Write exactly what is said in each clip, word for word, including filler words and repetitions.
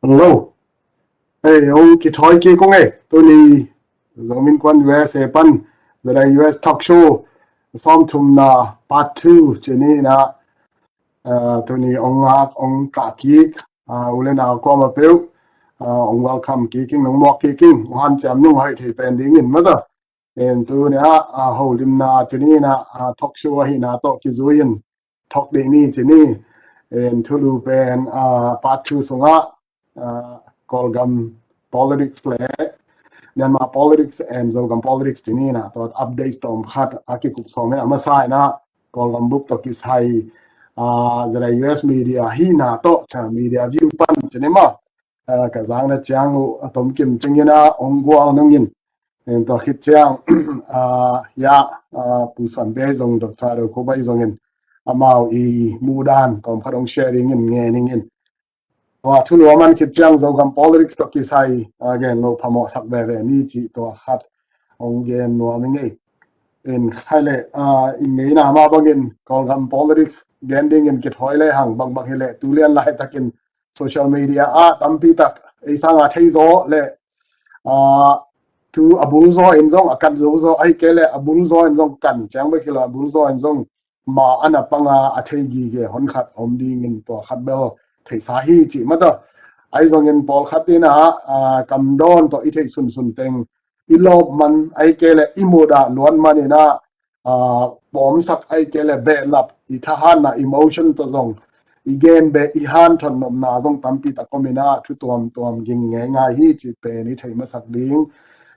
Hello. Ei, hong kithawi kik ung ei. Tuni Zomi Innkuan U S A pan, ZIUS Talk Show sawmthumna part two ci-in ah, ah, tuni hong ngak, hong kah kik, ah, u le nau kuamah peuh, ah, hong welcome kik ing, hong muak kik ing, hong hanciam nung hoih thei pen dingin mata. En tuni ah, ah, holimna tuni in ah, ah, talk show ahihna tawh kizui in talk ding ni ci ni. En thulu pen, ah, part two sungah, ah, Kawlgam politics le Myanmar politics and Zogam politics ci ni in ah, tua updates tawm khat a kikup sawm in ah, a masa in ah Kawlgam bup tawh kisai, ah, ZIUS media hihna tawh, cha media view pan ci ni maw. Ah, ka zakna ciang uh a tomkim ciangin ah hong gual nungin. En tua khit ciang, ah, ya, ah, Pu Suan Bei zong, Doctor Do Ko Bai zongin amau i muhdan tawm khat hong sharing in ngen ing in. Tua thulu a man khit ciang Zogam politics tawh kisai, ah, gen lo phamawh sak veve ni ci tua khat hong gen nuam ing ei. En khai le, ah, i ngeina mah bangin Kawlgam politics gen dingin kithawi le hang bangbang hi le tu lian laitakin social media ah tampi tak ei sanga thei zaw le, ah, tu a bul zaw in zong a kan zo zaw, ahih kei le a bul zaw in zong kan ciang bek hi lo, a bul zaw in zong ma a na panga a thei gige hon khat om dingin tua khat bel theisa hi ci mata. Ahi zongin pawlkhat in ah, ah, kam dawn tawh i theih sunsun teng i lawp man, ahih kei le i mudah luat man in ah, ah, pawmsak, ahih kei le behlap, i thahatna emotion tawh zong i gen beh, i hanthawn nopna zong tampi tak om in ah, thu tuamtuam ging ngeingai hi ci pen i thei masak ding.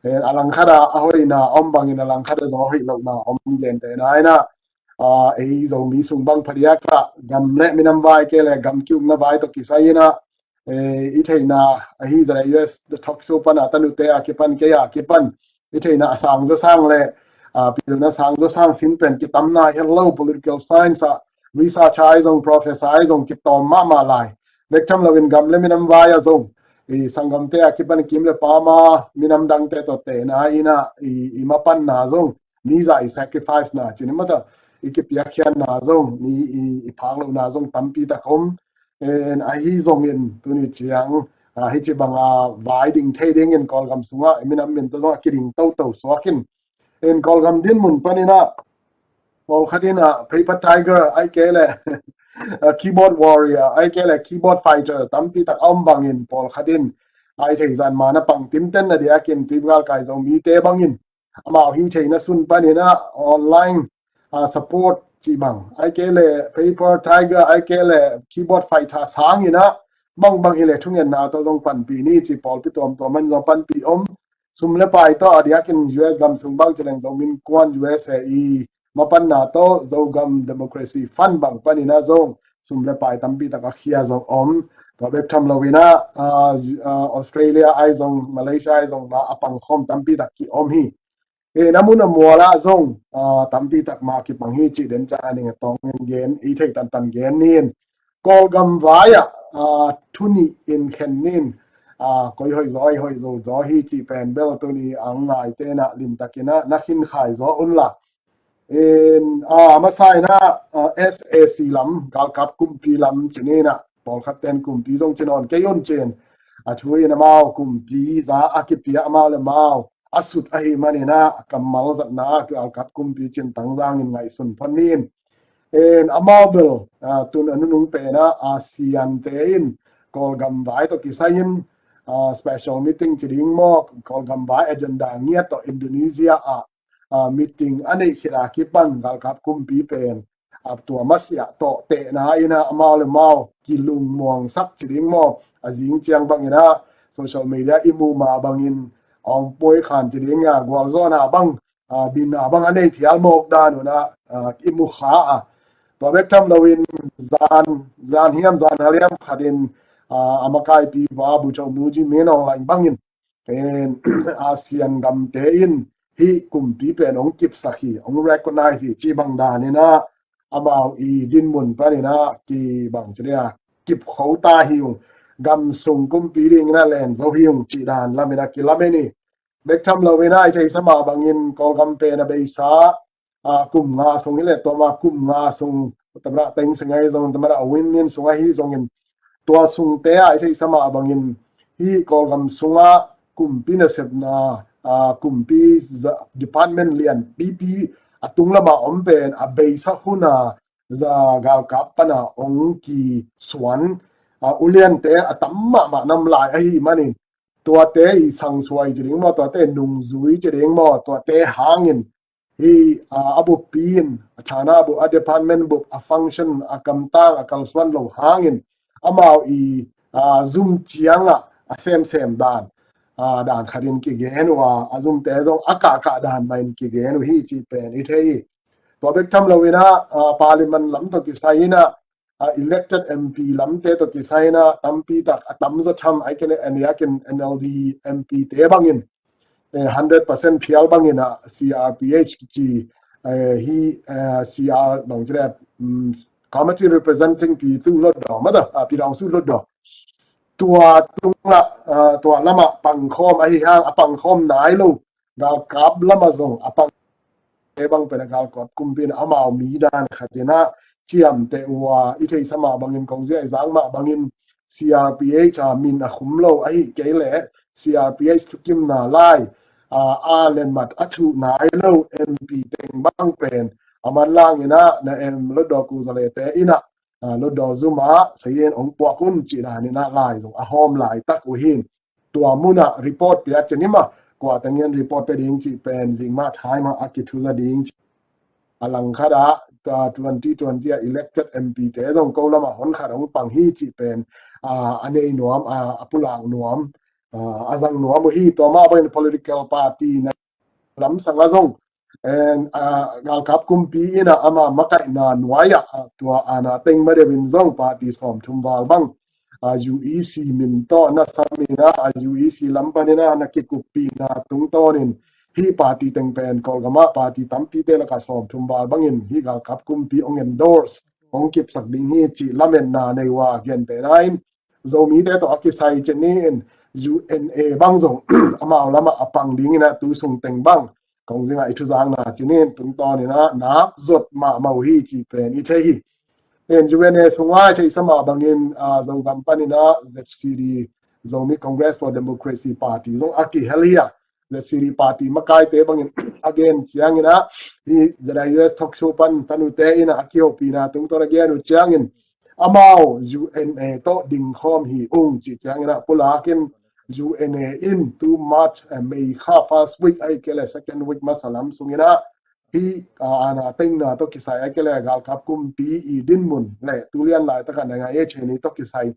Eh, a langkhat ah a hoihna om bangin a langkhat ah zong a hoih lohna om, gentehna in ah, ah, ei Zomi sung bang phadiak ah gam le minam vai, kei le gam ki-ukna vai tawh kisai in ah, eh, i theihna ahi ZIUS Talk Show pan a tanute a kipan, kei a kipan i theihna a sang zaw sang le, ah, pilna sang zaw sang sin pen kitamna hi lo, political science ah research ahi zong, professor ahi zong kitawm mahmah lai. Bek tham loin gam le minam vai ah zong, i sanggamte a kipan kim le pama minam dangte tawh tehna in ah i, i mapanna zong, mi zah i sacrifice na ci ni mata, i kipiakkhiatna zong, mi i, i phak lohna zong tampi tak om. En ahi zongin tuni ciang, ah, hih ci banga vai ding thei dingin Kawlgam sungah i minam min tawh zong a kiding toto suak in. En Kawlgam dinmun pan in ah pawlkhat in ah paper tiger, ahih kei le, ah, keyboard warrior, ahih kei le keyboard fighter tampi tak a om bangin pawlkhat in a i theih zan ma na pang tinten na diakin tuipi galkai Zomite bangin amau hih theihna sun pan in ah online, ah, support cih bang, ahih kei le paper tiger, ahih kei le keyboard fighter sang in ah bangbang hi le thungetna tawh zong panpih ni ci pawlpi tuamtuam in zong panpih om. Sum le pai tawh a diakin U S gam sung bang ci leng Zomi Innkuan U S A i mapanna tawh Zogam Democracy Fund bang pan in ah zong sum le pai tampi tak a khia zong om. Tua bek tham loin ah, ah, ah, Australia ahi zong, Malaysia ahi zong, ma a pangkhawm tampi tak ki om hi. Eh, na mun a mual ah zong, ah, tampi tak ma kipang hi cih den ca a ning a tawng in gen, i theih tantan gen ni in. Kawlgam vai ah, ah, thu nih in khen ni in, ah, koi hoih zaw, hoih zo zaw hi cih pen bel tuni ang ngaite in ah limtakin ah na khin khai zaw un la. In, ah, masa in ah, ah, S A C lam, galkap kumpi lam ci ni in ah, pawlkhat ten kumpi zong ci nawn kei un ci in. A thu in amau kumpi za a kipia amau le amau a sut ahih man in ah, a kammal zatna ah galkap kumpi cin tangzang in ngaihsun phot ni in. En amau bel, ah, tun a nunung pen ah ASEAN te in Kawlgam vai tawh kisai in, ah, special meeting ci ding maw, Kawlgam vai agenda ngiat tawh Indonesia ah, ah, meeting a neih khit a kipan galkap kumpi pen, ah, tua masiah tawh tehna in ah amau le amau kilungmuangsak ci ding maw, a zing ciang bang in ah social media i muh mah bangin awngpuai khan ci ding a gualzawhna bang, ah, dinna bang a nei phial mawk dan un ah, ah, i mu kha a. Tua bek tham loin zan, zan hiam zan hal hiam khat in, ah, a makaipi va Bogyoke Ghillie Minhie Aung Hlaing bangin, en, ASEAN gamte in hih kumpi pen hong kipsak hi, hong recognize hi cih bang dan in ah amau i dinmun pan in ah kibang ci dia, kipkho ta hi ung, gam sung kumpi ding in ah len zo hi ung cih dan lam in ah kilamen hi. Bek tham loin ah i theihsa mah bangin Kawlgam pen a beisa, ah, kum nga sung hi le, tua ma kum nga sung, Tamada Thein Sein ahi zong, Tamada Win Myint sung ahi zongin, Tua sungte ah i theihsa mah bangin hih Kawlgam sungah kumpi nasepna, aa, kumpi za-, department lianpipi a tung lamah om pen a beisa huna za galkap pana ong kisuan, aa, uliante a tam mahmah nam lai ahih manin tuate i sangsuai ci ding maw, tuate nungzui ci ding maw, tuate hangin hih, aa, a buppi in, a thana bup, a department bup, a function, a kamtang a kalsuan lo hangin amau i, aa, zum ciangah a semsem dan, aa, dan khatin kigen uh a, a zumte zong a kahkah dan mahin kigen uh hi cih pen i thei hi. Tua bek tham loinah, aa, parliament lam tawh kisai inah, aa, elected M P lamte tawh kisai inah tampi tak a tamzaw tham ai kene aniakin N L D M P te bangin, eh, hundred percent phial bangin ah C R P H kici, eh, hi, eh, C R bang cire, um, committee representing pi tu lot daw mata, ah, pi dang su lot daw. Tua tungla, ah, tua lama pangkhawm ahi hang a pangkhawm nai lo galkap lama zong a pang e bang pen a galkap kumpi in amau mi dan khatinah ciamteh uh a, i theihsa mah bangin kongzia i zang mah bangin C R P H a min a khum lo ahi kei leh C R P H thukimna lai, aa, a lenmat a thuh nai lo M P teng bang pen a manlang inah na em lotdaw kuzalete inah, aa, lotdaw zumah sayin ong puak un cih dan inah lai zong a hawm laitak uh hin. Tua munah report pia cin hima, kua tangian report pia ding cih pen zingmah thaimah a kithuza ding cih. A langkhatah, aa, twenty twenty a elected M P te zong ko lamah honkhat hong pang hi cih pen, aa, a nei nuam, aa, a pulak nuam, aa, a zang nuam uh hi. Tua mah bangin political party na lamsang a zong, en, aa, galkap kumpi inah ama makaihna nuai-ah, aa, tua ana teng madeuin zong party sawmthum val bang, aa, U E C min tawh na sam inah, aa, U E C lam paninah na kikuppihna tungtawnin hih party teng pen Kawlgamah party tampite lakah sawmthum val bangin hih galkap kumpi hong endorse, hong kipsak ding hi cih lametna nei uh a, gentehna in Zomite tawh a kisai cin in U N A bang zong amau lamah a pang ding inah tu sung teng bang kongzingah i thuzakna cin in tungtawn inah nak zot mahmah uh hi cih pen i thei hi. En U N A sungah i theihsa mah bangin, aa, Zogam paninah Z C D, Zomi Congress for Democracy Party zong a kihel hi a, Z C D party makaite bangin a gen cianginah hih Z I U S talk show pan tanute inah a kihopihna tungtawn a gen uh ciangin amau U N A tawh dingkhawm hi ung cih cianginah pulakin U N A in tu March, eh, May kha first week ahi kei leh second week masa lam sunginah hih, aa, ana tengna tawh kisai ahi kei leh galkap kumpi i dinmun le tulian laitakah na ngai e cheni tawh kisai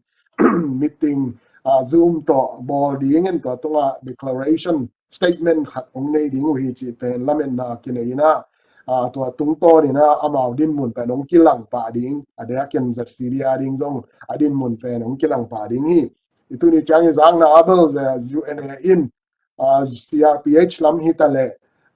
meeting, aa, Zoom tawh bawl dingin tua tungah declaration statement khat hong nei ding uh hi cih pen lametna kinei inah, aa, tua tungtawn inah amau dinmun pen hong kilang pah ding, a diakin Z C D a ding zong a dinmun pen hong kilang pah ding hi. I tuni ciang i zakna a bel U N A in, aa, C R P H lam hi ta leh,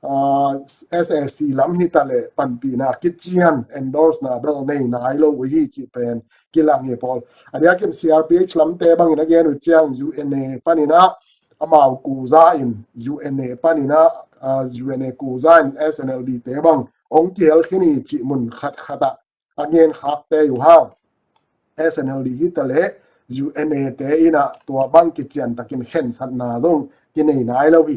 aa, S A C lam hi ta leh panpihna kician endorse na bel nei nai lo uh hi cih pen kilang hi pawl. A diakin C R P H lamte bangin a gen uh ciang U N A paninah amau kuza in U N A paninah, aa, U N A kuza in S N L D te bang hong kihel khin hi cih mun khatkhatah a ngen khakte uh hang. S N L D hi ta leh U N A te inah tua bang kician takin khensatna zong kinei nai lo hi.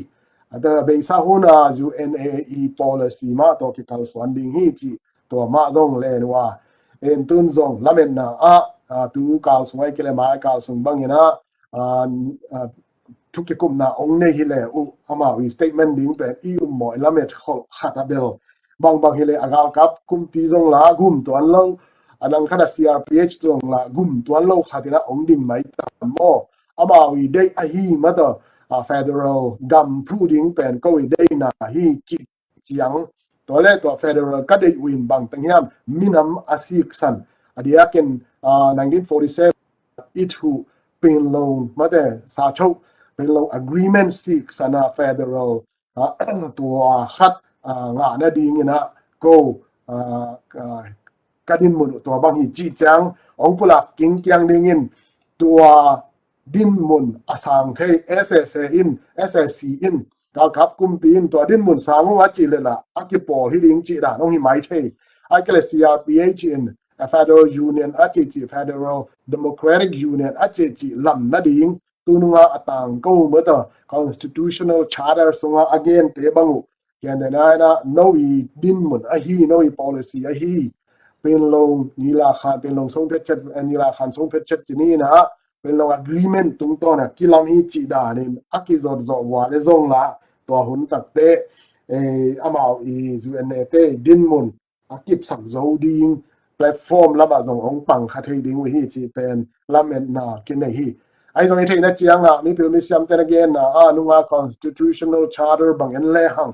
A ta beisa huna U N A i policy mah tawh kikalsuan ding hi cih tua mah zong len uh a. En tun zong lametna ah, aa, tu kalsung ahi kei leh mai kalsung banginah, aa, aa, thu kikupna ong nei hi le uh amau i statement ding pen i um maw i lamet kholh khat a bel bangbang hi le a galkap kumpi zong la gum tuan lo, a nang khat a C R P H zong la gum tuan lo khat inah ong ding mai tam maw? Amau i deih ahi mata, a, federal gam phu ding pen ko i deihna hi cih ciang, tua le tua federal ka deih uh in bang teng hiam minam a siksan a diakin, aa, nineteen forty-seven i thu Pinlong mate sa tho Pinlong agreement siksan a federal, aa, tua khat, aa, ngahna ding inah ko, aa, aa, ka dinmun uh tua bang hi cih ciang ong pulak kingkiang dingin tua dinmun a sang thei S A C in, S A C in, galkap kumpi in tua dinmun sang uh a cih leh lah a kipawl hi ding cih dan ong hi mai thei. Ahi kei leh C R P H in a federal union a cihcih, federal democratic union a cihcih lam nading, tununga a tangko mata constitutional charter sunga a gente bang uh, kian dena ina no i dinmun ahi, no i policy ahi, Penlong nilakhan, Penlong songphetchet, nilakhan songphetchet cini ina, Penlong agreement tungtawn a kilam hi cih danin a kizot zawh vua le zong la, tua hun takte, eh, amau i U N A te dinmun a kipsak zo ding platform lamah zong hong pang kha thei ding uh hi cih pen lametna kinei hi. Ahi zong i theihna ciangah mipil misiamte na genna a nunga constitutional charter bang en lehang,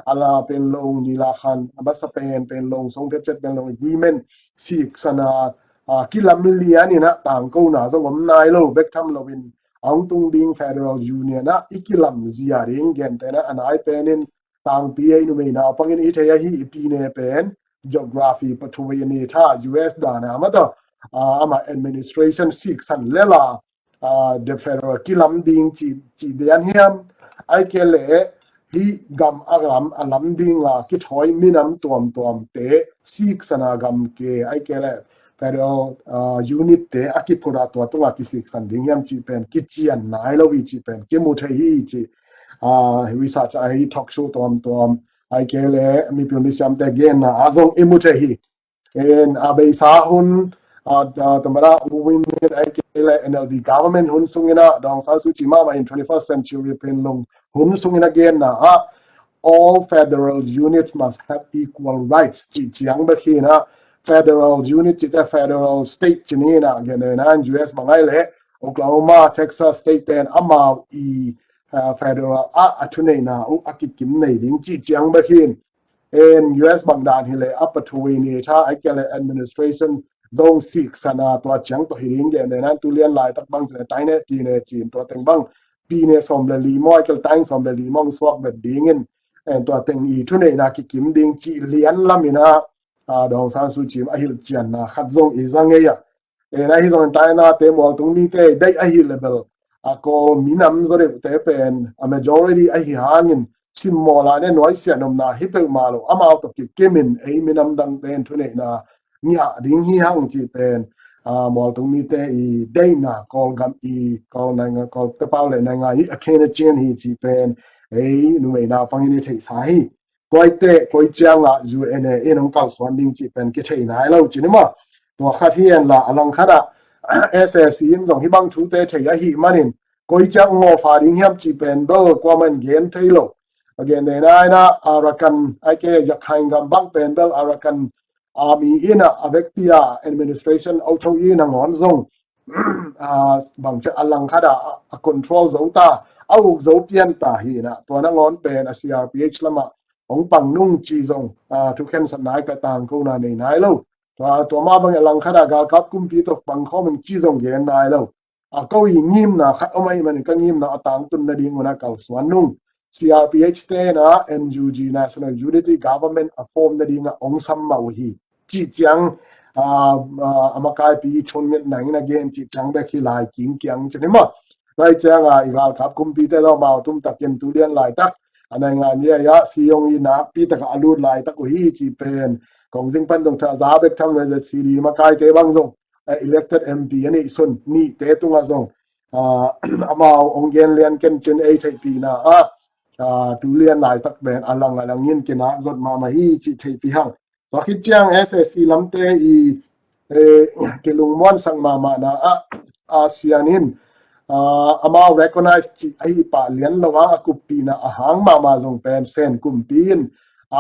a la Penlong nilakhan a masa pen, Penlong songphetchet, Penlong agreement siksana, a, kilam lian ina tangkona zong om nai lo bek tham loin a hong tung ding federal union ah i kilam zia ding gentena a nai penin tangpi ei numei naupangin i thei ahi i pine pen geography pathuai a ni tha U S dana mata, a, ama administration siksan lela, a, the federal kilam ding ci, ci dian hiam, ai ke le hi gam a gam a lam ding la kithawi minam tuamtuam te siksana gam ke ai ke le federal, a, unit te a kiphura tua tunga kisiksan ding hiam ci pen kician nai lo hi ci pen kimu thei hi ci, a, research a hi talk show tuamtuam ai ke le mipil misiamte genna a zong i mu thei hi. En a beisa hun, a, a, tamara U Win in ai ke le N L D government hun sungina Daw Aung San Suu Kyi mama in twenty-first century Penlong hun sungina genna a all federal units must have equal rights ci ciang bek hi na, federal unit ci te federal state ci ni na, genena U S bang ai le Oklahoma, Texas state ten amau i, a, federal a, a thuneina uh a kikim nei ding ci ciang bek hi. En U S bang dan hi le a pathuai ni tha ai ke le administration zong siksana tua ciang tua hi ding genena tu lian laitak bang ci le taine pine cin tua teng bang pine sawm le li maw ai ke le taing sawm le li maw suak bet dingin en tua teng i thuneina kikim ding ci lian lamina, a, Daw Aung San Suu Kyi a hilhcianna khat zong i za ngei a. En ahi zong taina te mualtung mite deih ahi le bel a kawl minam zaw deuhte pen a majority ahi hangin simmawla ne nuaisiah nopna hi peuhmah lo amau tawh kikimin ei minam dangte in thuneihna ngiah ding hi hang cih pen, a, mualtung mite i deihna Kawlgam i Kawl nainga Kawl tepau le nainga i a khen a cian hi cih pen ei numei naupangin i theihsa hi. Koite koi ciangah U N A in hong kalsuan ding cih pen kithei nai lo cin i maw? Tua khat hi en la a langkhatah S A C in zong hi bang thute thei ahi manin koi ciang ngawfa ding hiam cih pen bel kuaman gen thei lo. A gen nei nai na Arakan ai ke Rakhine gam bang pen bel Arakan Army in a a vekpi a administration auto in a ngawn zong a bang cia a langkhat a a control zo ta a uk zo pian ta hi na tua na ngawn pen a C R P H lamah hong pang nung ci zong a thukhen sat nai ka tang ko na nei nai lo. Tua tua ma bang a langkhat a galkap kumpi tawh pang khawm in ci zong gen nai lo. A ko i ngimna khat om ahi manin ka ngimna a tangtun nading una kalsuan nung C R P H te na N U G National Unity Government a form nading a ong sam mah uh hi. Cih ciang a a makaipi thun mit nangin a gen cih ciang bek hi lai king kiang cin hi maw? Lai ciang a i galkap kumpi te lo mau tum takin tu lian laitak a naingan ia ia si yong i nakpi taka a lut laitak uh hi cih pen kong zing pan dong tha za bek tham le zet si di makaite bang zong elected M P a nih sun nihte tungah zong amau ong gen lian ken cin ei theihpihna ah tu lian laitak pen a lang a langin kinak zot mahmah hi cih theihpih hang. Tua khit ciang S A C lamte i kilungmuansak mahmahna ah ASEAN in amau recognize cih ahi pah lian lo a a kuppihna a hang mahmah zong pen Sen kumpi in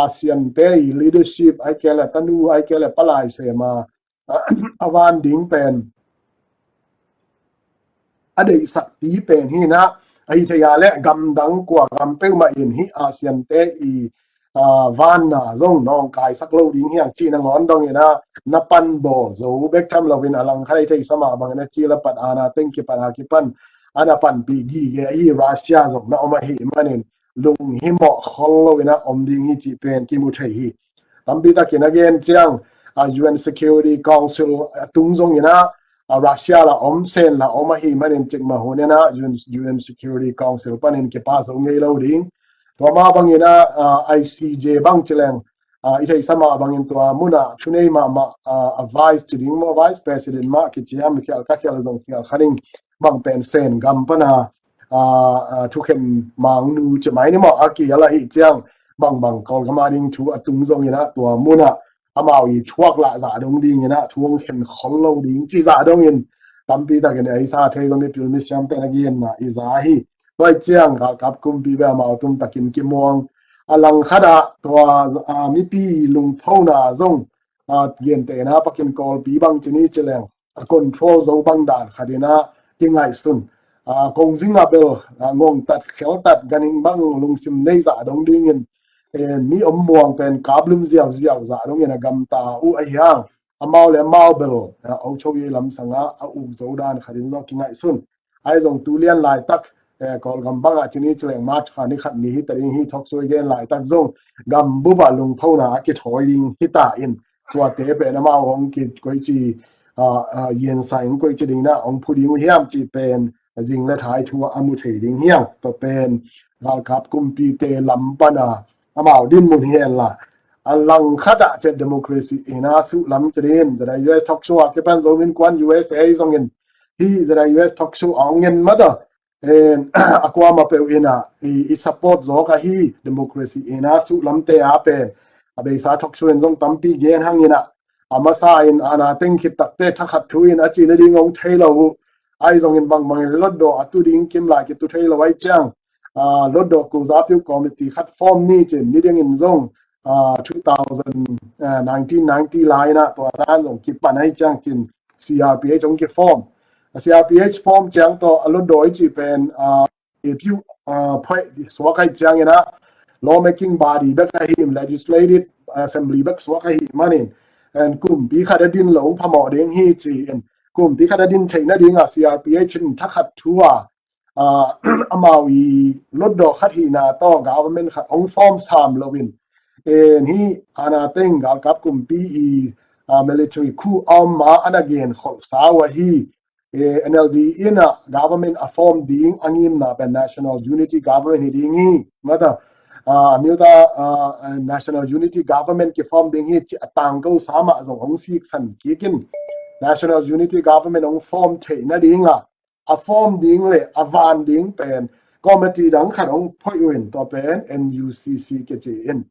ASEAN te i leadership ai kele tanu ai kele palai sema a van ding pen a deihsakpi pen hi na ahi thei a le gamdang kua gam peuhmah in hi ASEAN te i vanna zong nawngkaisak lo ding hiang cih na ngawn dong in a na pan bawl zo bek tham lo in a langkhat ahi thei sama bang in a cil a pat ana teng kipan a kipan ana panpih gige ahi Russia zong na om ahi manin lunghimawh khol lo in a om ding hi cih pen kimu thei hi. Tampi takin a gen ciang a U N Security Council a tung zong in a Russia la om Sen la om ahi manin cikmah hun in a U N Security Council panin kipa zo ngei lo ding. Tua ma bang in a I C J bang cileng Ah, i theihsa mah bangin tua munah thunei mahmah, ah, a vice ci ding maw, vice president mah kici a, mi khial ka khial zong khial kha ding, bang pen Sen gam pana, ah, ah, thukhen mangnu ci mai ni maw, a kial ahih ciang bangbang Kawlgam a ding thu a tung zongin ah tua munah amau i thuak lah zah dong dingin ah thu hong khen khol lo ding ci zah dongin tampi takin ei sa thei zong mipil misiamte na genna i za hi. Tua ciang galkap kumpi bel amau tum takin kimuang. A langkhat ah tua, ah, mipi lungphona zong, ah, gentehna pakin Kawlpi bang ci ni ci leng a control zo bang dan khat in ah kingaihsun. Ah, kong zing ah bel, ah, ngongtat kheltat ganhing bang lungsim nei zah dong dingin, eh, mi om muang pen kaplum ziauziau zah dongin a gamta uh ahi hang, amau le amau bel, ah, ocho i lamsang ah a uk zo dan khat in zong kingaihsun. Ahi zong tu lian laitak, eh, Kawlgam bangah ci ni ci leng March kha ni khat ni hi ta ding hi, talk show i gen laitak zong gambup ah lungphona a kithawi ding hi ta in, tuate pen amau hong ki koici, ah, ah, yensa in koici ding na hong phu ding uh hiam ci pen zing le thai thu a mu thei ding hiam. Tua pen galkap kumpite lam pana amau dinmun hi hen la. A langkhat ah ciah democracy in a suh lam ci ding, zada U S talk show a kipan zo min kuan U S A zongin hi zada U S talk show a hong ngen mata. En, a kuama peuh in ah i, i support zawk ahi democracy in a suh lamte a pen a beisa talk show in zong tampi gen hang in ah, a masa in ana teng khit takte thakhat thu in a ci nading hong thei lo uh. Ahi zongin bangbangin lotdawh a tu ding kim lai kitu thei lo ahi ciang, ah, lotdawh kuza piu committee khat form ni cin ni dingin zong, ah, two thousand, ah, nineteen ninety lai in ah tua dan zong kipan ahi ciang cin C R P H hong kiform. A C R P H form ciang tawh a lotdawh i cih pen, ah, i piu, ah, phaih suak ahi ciangin ah lawmaking body bek ahi, legislative assembly bek suak ahi manin, en, kumpi khat a din lo phamawh ding hi ci-in kumpi khat a din theih nading a C R P H in thakhat thu a, ah, amau i lotdawh khat hihna tawh government khat hong form sam loin, en, hi ana teng galkap kumpi i, ah, military coup a om ma ana gen kholh sa uh ahi, eh, N L D in ah government a form ding a ngimna pen National Unity Government hi ding hi. Mata, ah, a mil ta, ah, National Unity Government kiform ding hi ci a tangko sa mah zong hong siksan kikin National Unity Government hong form theih nading a, a form ding le a van ding pen committee dang khat hong phoih uh in tua pen N U C C kici in,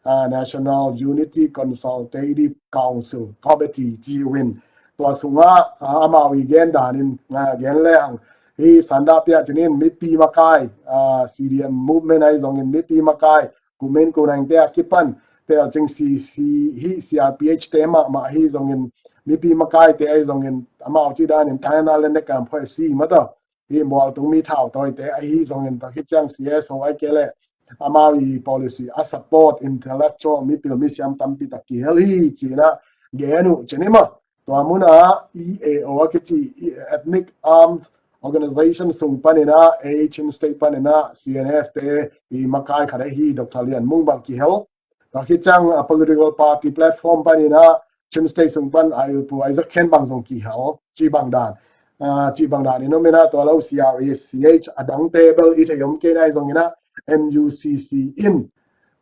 ah, National Unity Consultative Council Committee ci uh in. Tua sungah, ah, amau i gen danin, ah, gen leng hi Sanda Pia cinin mipi makai, ah, C D M movement ahi zongin mipi makai, kumin kunangte a kipan tel cing C C hi, C R P H te mahmah hi zongin mipi makaite ahi zongin amau ci danin taina le nekam phoi si mata hi mualtung mi thautawite ahi zongin tua khit ciang C S O ahi kei le amau i policy a support intellectual mipil misiam tampi tak kihel hi ci-in ah gen uh cin hi mah. Tua munah E A O a kici Ethnic Armed Organization sung panin ah ei Chin State panin ah C N F te i makai khat ahi Doctor Lian Mung bang kihel. Tua khit ciang a political party platform panin ah Chin State sung pan a i pu Isaac Khen bang zong kihel ci bang dan, ah, ci bang dan in om in ah tua lo C R A C H a dang table i thei om kei nai zongin ah N U C C in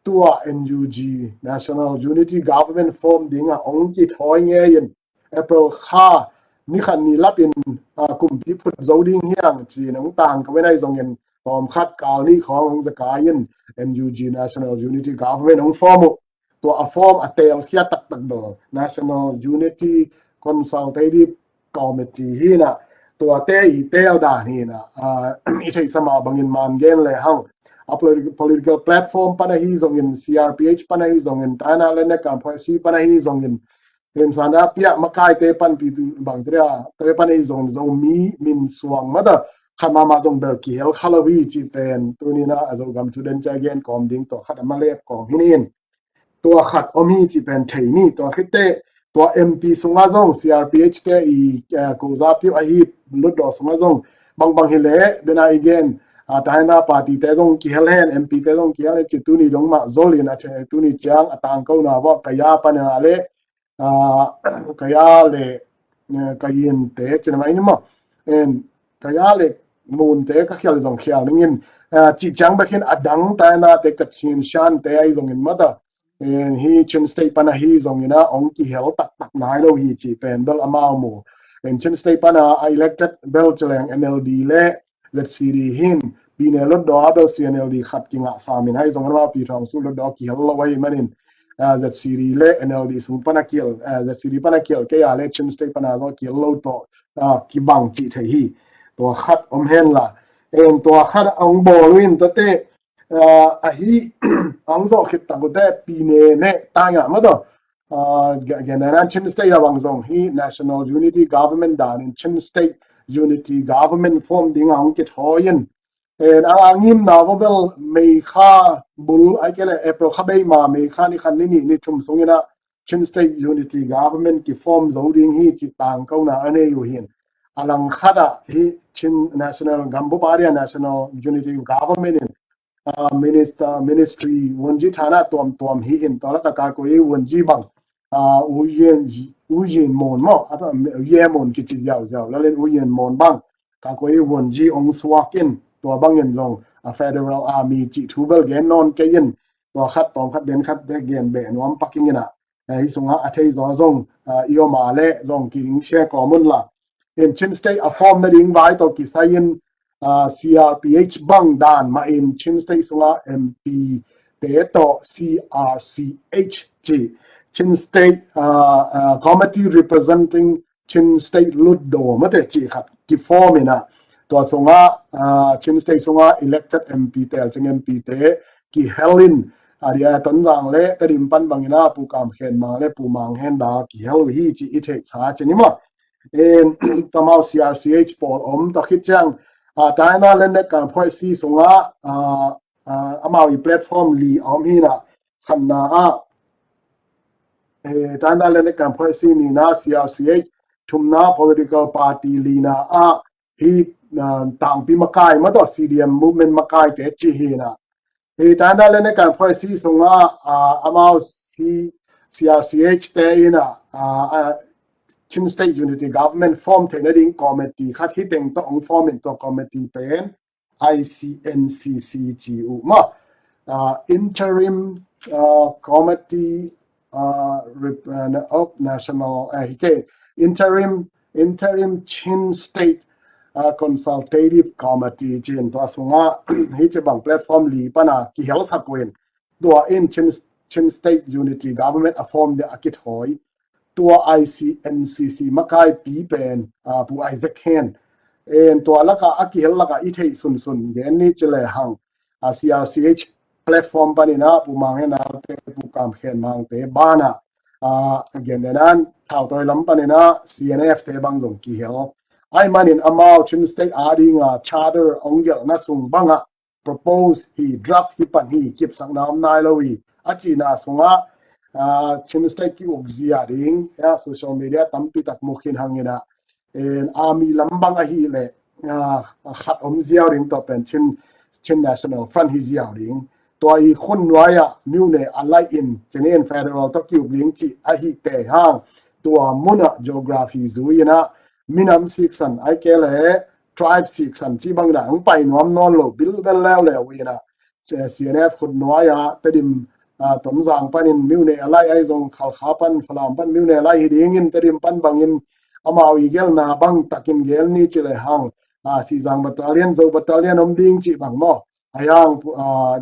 tua N U G National Unity Government form ding a hong kithawi ngei in April kha ni khat ni lapin, ah, kumpi phut zo ding hiang ci-in hong tangko in ahi zongin tawm khat kal ni khawng hong zakai in N U G National Unity Government hong form uh. Tua a form a telkhia taktak bel National Unity Consultative Committee hi in ah tuate i tel dan hi in ah, ah, i theihsa mah bangin man gen le hang a politi-, political platform pan ahi zongin C R P H pan ahi zongin taina le nekam phoi si pan ahi zongin Himsan a piah makaite panpi tu bang ciria te pan ei zong Zomi min suang mata khat mahmah zong bel kihel kha lo hi ci pen tuni in ah a Zogam thu den cia gen kawm ding tua khat a malep kawm hi nin. Tua khat om hi ci pen thei ni. Tua khit teh tua M P sungah zong C R P H te i, eh, kuza piu ahi lutdawh sungah zong bangbang hi leh dena i gen, ah, taina party te zong kihel hen, M P te zong kihel hen ci tuni dong mah zol in a thei tuni ciang a tangko na vawh ka ya pan a leh ah, ka ya le, eh, ka yin te cin mai ni maw. En, ka ya le mun te ka khial zong khial ning in, ah, ci ciang bek hin a dang taina te ka chin shan te ai zong in mata. Hi Chin State pana hi zongina ong kihel taktak nai lo hi ci pen bel amau mu. Chin State pana a elected bel ci leng N L D le Z C D hin, pine lotdaw a bel C N L D khat kingah samin, ahi zongin amau pi thong su lotdaw kihel lo ahi manin, Z C D le N L D sung pana kihel, Z C D pana kihel kei a le Chin State pana zong kihel lo tawh kibang cih thei hi. Tua khat om hen la, tua khat a ong bawl uh in tuate ahi, ang zawh khit tak uh teh pine ne tai ngah mah tawh. Gen dan Chin State a bang zong hi National Unity Government danin Chin State Unity Government form ding a hong kithawi in. A ngimna vaw bel May kha bul ai kei le April kha bei ma May kha ni khan ni nih ni thum sungina Chin State Unity Government kiform zo ding hi ci tangkona a nei uh hin. A lang khat ah hi Chin National Gambup Area National Unity Government in minister, ministry, wunji thana tuamtuam hi in, tua laka kakoi wunji bang, uyen mon maw, uyen mon kici ziauziau lalin uyen mon bang kakoi wunji ong suak in, tua bangin zong a federal army cih thu bel gen nawn kei in, tua khat tawm khat den khat te gen beh nuam paking ina. Hi sunga a thei zaw zong i om a le zong kihing share kawm un la. In Chin State a form nading vai tawh kisai in C R P H bang dan mah in Chin State sunga M P te tawh C R C H ci, Chin State Committee Representing Chin State Lutdaw mate ci khat kiform ina. Tua sunga Chin State sunga elected M P tel cing M P te kihel in, a dia Tonzang le Tedim pan bangina Pu Kam Khen Mang le Pu Mang Hen Da kihel uh hi ci i theihsa cin i maw. Tamau C R C H pawl om ta khit ciang, taina lennek kan phoih si sunga amau i platform li a om hina. Khanna ah taina lennek kan phoih si nina C R C H, thumna political party lina ah hi tangpi makai mah tawh C D M movement makai te ci hina. Hi taina lennek kan phoih si sunga amau C R C H te ina Chin State Unity Government form theihna ding committee khat hi teng tawh ong form in tua committee pen I C N C C ci uh maw. Interim Committee of National, hi kei, Interim, Interim Chin State Consultative Committee cin tua sunga hi ci bang platform li pana kihel sak uh in. Tua in Chin, Chin State Unity Government a form dia a kithawi. Tua I C N C C makaipi pen Pu Isaac Hen. En tua laka a kihel laka i theih sunsun gen ni ci le hang, C R C H platform panina Pu Mang Hen Da te, Pu Kam Khen Mang te bana gen denan thautawi lam panina C N F te bang zong kihel. Ai manin amau Chin State a dinga charter ong gelhna sung banga propose hi, draft hi pan hi, kipsakna om nai lo hi a cina sunga Chin State ki-uk zia ding social media tampi tak mu khin hangina. Army lam bang ahi le khat om ziau ding tua pen Chin, Chin National Front hi ziau ding. Tua i khun nuai ah myone a laih in cinin federal tawh ki-uk ding cih ahi te hang, tua muna geography zui ina minam siksan ai kei le tribe siksan ci bang dan ong pai nuam nawn lo bilbel leuleu ina. C N F khut nuai ah Tedim, Tonzang panin myone a laih ai zong Khalkha pan Falam pan myone a laih hi dingin Tedim pan bangin amau i gelhna bang takin gel ni ci le hang, Sizang Battalion, Zo Battalion om ding ci bang maw. Ayang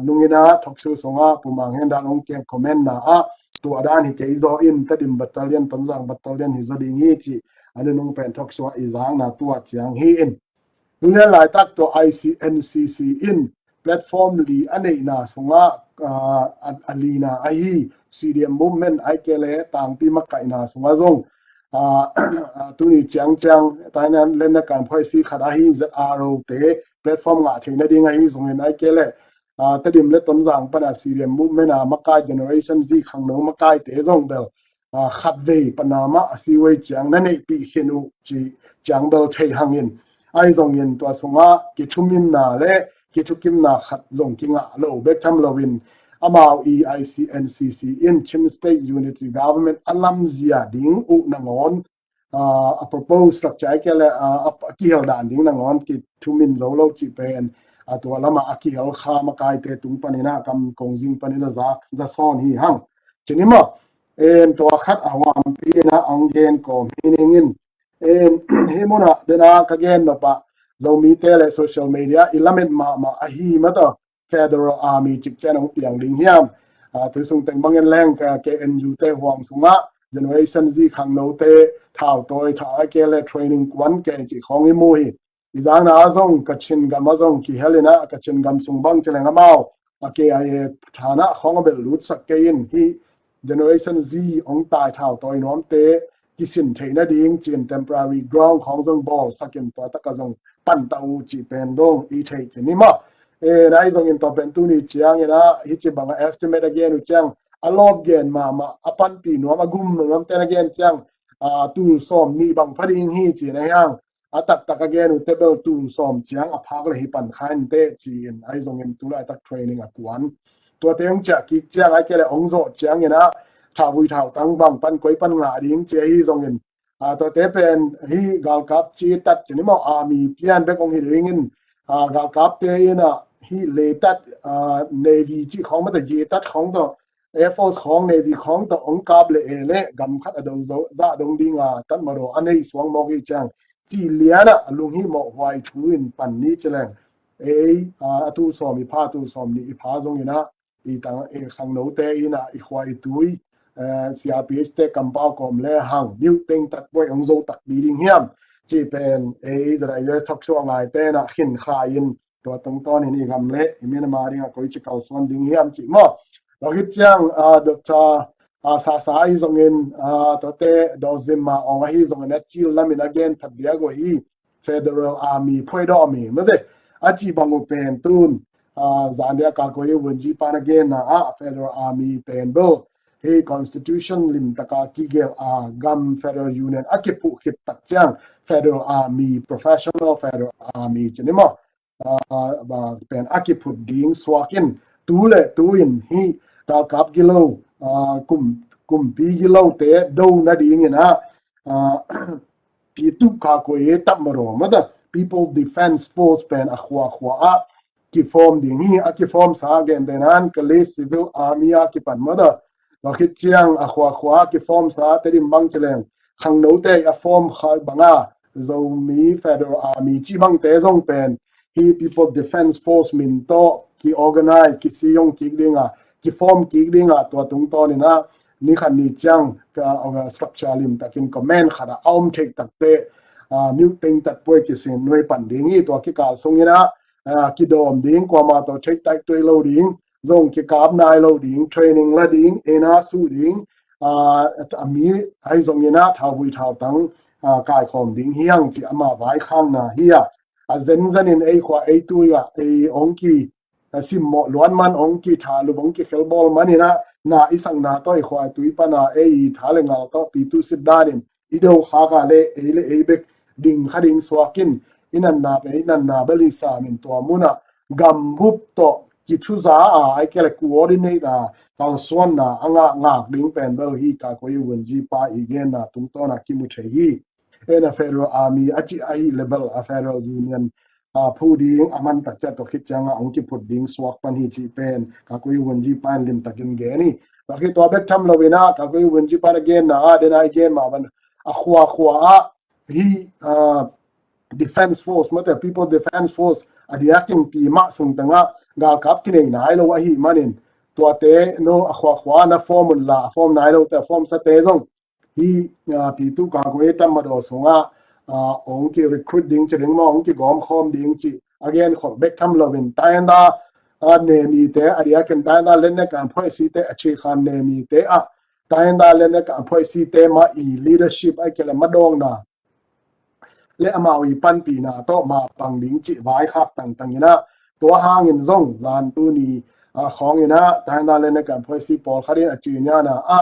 nungina thoksu sunga Pu Mang Hen Da ong kem comment na ah tua dan hi kei zaw in Tedim Battalion, Tonzang Battalion hi zaw ding hi ci a nunung pen thoksu ah i zangna tua ciang hi in. Tunian laitak tua I C N C C in platform li a neihna sunga a lina ahi C D M movement ai kei le tangpi makaihna sunga zong tuni ciangciang taina lennek kan phoih si khat ahi Z R O te platform ngah theihna ding ahi zongin ai kei le Tedim le Tonzang pana C D M movement a makai Generation Z khangno makai te zong bel khatvei pana mah a siwei ciang na neihpih khin uh ci ciang bel thei hangin. Ai zongin tua sunga kithuminna le kithukimna khat zong kingah lo bek tham loin amau i I C N C C in Chin State Unity Government a lamzia ding uh nangawn a propose structure ai kei le a kihel dan ding nangawn kithumin zo lo cih pen a tua lama a kihel kha makaite tung panina kam kongzing panina za, za sawn hi hang. Cini maw, en tua khat a huampi in a ong gen kawm hi ning in, en hih munah dena ka gen nop ah Zomite le social media i lamet mahmah ahi mataw Federal Army cik cian ong piang ding hiam? Tui sung teng bangin leng K N U te huang sungah Generation Z khangnote thautawi thau a ke le training kuan ke cih khawng i mu hi. I zangna a zong Kachin gam a zong kihel in a Kachin gam sung bang ci leng amau a K I A thanah khawng a belh lutsak kei in hih Generation Z ong tai thautawi nuamte kisin theih nading cin temporary ground khawng zong bawlsak in tua taka zong pan ta uh cih pen dong i theih cin hi maw. Nai zong in tua pen tuni ciang in a hih ci bang a estimate a gen uh ciang a lawp gen mahmah a panpih nuam a gum nuamte na gen ciang tul sawm nih bang pha ding hi cin a hiang a taktak a gen uh tebel tul sawm ciang a phak le hi pan kha in teh ci in ai zong in tulaitak training a kuan. Tuate ong ciah kik ciang ai ke le ong zawh ciang in a thauvui thautang bang pan koi pan ngah ding ci ahi zong in tuate pen hih galkap ci tat ci ni maw army pian bek ong hi ding in galkapte in a hih le tat navy ci khawng mata ye tat khawng tawh Air Force khawng Navy khawng tawh ong kap le e le gam khat a do zah dong ding a tat madaw a nei suang mawk hi ciang ci lian ah a lunghimawh huai thu in pan ni ci leng ei a tul sawm i pha tul sawm nih i pha zong in a i tang e khangnote in a i khua i tui C R P H te kampau kawm le hang miuh teng tat buai ong zo tak ding hiam ci pen ei zara i thok suak ngaite in a khin kha in tua tungtawn in i gam le i Myanmar ding a koi ci kalsuan ding hiam ci maw. Tua khit ciang Doctor Sasa ahi zongin tuate Dawzim Ma Aung ahi zongin a cil lamin a gen phat dia go hi Federal Army phuai dawh mi mate a ci bang uh pen tun zan dia ka koi vunji pan a genna ah Federal Army pen bo hi constitution limtaka kigel a gam Federal Union a kiphuh khit tak ciang Federal Army, professional Federal Army ci ni maw pen a kiphut ding suak in tu le tu in hi galkap gilo kum kumpi gilote do nading in a pitu ka koi e tap maro mata People Defence Force pen a khua khua ah kiform ding hi a kiform sa gen den an kali Civil Army a kipan mata tua khit ciang a khua khua a kiform sa te dim bang ci leng khangnote a form kha banga Zomi Federal Army ci bangte zong pen hi People Defence Force min tawh ki organize ki siyong kik dinga ki form kik dinga tua tungtawn in a ni khat ni ciang ka structure limtakin command khat a om thei takte miuh teng tat puai kisin nuai pan ding hi tua kikal sung in a kidawm ding kuama tawh thei tak tuai lo ding zong kikap nai lo ding training la ding ena su ding a mi ai zong in a thauvui thautang kaikhawm ding hiang ci ama vaikhangna hi a a zenzen in ei khua ei tui ah ei ong ki simmawh luan man ong ki tha lup ong ki khelbawl man in a na i sakna tawh i khua tui pana ei tha le ngal tawh pitu sit dan in i do khak a le ei le ei bek ding kha ding suak in i nanna pen i nanna bel i sam in tua mun ah gambup tawh kithuza a ai ke le coordinate a kalsuanna a ngah ngak ding pen bel hi ka koi vunji pa i genna tungtawn a kimu thei hi. Ena Federal Army a ci ahi le bel a Federal Union a phu ding a man tak ciat tawh khit cianga ong kiphut ding suak pan hi ci pen ka koi vunji pan limtakin gen hi. Tua khit tua bek tham lo in a ka koi vunji pan a genna a den a i gen mah ban a khua khua ah hi Defence Force mate People Defence Force a diakin pi mah sung tengah galkap kinei nai lo ahi manin tuate no a khua khua na form un la a form nai lo te a form sa te zong hi pitu ka koi tam madaw sungah ong ki recruit ding ci ding maw ong ki gawm khawm ding ci a gen khol bek tham lo in ta en da a nemite a diakin ta en da len ne kan phoih site a ci khan nemite a ta en da len ne kan phoih site ma i leadership ai ke le ma dawngna le amau i panpihna tawh ma pang ding cih vaikhak tangtang in a tua hangin zong zan tuni khawng in a ta en da len ne kan phoih si pawl khat in a ci niana a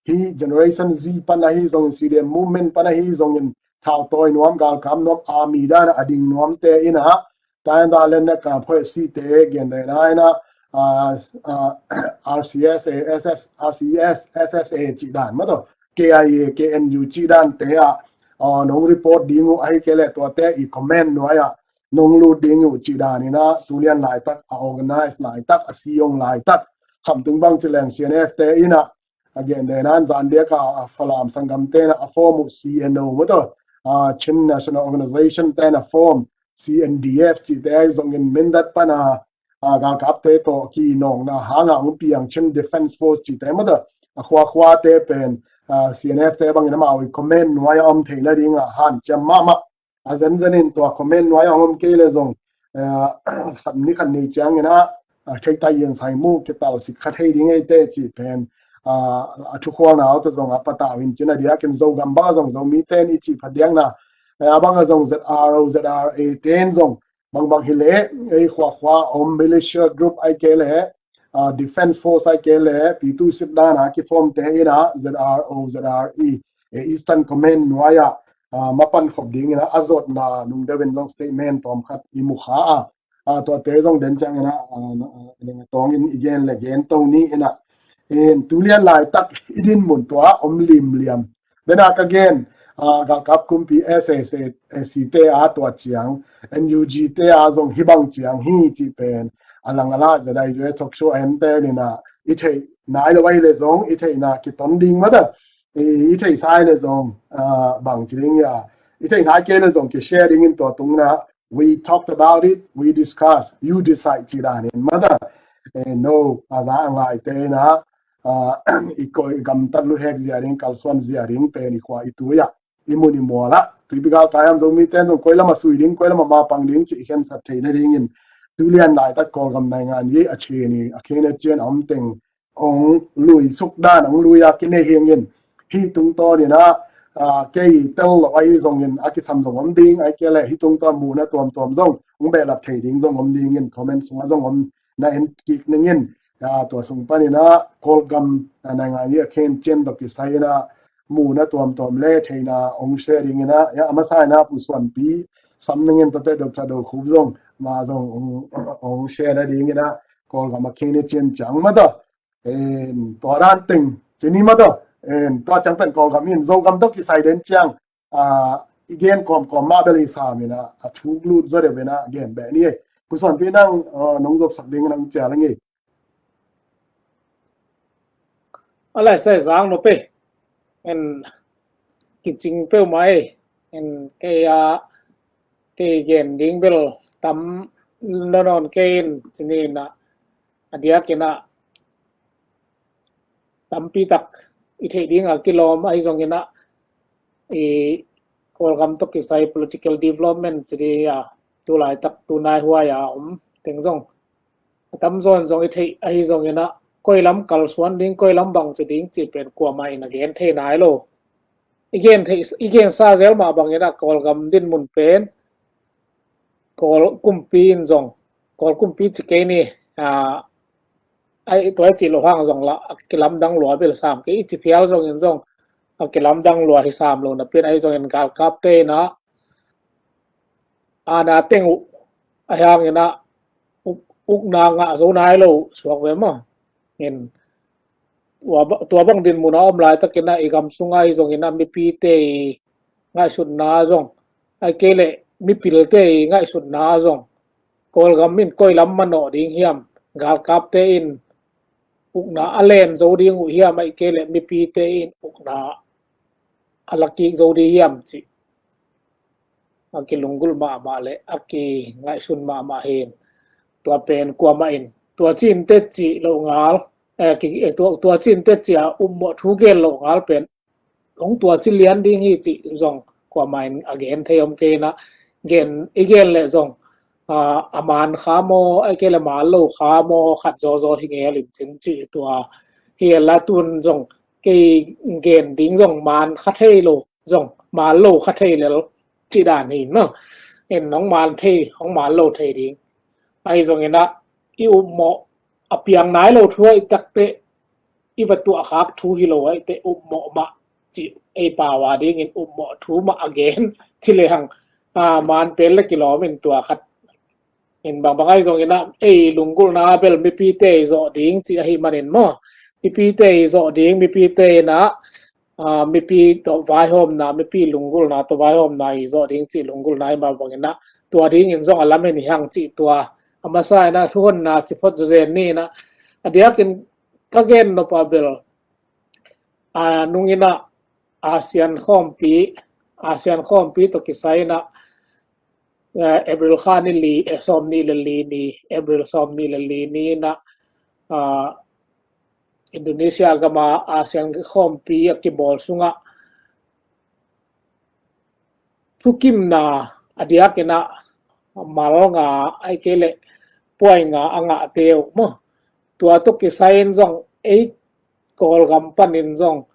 hi Generation Z pan ahi zongin C D M movement pan ahi zongin thautawi nuam galkap nuam army dan a ding nuamte in a ta en da len ne kan phoih site gen de na in a R C S A S S R C S S S A cih dan mataw K I A K N U cih dante ah nong report ding uh ahi ke le tuate i command nuai ah nong lut ding uh cih dan in a tulian laitak a organize laitak a siyong laitak khamtung bang ci leng C N F te in a a gen den an zan diak a, a Falam sanggam ten a form uh C N O maw tawh, a, Chin National Organization ten a form C N D F cihte ahi zongin Mindat pan a, a, galkapte tawh kinawkna hanga hong piang Chin Defence Force cihte maw tawh, a khuakhuate pen, a, C N F te bangin amau i command nuai a om theihna dinga hanciam mahmah. A zenzenin tua command nuai a hong om kei le zong, a, khat ni khat ni ciangin a, a, thei ta yen sai mu kital sik kha thei ding ei te cih pen, a, a thukhualna aw tawh zong a patau in cin a diakin Zogam bang a zong Zomi ten i cih phadiakna, a, bang a zong Z R O, Z R A ten zong bangbang hi leh, ei khuakhua om militia group ai kei leh, a, Defence Force ai kei leh, pitu sit dana kiform te ina Z R O, Z R E, e, Eastern Command nuai a, a, mapan khop dingin a, a zotna nung deuhin zong statement tawm khat i mu kha a, a, tuate zong den ciangin a, a, a, a, tawngin i gen le gen to ni ina, in tulian laitak i din mun tua om limliam. Dena ka gen, a, galkap kumpi S A C te a tua ciang, N U G te a zong hibang ciang hi cih pen, a lang a la, Zedai U S talk show en te nina, i theih nai lo ai le zong, i theihna kiton ding mata, i, i theih sai le zong, a, bang ci ding ia, i theih nai kei le zong ki share dingin tua tungna, we talked about it, we discussed, you decide ci danin mata, e, no, a za a ngai te na, a, i koi gamtat lu hek zia ding, kalsuan zia ding, pen i khua i tuia, i mun i muala, tuipi galkai am Zomi ten zong koi lama sui ding, koi lama mapang ding, ci i khensat theihna dingin, tulian laitak Kawlgam naingan i a cheni, a khene cien a om teng, ong lui suk dan, ong lui a kinei hingin, hi tungtawn ina, a, kei tel lo ai zongin, a kisam zong om ding, ai kei le hi tungtawn muna tuamtuam zong, ong behlap thei ding zong om dingin, comment sunga zong om na en kik ningin, a, tua sung panina, Kawlgam, a, naingan i a khen cien dok kisai ina, muna tuamtuam le theina ong share dingina, ia, a masa ina Pu Suanpi, sam ningin tate Doctor Do Khup zong, ma zong ong, ong share na dingina, Kawlgam a khen i cien ciang mata, en, tua dan teng, cini mata, en, tua ciang pen Kawlgam in, Zogam tawh kisai den ciang, a, i gen kawmkawm mah bel i sam ina, a thuk lut zaw deuh ina, gen beh ni ei. Pu Suanpi nang, a, nong zopsak ding nang cia leng ei. A lai sai zang no pe. En kicing peu mai. En kei a, kei gen ding bel tam nanon kei in, cini ina, a diak ina, tampi tak i theih ding a kilawm ahi zongin a, i Kawlgam tawh kisai political development ci di a, tu laitak tu nai huai a om teng zong a tamzaw in zong i theih ahi zongin a, koi lam kalsuan ding, koi lam bang ci ding ci pen kuamah in a gen thei nai lo. I gen thei, i gen sa zel mah bangin a Kawlgam din mun pen Kawl kumpi in zong, Kawl kumpi ci kei ni, a, ai, tua i ci lo hang zong la, a kilamdang lua bel sam kei, i ci phial zongin zong, a kilamdang lua hi sam lo napi in ahi zongin galkapte ina, a na teng uh, a hiang ina, uk, ukna ngah zo nai lo suak ve maw. In, tua ba-, tua bang din muna om laitak ina, i gam sunga i zong ina, mipite i ngaihsutna zong, ai kei le mipilte i ngaihsutna zong, Kawlgam in koi lam manawh ding hiam, galkapte in ukna a len zo ding uh hiam, ai kei le mipite in ukna a lakik zo ding hiam ci a kilunggulh mahmah le a kingaihsun mahmah hin. Tua pen kuamah in tua cin te ci lo ngal, eh, ki, eh, tua, tua cin te ci a upmawh thu gen lo ngal pen hong tua ci lian ding hi ci zong kuamah in a gen thei om kei na, gen, i gen le zong, a, a man kha maw, ai kei le man lo kha maw, khat zawzaw hi ngel in cin ci tua hi la tun zong kei gen ding zong man kha thei lo, zong man lo kha thei lel ci dan hi maw. En hong man thei, hong man lo thei ding. Ahi zongin a, i upmawh a piang nai lo thu ahi takte, i va tuah khak thu hi lo ahi te upmawh mah ci ei pau a dingin upmawh thu mah a gen ci le hang, a, man pen le kilawm in tua khat. In bangbang ahi zongin a, ei lunggulhna bel mipite i zawh ding ci ahi manin maw. Mipite i zawh ding, mipite ina, a, mipi tawh vaihawmna, mipi lunggulhna tawh vaihawmna i zawh ding ci lunggulhna i mah bangin a, tua dingin zong a lam hen i hang ci tua. A masa ina thuhonna ci phot zawzen ni ina, a diakin ka gen nop a bel a nung inah ASEAN khawmpi, ASEAN khawmpi tawh kisai inah, eh, April kha ni li, eh, sawm nih le li ni, April sawm nih le li ni inah, ah, Indonesia gama ASEAN khawmpi a kibawl sungah thukimna a diak inah mal nga, ahih kei leh puai nga a ngahte uh maw, tua tawh kisai in zong ei Kawlgam panin zong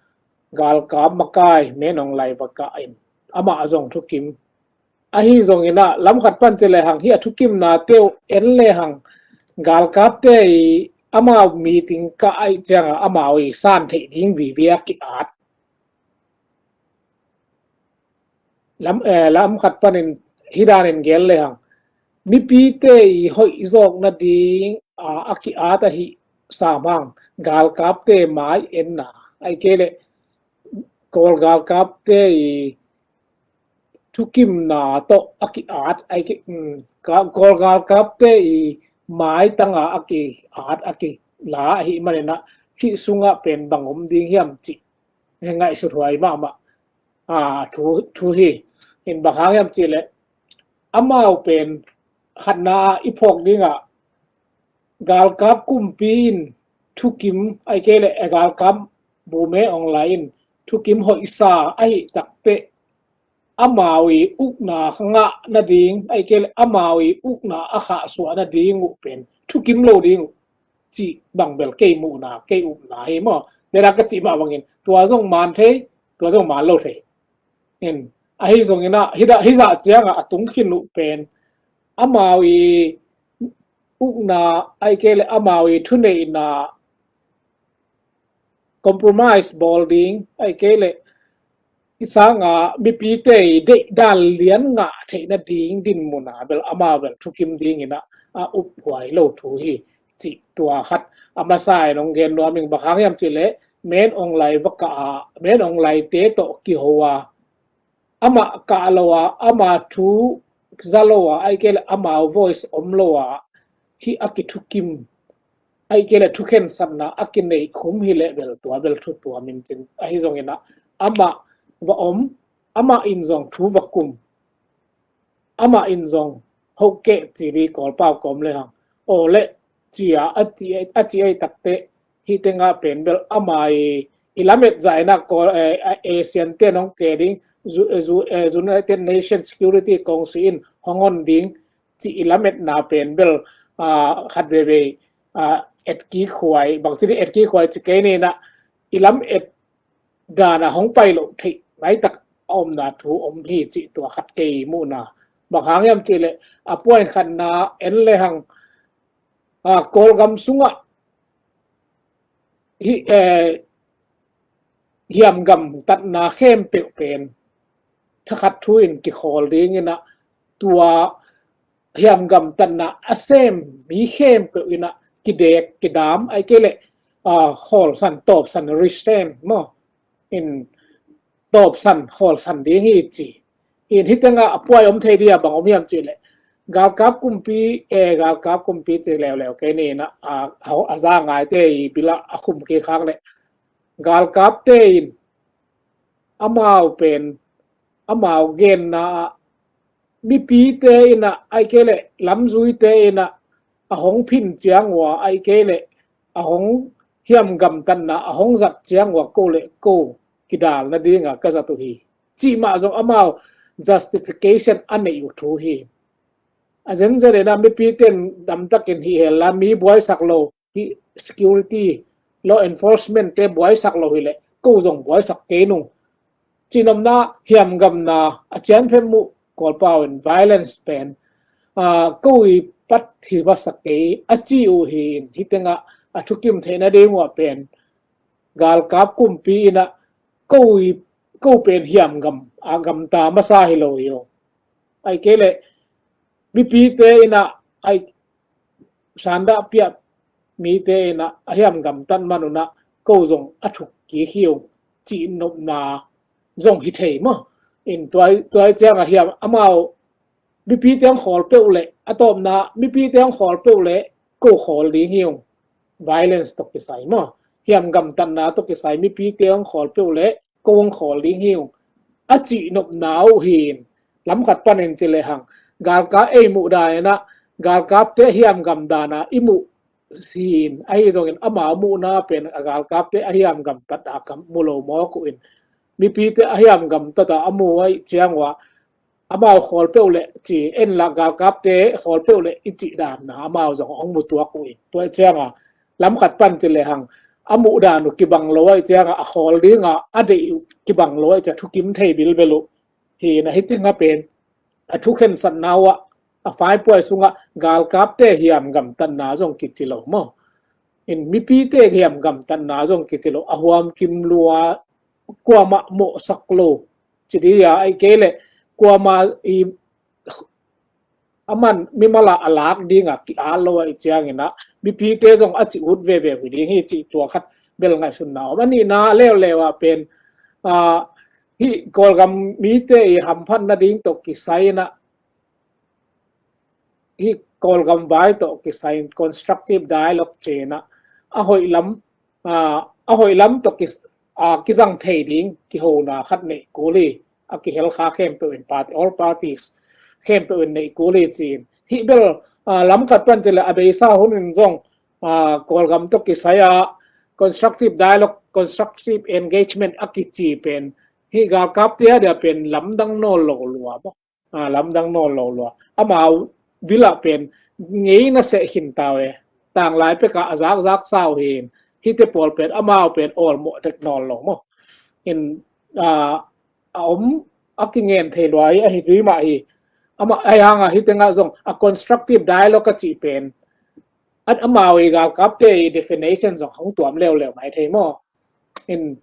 galkap makai Min Aung Hlaing va kah in amah zong thukim. Ahi zong inah lam khat pan ci lehang hih a thukimnate uh en lehang galkapte i amau meeting kah ahih ciangah amau i san theih ding vive a ki-at. Lam, eh, lam khat panin hih danin gen lehang mipite i hoih zawk nading, ah, a ki-at ahi sam hang galkapte mai enna, ahih kei leh Kawl galkapte i thukimna tawh a ki-at, ahih kei, um, Kawl galkapte i maitanga a ki-at, a kila ahih maninah hih sungah pen bang om ding hiam cih ngaihsut huai mahmah, a, thu, thu hi. In bang hang hiam cih leh amau pen khatna i phawk dingah galkap kumpi in thukim, ahih kei leh, eh, galkap bu Min Aung Hlaing in thukim hoihsa ahih takteh amau i ukna ngah nading, ahih kei leh amau i ukna a khahsuah nading uh pen thukim lo ding uh cih bang bel kei muhna, kei upna hi maw. Nena ka cih mah bangin tua zong man thei, tua zong man lo thei. In, ahi zong inah hih dah, hih zah ciangah a tung khin uh pen amau i ukna, ahih kei leh amau i thuneihna compromise bawl ding, ahih kei leh hih sanga mipite i deihdan lian ngah theih nading dinmuna bel amau bel thukim ding inah a uphuai lo thu hi cih tua khat a masa in hong gen nuam ing. Bang hang hiam cih leh Min Aung Hlaing va kah a, Min Aung Hlaingte tawh kiho a, amah kah lo a, amah thu za lo a, ahih kei leh amau voice om lo a, hih a kithukim, ahih kei leh thukhensatna a kineih khum hi leh bel tua bel thu tuam in cin. Ahi zong inah amah va om, amah in zong thu va kum, amah in zong hokeh ci di Kawlpau kawm lehang aw leh cia a ci, a ci ahih takteh hih tengah pen bel amah i, i lamet zah inah Kawl, eh, ASEAN te nong ke ding, zu, zu, eh, United Nations Security Council in hong on ding cih i lametna pen bel, ah, khat veve, ah, etkikhuai, bangci di etkikhuai ci kei ni inah i lamet dana hong pai loh theih laitak a omna thu om hi cih tua khat kei muhna. Bang hang hiam cih leh a puain khatna en lehang, ah, Kawlgam sungah hih, eh, hiamgam tatna khempeuh pen thakhat thu in kikhawl ding inah tua hiamgam tatna a sem mi khempeuh inah kidek kidam, ahih kei leh, ah, khawlsan, tawpsan, resistance maw, in tawpsan, khawlsan ding hi ci. In hih tengah a puai om thei dia bang om hiam cih leh galkap kumpi, eh, galkap kumpi ci leuleu kei ni inah, ah, a, a za ngaite i bilah a khum kik hang leh galkapte in amau pen, amau genna ah mipite inah, ahih kei leh lamzuite inah a hong phin ciang ua, ahih kei leh a hong hiamgam tatna a hong zat ciang ua ko leh ko kidal nadinga ka zat uh hi cih mah zong amau justification a neih uh thu hi. A zenzen inah mipite in damtakin hih hella mi buaisak lo, hih security, law enforcement te buaisak lo hi leh ko zong buaisak kei nung. Cihnopna hiamgamna a cianphem uh Kawlpau in violence pen, ah, ko i pat hi masak kei a ci uh hi in hih tengah a thukim theih nading uh ah pen galkap kumpi inah ko i, ko pen hiamgam a gamta masa hi lo hi uh. Ahih kei leh mipite inah ai sandah piak mite inah a hiamgam tan man unah ko zong a thuk kik hi uh cihnopna zong hi thei maw. In tua, tua ciangah hiam amau mipite hong khawl peuh leh a tawpna mipite hong khawl peuh leh ko khawl ding hi uh violence tawh kisai maw. hiam gamtatna tawh kisai mipite hong khawl peuh leh ko hong khawl ding hi ung, a cih nopna uh hi in, lam khat panin ci lehang galkap ei muh dan inah galkapte hiam gam dana i muh hi in, ahi zongin amau muhna pen a galkapte a hiam gamtat a ka mu lo mawk uh in, mipite a hiam gamtat a a mu uh ahih ciang uh ah amau khawl peuh leh ci en la, galkapte khawl peuh leh i cih dan na amau zong hong mu tuak uh in, tua cianga lam khat pan ci lehang a muh dan uh kibang lo ahih cianga a khawl dinga a deih uh kibang lo ahih ciang thukim thei bilbel uh hi in, ahi tenga pen a thukhensatna uh ah a five point sungah galkapte hiam gamtatna zong kici lo maw? In mipite hiam gamtatna zong kici lo, a huam kim lua, kuamah mawhsak lo ci ding a, ahih kei leh kuama i a man mimal a a lak dinga ki-at lo ahih ciangin ah mipite zong a ci ut veve uh hi ding hi cih tua khat bel ngaihsutna om. A nihna leuleu ah pen, ah, hih Kawlgam mite i hamphatna ding tawh kisai inah hih Kawlgam vai tawh kisai in constructive dialogue ci inah a hoih lam, ah, a hoih lam tawh ki, ah, kizang thei ding kihona khat neih kul hi, a kihel kha khempeuh in party, all parties khempeuh in neih kul hi ci in. Hih bel, ah, lam khat pan ci leh a beisa hun in zong, ah, Kawlgam tawh kisai a constructive dialogue, constructive engagement a kici pen hih galkapte a dia pen lamdang nawn lo lua maw? Ah, lamdang nawn lo lua. Amau bilah pen ngei na seh khin tau e. Tanglai pekah a zakzak sau hi in, hihte pawl pen amau pen awlmawh tek nawn lo maw? In, ah, a om a kingen thei lua hi, ahi tui mah hi. Amah, ahi hanga hih tengah zong a constructive dialogue a cih pen at amau i galkapte i definition zong hong tuam leuleu mai thei maw? In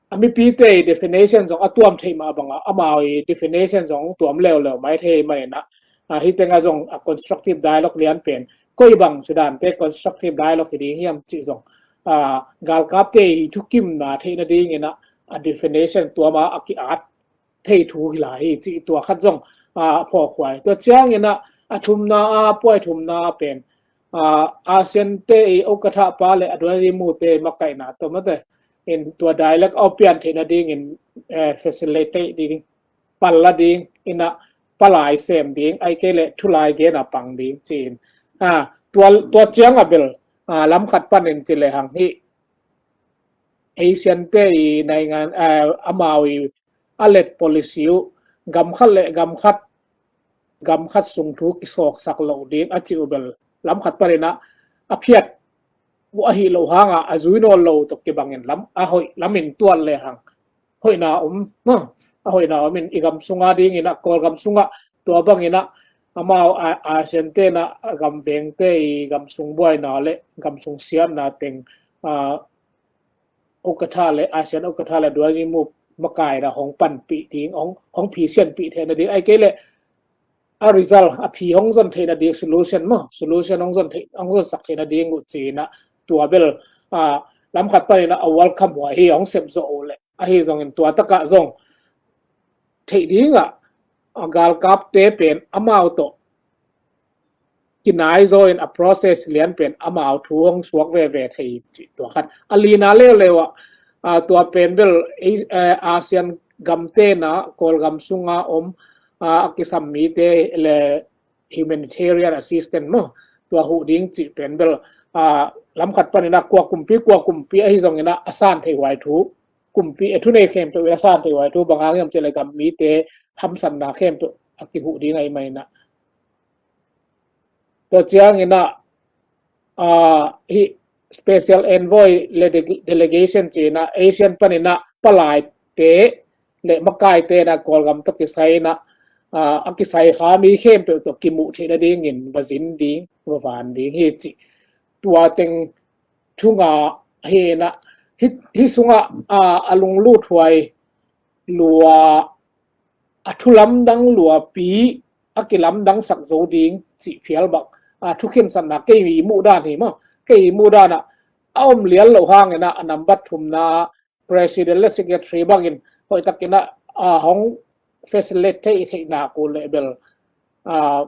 a mipite i definition zong a tuam thei mah banga amau i definition zong hong tuam leuleu mai thei mah inah, ah, hih tengah zong a constructive dialogue lian pen koi bang ci dante constructive dialogue hi ding hiam cih zong, ah, galkapte i thukimna theih nading inah a definition tuama a ki-at thei thu hi lai hi cih tua khat zong, ah, phawkhuai. Tua ciangin ah a thumna a, puai thumna a pen, ah, ASEAN te i okatha pa le a duai mute makaihna tawh mate in tua dialogue a pian theih nadingin, eh, facilitate ding, pal la ding inah palai sem ding, ahih kei leh thulai gen a pang ding ci-in. Ah, tua, tua ciang a bel, ah, lam khat panin ci lehang hih ASEAN te i naingan, ah, amau i a let policy uh gam khat le gam khat, gam khat sung thu kisawksak loh ding a cih uh bel lam khat panin ah a phiat uh ahi lo hanga a zui nawn lo tawh kibangin lam a hoih lamin tuat lehang hoihna om, a hoihna om in i gam sunga dingin ah Kawlgam sungah tua bangin ah amau a, ASEAN te inah a gam vengte i gam sung buaina le gam sung siatna teng, ah, okatha le ASEAN okatha le duai mute makaina hong panpih ding, hong, hong phisianpih theih nading, ahih kei leh a result a phi hong zon theih nading solution maw, solution hong zon theih, hong zonsak theih nading uh ci inah tua bel, ah, lam khat panin ah a welcome huai hi, hong sep zawh uh leh ahi zongin tua takah zong theih dingah a galkapte pen amau tawh kinai zaw in a process lian pen amau thu hong suak veve thei cih tua khat. A lina leuleu ah, ah, tua pen bel, eh, ASEAN gamte inah Kawlgam sunga om, ah, a kisam mite le humanitarian assistance maw, tua huh ding cih pen bel, ah, lam khat panin ah kua kumpi kua kumpi ahi zongin ah a san thei huai thu, kumpi, eh, thunei khempeuh in a san thei huai thu, bang hang hiam cih leh gam mite hamsatna khempeuh a kihuh ding ahih manin ah. Tua ciangin ah, ah, hih special envoy le de-, delegation ci inah ASEAN panin ah palaite le makaite inah Kawlgam tawh kisai inah, ah, a kisai kha mi khempeuh tawh kimuh theih nadingin va zin ding, va van ding hi cih tua teng thu nga hi inah, hih, hih sungah, ah, a lunglut huai lua, a thu lamdang luapi a kilamdangsak zo ding cih phial bang, ah, thukhensatna kei i muh dan hi maw, kei i muh dan ah a om lian loh hangin ah a nambat thumna president le secretary bangin hoihtakin ah, ah, hong facilitate theih, theih nak uh leh bel, ah,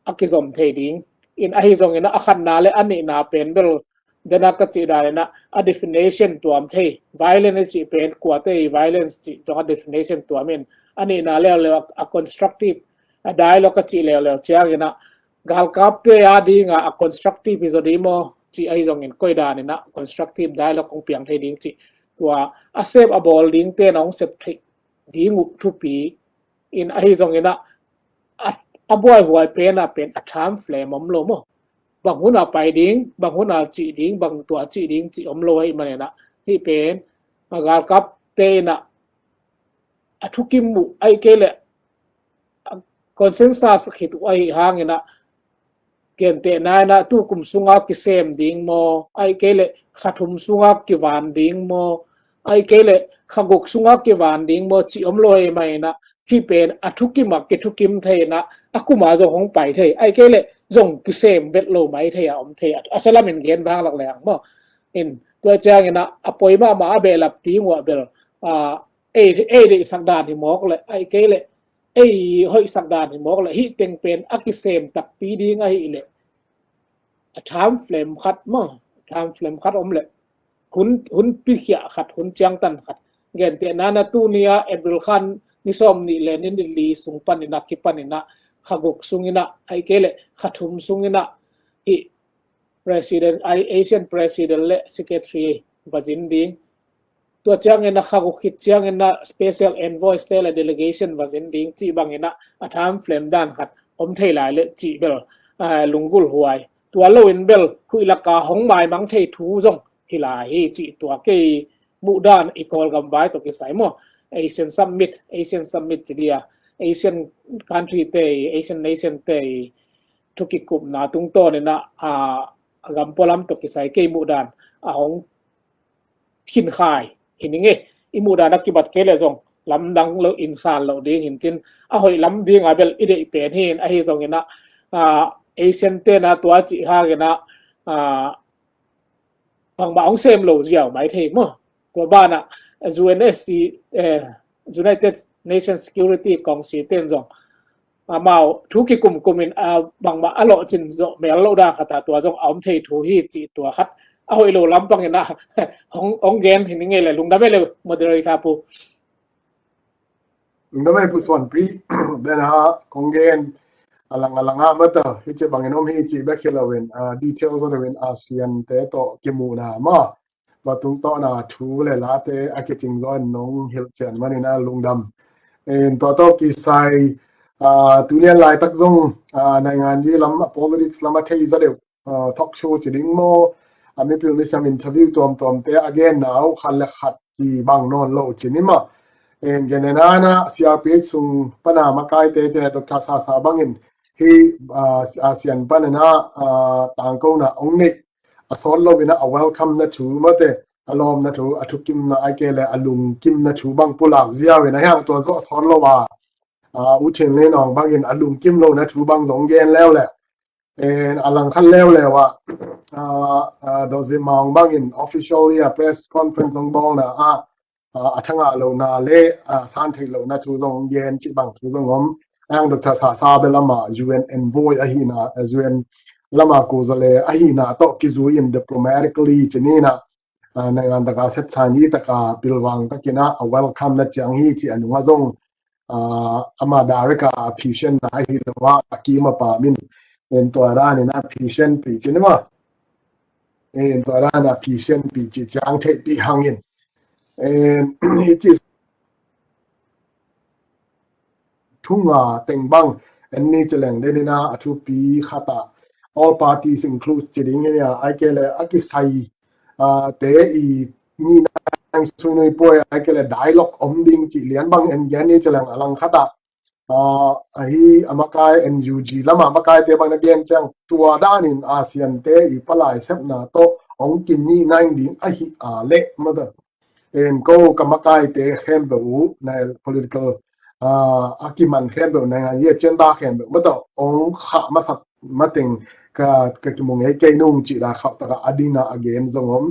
a kizom thei ding in, ahi zongin ah a khatna le a nihna pen bel Dena ka cih dan inah a definition tuam thei, violence i cih pen kuate i violence cih zong a definition tuam in, a nihna leuleu a, a constructive, a dialogue ka cih leuleu ciang inah galkapte a dinga a constructive hi zaw ding maw cih ahi zongin koi dan inah constructive dialogue hong piang thei ding cih tua a sep a bawl dingte na hong sep theih ding uh thupi in ahi zongin ah a, a buaihuai pen a pen a time frame om lo maw? Bang hun a pai ding, bang hun a cih ding, bang tua cih ding cih om lo ahi manin ah hih pen a galkapte inah a thukim uh ahi kei leh a consensus khit uh ahi hangin ah gentehna inah tu kum sunga kisem ding maw, ahi kei leh kha thum sunga kivan ding maw, ahi kei leh kha guk sunga kivan ding maw cih om lo ahi manin ah hih pen a thukim a kithukim thei inah a kuma zong hong pai thei, ahi kei leh zong kisem vet lo mai thei a om thei a, a sia lamin gen bang lak leng maw? In tua ciang inah a poi mahmah a behlap ding uh ah bel a, ei, ei deihsak dan hi mawk leh, ahi kei leh ei hoihsak dan hi mawk leh, hih teng pen a kisem takpi ding ahih leh a time frame khat maw, time frame khat om leh hun, hun pikhiah khat, hun ciangtan khat, gentehna inah tuni a April kha ni sawm nih le ni li sung panin ah kipanin ah kha guk sung inah ahi kei leh kha thum sung inah hih president, ASEAN president le secretary va zin ding. Tua ciangin ah kha guk khit ciangin ah special envoy te le delegation va zin ding cih bangin ah a time frame dan khat om thei lai leh cih bel a, lunggulh huai. Tua loin bel huih laka hong maimang thei thu zong hi lai hi cih tua kei muhdan i Kawlgam vai tawh kisai maw? ASEAN Summit, ASEAN Summit ci dia, ASEAN country te, ASEAN nation te thu kikupna tungtawn inah a, a gam pualam tawh kisai kei muhdan a hong khinkhai hi ning e. I muhdan a kibat kei leh zong lamdang lo, insan lo ding hin cin a hoih lam dinga bel i deih pen hi in ahi zongin ah a, ASEAN te na tua cih hangin ah a, bangmah hong sem lo ziau mai thei maw? Tua banah UNSC, eh, United Nations Security Council ten zong amau thu kikumkum in a, bangmah a lawhcin zawh mel lo dan khat a tua zong a om thei thu hi cih tua khat a hoih lo lampang inah hong, hong gen hi ning e le, lungdam e le moderator pu. Lungdam e Pu Suanpi, dena kong gen a lang a lang a mata hi ci bangin om hi cih bek hi loin a, details lo in ASEAN te tawh kimuhna maw, tua tungtawna thu le late a kicing zaw in nong hilh cian manin a lungdam. In tua tawh kisai a, tuni a laitak zong a, naingan lam a politics lam a thei zaw deuh a, talk show ci ding maw, a mipil misiam interview tuamtuamte a genna uh khat le khat kibang nawn lo ci ni maw? In gentehna inah CRPH sung pana makaite ci inah Doctor Sasa bangin hih a, ASEAN panin ah a, tangkona hong neih a sawt lo inah a welcome na thu mate, a lawmna thu, a thukimna ahi kei leh a lungkimna thu bang pulak ziau inah hiang tua zawh a sawt lo a, a, U Chin Lin Aung bangin a lungkim lo na thu bang zong gen leuleu. In a langkhat leuleu ah a, a, Dawzim Maung bangin officially a press conference zong bawlna ah a, a thangah lohna le a, san theih lohna thu zong gen cih bang thu zong om. Ahi hang Doctor Sasa bel amah UN envoy ahihna, UN lama kuzale ahihna tawh kizui in diplomatically ci ni inah a, naingan taka setsan hi taka pilvang takin ah a welcome na ciang hi cih a nungah zong a, ama direct a phisenna ahi lo a, a kim a pam in, in tua dan inah phisenpih ci ni maw? In tua dan a phisenpih ci ciang theihpih hangin, in i ci thunga teng bang en ni ci leng den inah a thupi khat ah all parties include ci ding hi nia, ahi kei leh a kisai a, te i nihna sui nui puai ahi kei leh dialogue om ding cih lian bang en gen ni ci leng a langkhat ah a, ahi a makai NUG lama makaite bang na gen ciang tua danin ASEAN te i palai sepna tawh hong kinihna ding ahi a leh mata. En ko ka makaite khempeuh uh, na political a, a kiman khempeuh, naingan agenda khempeuh mata hong khah masak mateng ka, ka kimu ngei kei nung cih dan khauh taka a dina a gen zong om.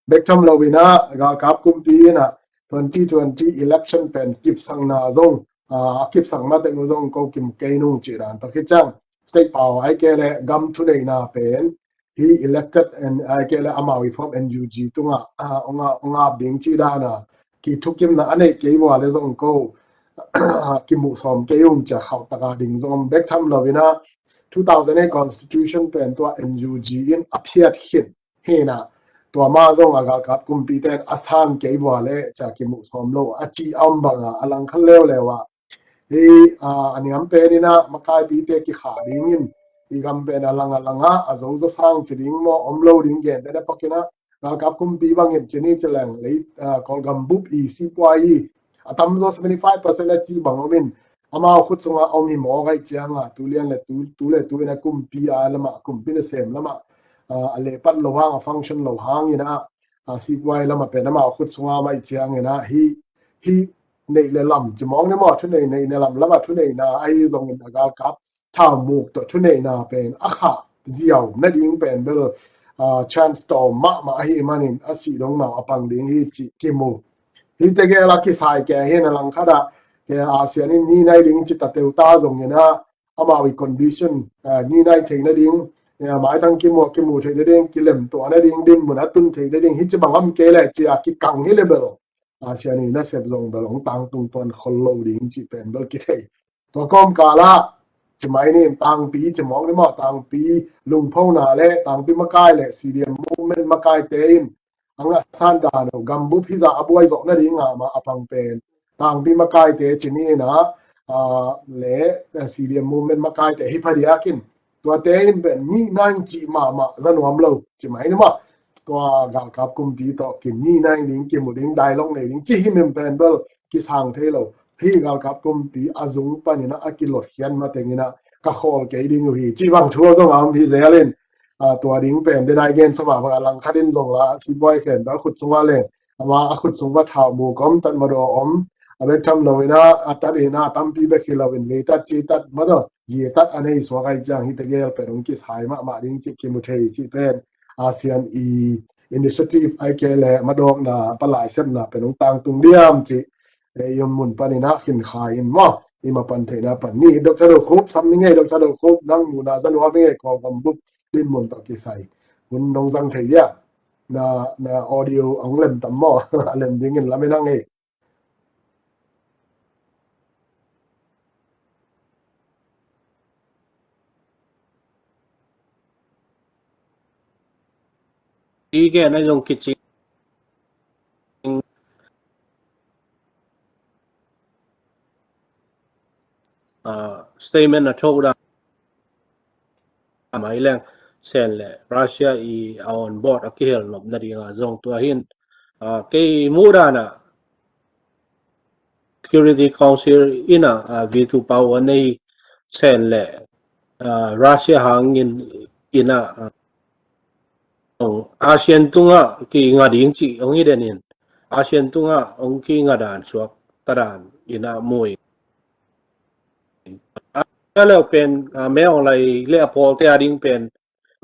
Bek tham lo inah galkap kumpi inah twenty twenty election pen kipsakna zong a, a kipsak mateng uh zong ko kimu kei nung cih dan tawh khit ciang state power ahi kei leh gam thuneihna pen hi elected and, ah, kei le amau i form N U G tungah, ah, ong a, ong ap ding ci dan a kithukimna a neih kei vua le zong ko kimuh sawm kei ung ci a khauh taka ding zong om bek tham lo in a, two thousand eight constitution pen tua N U G in a phiat khin hi na, tua mah zong a galkap kumpite in a san kei vua le ci a kimuh sawm lo a ci a om banga a langkhat leuleu a hi, ah, a niam pen in a makaipite kikhah dingin i gam pen a lang a lang a, a zozo sang ci ding maw om lo ding gente na pakin a, galkap kumpi bangin ci ni ci leng lei, ah, Kawlgam bup i sipuai i a tamzaw seventy five percent a ci bang om in, amau khut sunga om hi mawk ahih cianga tu lian le tu, tu le tu in a kumpi a lamah, kumpi nasem lamah, ah, a lehpat lo hang, a function lo hangin a, ah, sipuai lamah pen amau khut sunga om ahih ciangin a hi, hi neih le lam ci mawk ni maw, thunei neih le lam lamah thuneihna ahi zongin a galkap thaumuk tawh thuneihna pen a khah ziau nading pen bel, ah, chance tawm mahmah ahih manin a sih dong nau a pang ding hi cih kimu. Hihte gel a kisai kei hi na, langkhat ah kei ASEAN in ni nai ding ci ta teu ta zongin a, amau i condition, ah, ni nai thei nading, ah, maitang kimu, kimu thei nading, kilem tuah nading, dinmun a tun thei nading hi ci bang om kei le ci a kikang hi le bel ASEAN i nasep zong bel ong tangtung tuan khol lo ding cih pen bel kithei. Tua kawmkal ah ci mai ni, tangpi ci mawk ni maw, tangpi lungphona le tangpi makai le C D M movement makaite in a ngahsan dan uh gambup hizah a buai zawh nading a mah a pang pen tangpi makaite ci ni in a, ah, le, eh, C D M movement makaite hi phadiakin tuate in pen ni nai cih mahmah za nuam lo ci mai ni maw. Tua galkap kumpi tawh ki ni nai ding, kimu ding, dialogue nei ding ci hi min pen bel kisang thei lo. Hi galkap kumpi a zung panin a, a kilot khian matengin a ka khawl kei ding uh hi ci bang thu zong a om hi zel in, ah, tua ding pen den ai gen sama bang a langkhat in zong la sipuai khen bel khut sunga le ama a khut sung va thaumuk om, tat madaw om, a bek tham lo in a, a tat in a tampi bek hi lo in lei tat ci tat madaw ye tat a nei suak ai ciang hihte gel pen ong kisai mahmah ding cih kimu thei cih pen ASEAN i initiative ai kei le madawkna palai sepna pen ong tangtung diam cih, eh, i om mun panin a khin khai in maw, i ma pan theihna pan ni. Doctor Do Khup sam ni ngei, Doctor Do Khup nang muhna za nuam hi ngei, Kawlgam bup dinmun tawh kisai hun nong zang thei dia, na, na audio ong lem tam maw? A lem dingin lamen a ngei. I gen a zong kici, ah, statement a tho da mai leng sen le Russia i a on board a kihel nop nading a zong tua hin, ah, kei muh dan a Security Council in a, ah, veto power a nei sen le, ah, Russia hangin in a, ah, ASEAN tungah ki nga ding cih ong hi den in, ASEAN tungah ong ki nga dan suak ta dan in a mui. A leu pen, ah, Min Aung Hlaing le a pawlte a ding pen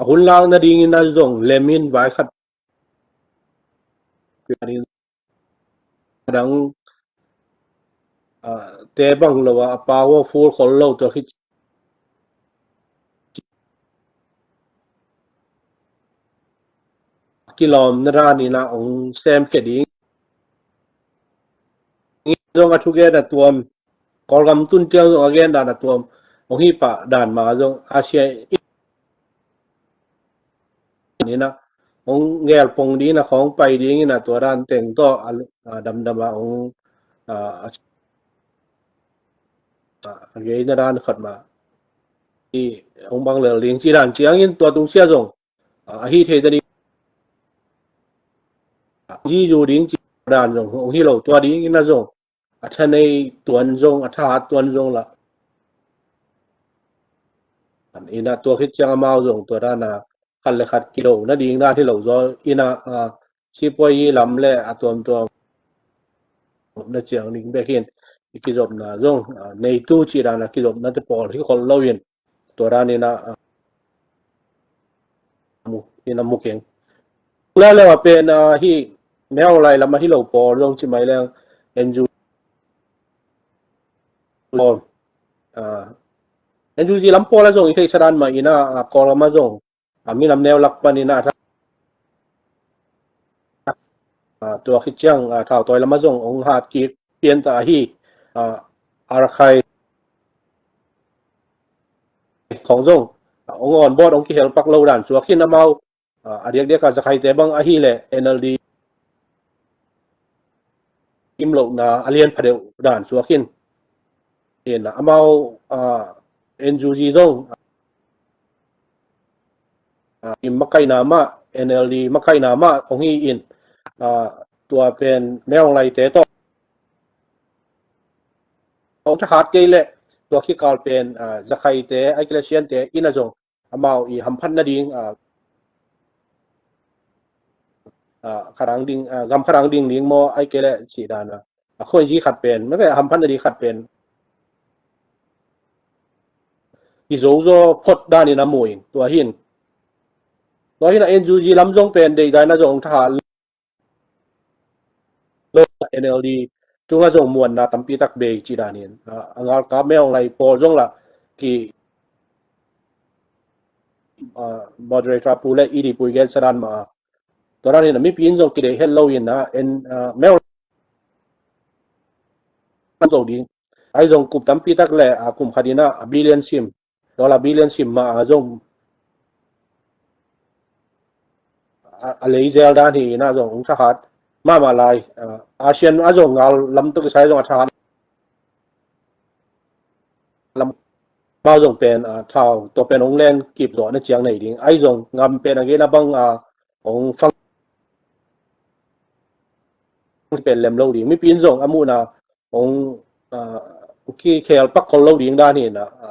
a hun lak nadingin a zong lem in vai khat dang, ah, te bang lo a, a powerful khol lo tua khit kilawm na dan in a ong sem khe ding. Zong a thugen a tuam, Kawlgam tun tiang zong a gen dan a tuam, ong hi pah dan ma zong ASEAN in a ong gel pong ding in a khawng pai ding in a tua dan teng tawh a, a damdam a ong, a, a, a gei na dan khat ma i ong bang lel ding ci dan ciangin tua tung sia zong, a, a hi thei ta ding. Ji zu ding ci dan zong ong hi lo tua ding in a zong a tha nei tuan zong, a thahat tuan zong la. In a tua khit ciang amau zong tua dan a khat le khat kilo nading dan hi lo zaw in a, ah, sipuai i lam le a tuamtuam na ciang ding bek hin i kizopna zong, ah, neitu ci dan a kizopna te pawl hi khol lo in tua dan in a, ah, mu, in a mu keng. Lele a pen, ah, hi Min Aung Hlaing lam a hi lo pawl zong ci mai leng N U G pawl, ah, N U G lam pawl a zong i theihsa dan mah in a, ah, Kawlgam a zong, a minam neu lak panin a tha, a, tua khit ciang, a, thautawi lamah zong hong hat kik pian ta ahi, a, Arkhaih khawng zong, a, hong on board hong kihel pak lo dan suak hi in amau, a, a diakdiak a Zakhaite bang ahih leh N L D kim lohna a lian pha deuh dan suak hi in. Hi in amau, a, N U G zong, a, kim makaihna mah, N L D makaihna mah hong hi in, a, tua pen Min Aung Hlaing te tawh hong thahat kei leh tua khit kal pen, a, Zakhaite, ahih kei leh Shan te in a zong amau i hamphat nading, a, a, khat ang ding, a, gam khat ang ding ding maw, ahih kei leh cih dan a, a khuaizi khat pen, mate, a hamphat nading khat pen i zozo phot danin a mu ing, tua hi in. Tua hi in a N U G lam zong pen deihdaina zong thahat lo, N L D tungah zong muanna tampi tak bei cih dan hi in. A, a ngalkap Min Aung Hlaing pawl zong lah ki, a, moderator pu le E D pu i gensa dan mah a, tua dan hi in a mipi in zong kideih het lo in a, en, a, Min Aung Hlaing zo ding. Ahi zong kum tampi tak le, a, kum khat in a, a billion sim, dollar billion sim mah a zong, a, a lei zel dan hi in a zong hong thahat mahmah lai, a, ASEAN a zong ngal lam tawh kisai zong a thahat lam, amau zong pen, a, thau tua pen hong len kip zawhna ciang nei ding. Ahi zong gam pen a gen a bang, a, hong fang pen lem lo ding. Mipi in zong a muhna hong, a, kikhel pak khol lo ding dan hi in a, a,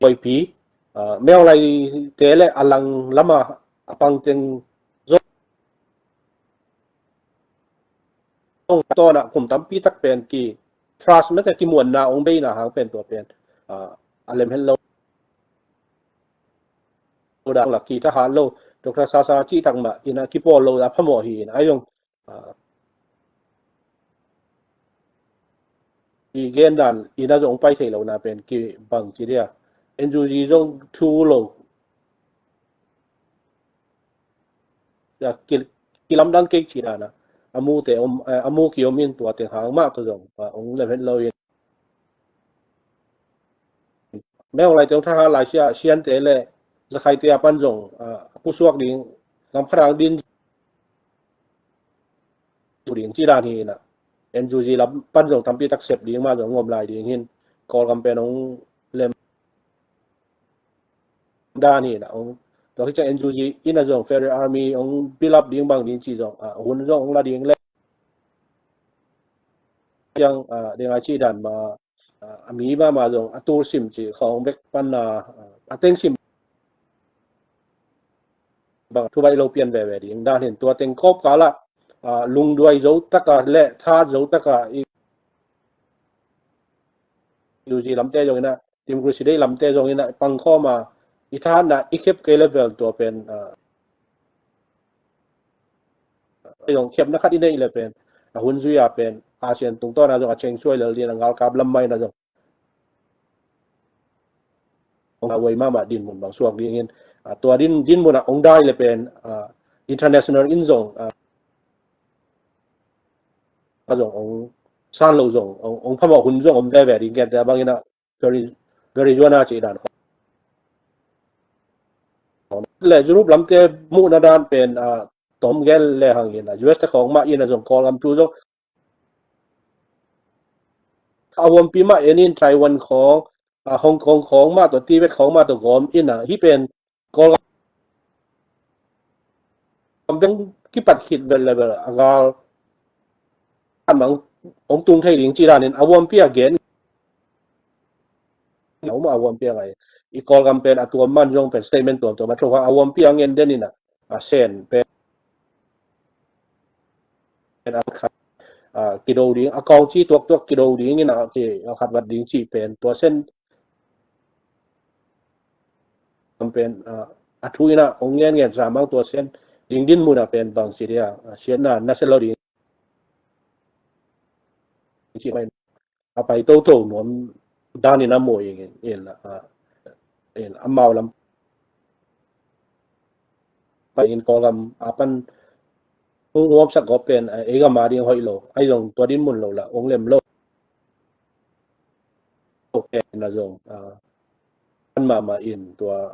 koipi, a, Min Aung Hlaing te le a lang lam a, a pang teng zong tawh na kum tampi tak pen ki trust mate, kimuanna hong beina hang pen tua pen, a, a lem het lo. Tua dan lah kithahat lo, Doctor Sasa cih tak mah in a kipawl lo a phamawh hi in. Ahi zong, a, i gen dan in a zong pai thei lohna pen kibang ci dia. N U G zong thu lo, a, ki, kilamdang kei cih dan a, a mute om, a, a mu ki om in tua teng hang mah tawh zong, a, hong lem het lo in. Min Aung Hlaing te hong thahat lai sia, Shan te le Zakhaite a pan zong, a, a pusuak ding, gam khat ang din ding cih dan hi in a, N U G lam pan zong tampi tak sep ding mah zong om lai ding hi in, Kawlgam pen hong lem dan hi in a, hong, tua khit ciang N U G in a zong Federal Army hong build up ding bang ding cih zong, a, hun zong hong la ding le ciang, a, ding a cih dan mah, a, a mi mahmah zong a tul sim cih khawng bek pan a, a, a teng sim bang thu baih lo pian veve ding dan hi in, tua teng kawp kal ah, a, lungduai zo tak a le thahat zo tak a i N U G lamte zong in a, democracy deih lamte zong in a pang khawm a, i thahatna i khep kei le bel tua pen, a, zong khepna khat i neih le pen, a, hun zui a pen ASEAN tungtawn a zong a cheng suai lel ding in a, ngalkap lam mah in a zong hong a uai mahmah dinmun bang suak ding in, a, tua din, dinmun ah hong dai le pen, a, international in zong, a, a zong hong san lo zong hong, hong phamawh hun zong om veve ding, gentehna bang in a Veri-, Venezuela cih dan khawng le Europe lamte muhna dan pen, a, tom gel le hang in a, U S te khawng mah in a zong Kawlgam thu zong a huampi mah en in, Taiwan khawng, a, Hong Kong khawng mah tawh, Tibet khawng mah tawh gawm in a, hih pen Kawlgam beng kipat khit vel le vel a gal a mang hong tung thei ding cih dan in a huampi a gen. A huampi a ngai. I Kawlgam pen a tuam man zong pen statement tuamtuam a thokha, a huampi a ngen den in a, a Shan pen a khat, a, kido ding, a kawng ci tuaktuak kido ding in a, ki, a khat vat ding cih pen tua Shan pen, a, a thu in a hong ngen ngen sa mang, tua Shan ding dinmun a pen bang ci dia, a, siatna na se lo ding cih pen a pai toto nuam dan in a mu ing in, in, a, amau lam pai in Kawlgam a pan hong huamsak gawp pen ei gam a ding hoih lo, ahi zong tua din mun lo la hong lem lo. Pen a zong pan mahmah in tua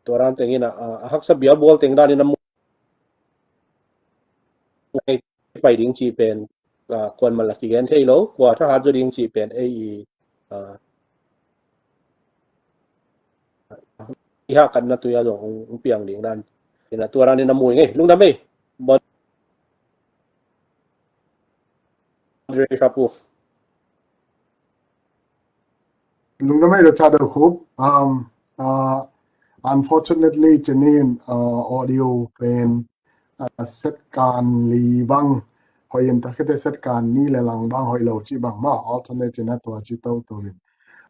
tua dan teng in a haksa bia bual teng dan in a mu pai ding cih pen kuan man la kigen thei lo, kua thahat zaw ding cih pen ei i i hakatna tui a zong hong piang ding dan in a tua dan in a mui ngei lungdam ei. Bon Andre Shapu. Lungdam ei Doctor Dokhup. Um, uh, unfortunately, cinin uh, audio pen uh, set kan li bang hoih in, takhete set kan ni le lang bang hoih lo ci bang ma alternate in a tua ci to to in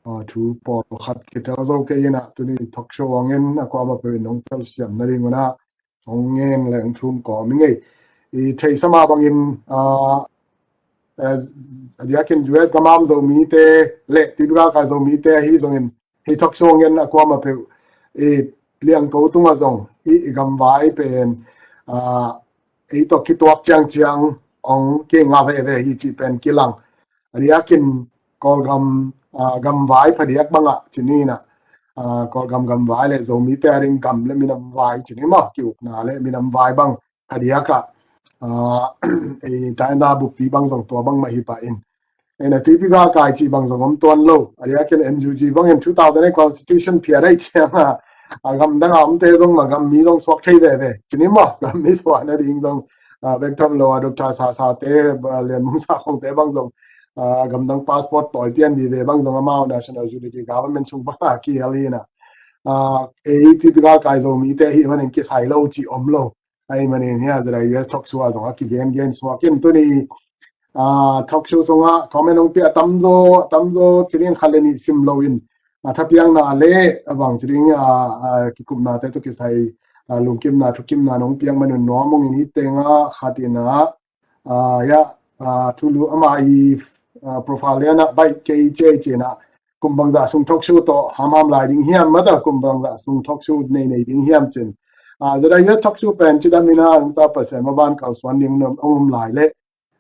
uh, thu pawl khat kitel zo kei in a tuni talk show angin a kuama peuh in hong tel siam na ding una hong ngen le hong thum kawm i ngei. I theihsa mah bangin uh, a diakin U S gamam Zomite le Tipika kai Zomite ahi zongin hei talk show ngen a kuama peuh i liangko tunga zong i gamvai pen ei tawh kituak ciangciang ong kinga veve hi cih pen kilang. A diakin Kawlgam gamvai phadiak bangah cinina Kawlgam gamvai le Zomite a ding gam le minam vai cini maw kiukna le minam vai bang phadiakah taina bukpi bang zong tua bang mah hi pah in. Ena Tipika kai cih bang zong om tuan lo. A diakin N U G bangin two thousand eight constitution phiat aih cianga a gamdang a omte zong ma gammi zong suak thei veve cini maw gammi suahna ding zong bek tham lo a Doctor Sasate Lian Mung Sa Khongte bang zong gamdang passport tawi pian vive bang zong amau national unity government sung banga kihel hina. Ei Tipika kai Zomite hi manin kisai lo cih om lo. Ahi manin hia zada U S talk show a zong a kigen gen suak in tuni talk show sunga comment hong pia a tamzaw a tamzaw kirin khat le nih sim lo in a thapiakna le a bang ci ding a kikupnate tawh kisai lungkimna thukimna nong piak manun nuam ung in hi tenga khatina ya thulu ama i profile liana baih kei cei cina kum bangzah sung talk show tawh hamham lai ding hiam mata kum bangzah sung talk show nei nei ding hiam cin zada ya talk show pen cidamina ungta pasai maban kalsuan ding ong um lai le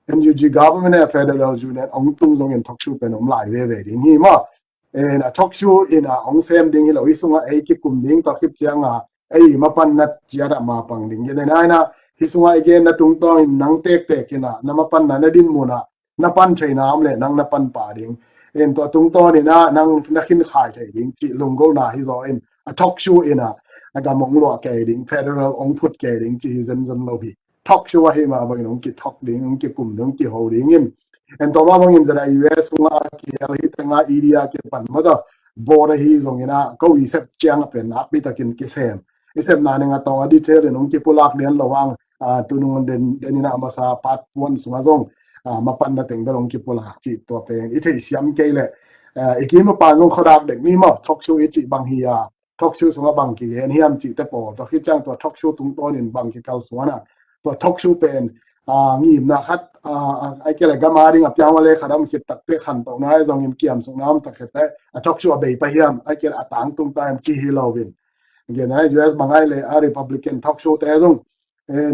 N U G government a federal union ong tung zongin talk show pen om lai veve ding hi maw. En a talk show in a ong sem ding hi lo hi sunga ei kikum ding tawh khip cianga ei mapanna ciat a mapang ding gen aina hi sunga i genna tungtawnin nang tektek in a na mapanna na dinmuna na pan theina om le nang na pan pah ding. En tua tungtawnin a nang na khin khai thei ding cih lunggolhna hi zaw in a talk show in a a gam ong luah kei ding federal ong phut kei ding cih hi zenzen lo hi. Talk show ahi mah bangin hong kithok ding hong kikum ding hong kiho dingin en tawh mah bangin zada U S hunga kihel hi tenga India kipan mata board ahi zongin a ko i sep ciang a pen nakpi takin kisem i sepna ning a tawng a detail in hong kipulak lian lo ang tunung den den in a masa part one sunga zong mapanna teng bel hong kipulak cih tua pen i theih siam kei le i kim a pan zong khodak dek mi maw talk show i cih bang hi a talk show sunga bang kigen hiam cihte pawl tua khit ciang tua talk show tungtawnin bang kikalsuan a tua talk show pen ngimna khat ai kele gam a ding a piang le khat am khit takte khantohna ai zongin kiamsukna om tak khete a talk show a bei pah hiam ai kele a tangtung ta hiam ci hi lo in. Gen a U S bang ai le a Republican talk show te zong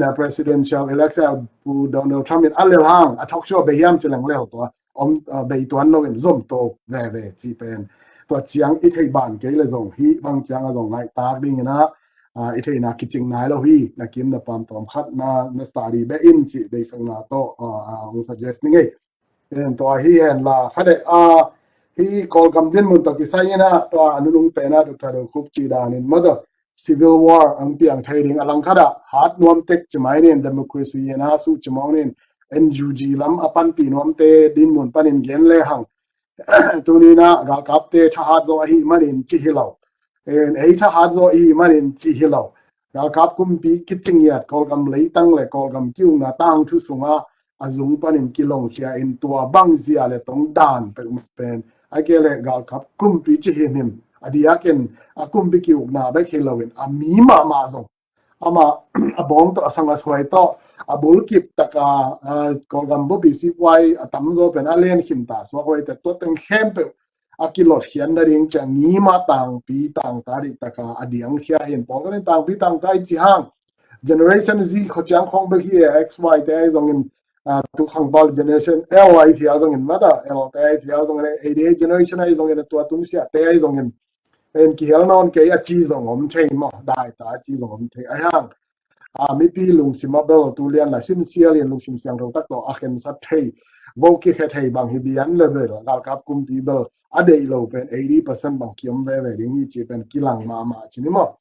na presidential election pu Donald Trump in a lel hang a talk show a bei hiam ci leng lel tua om bei tuan lo in zom to veve ci pen tua ciang i thei ban kei le zong hi bang ciang a zong ngai tak ding in a i theina kicing nai lo hi na kim na pam tawm khat na na study be in ci deisakna to ong suggest ni ngei. En tua hi hen la khat e a hi Kawlgam din mun to kisai in a tua a nunung pen a Doctor Dokhup ci dan in mata civil war ang piang thei ding a langkhat ah hat nuam tek ci mai nin democracy in a su ci mawng nin N U G lam a panpi nuamte din mun panin gen le hang tuni na galkapte thahat zaw ahi manin ci hi lo. En ei thahat zaw ahi manin ci hi lo. Galkap kumpi kicing iat Kawlgam leitang le Kawlgam kiungna tang thu sunga a zung panin kilongkhia in tua bang zia le tong dan pek pen a ke le galkap kumpi ci himhim a diakin a kumpi kiukna bek hi loin a mi mahmah zong ama a bawng tawh a sang a suai tawh a bulkip taka Kawlgam bupi sipuai a tamzaw pen a len khinta suak huai te tua teng khempeuh a kilotkhiat nading ciang ni mah tangpi tangta dih taka a diangkhia hi. Pawlkhat in tangpi tangta i ci hang Generation Z khua ciang khawng bek hi e, X Y te ahi zongin, ah, tu khang bal Generation L ahi phial zongin, mata L te ahi phial zongin, A D A generation ahi zongin, tua tungsiah te ahi zongin, en kihel nawn kei a ci zong om thei maw, daita a ci zong om thei. Ahi hang, ah, mipi lungsim a bel tu lian lai sinsial in lungsim siangtho tak tawh a khensat thei, vo kikhia thei bang hi bian le bel, galkap kumpi bel a deih lo pen eighty percent bang kiom veve ding hi ci pen kilang mahmah ci ni maw.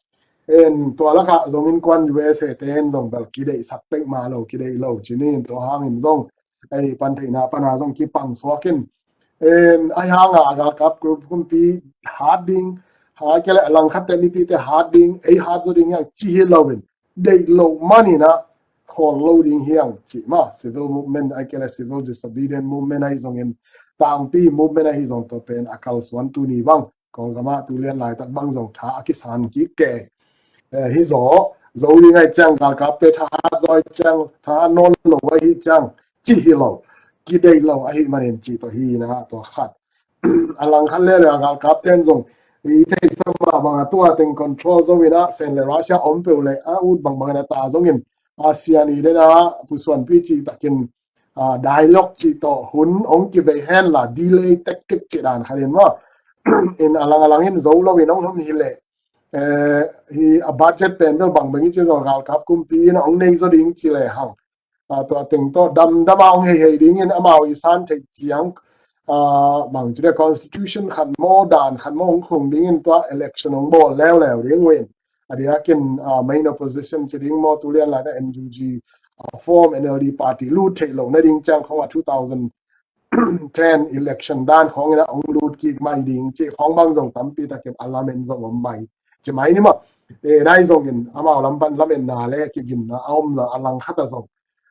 En tua lakah zong innkuan U S A te en zong bel kideihsak pek mah lo, kideih lo ci ni in tua hangin zong ei pan theihna pana zong kipang suak in. En ahi hanga galkap group kumpi hat ding, ha kele a langkhat te mipi te hat ding, ei hat zo ding hiang ci hi lo in, deih lo manin a khawl lo ding hiang ci mah. Civil movement ahi kele civil disobedient movement ahi zongin, tangpi movement ahi zong tua pen a kalsuan tuni bang Kawlgam ah tu lian laitak bang zong tha a kisan kik kei. Eh, hi zaw, zo ding ahi ciang, galkapte thahat zaw ahi ciang, thahat nawn lo ahi ciang, ci hi lo, kideih lo ahi manin ci tawh hi na tua khat. A langkhat lele a galkapte in zong i theihsa mah bang a tua teng control zo in a Sen le Russia om peuh le a ut bangbang in a ta zongin ASEAN i den a pusuanpi cih takin, ah, dialogue cih tawh hun hong kivei hen la delay tactic cih dan khat in maw. In a lang a lang in zo lo in hong hum hi leh, eh, hi a budget pen bel bangbang i ci zaw galkap kumpi in hong nei zaw ding ci le hang. Ah, tua teng tawh damdam a hong heihei ding in amau i san theih ciang, ah, bang ci le constitution khat maw dan khat maw hong khung ding in tua election hong bawl leuleu ding uh in. A diakin, ah, main opposition ci ding maw tu lian lai na N U G, ah, form N L D party lut theih lo nading ciang khong a two thousand ten election dan khong in a hong lut kik mai ding ci khong bang zong tampi takin a lamen zong om mai ci mai ni maw. Eh, nai zongin amau lam pan lamenna le kiginna a om zong a langkhat a zong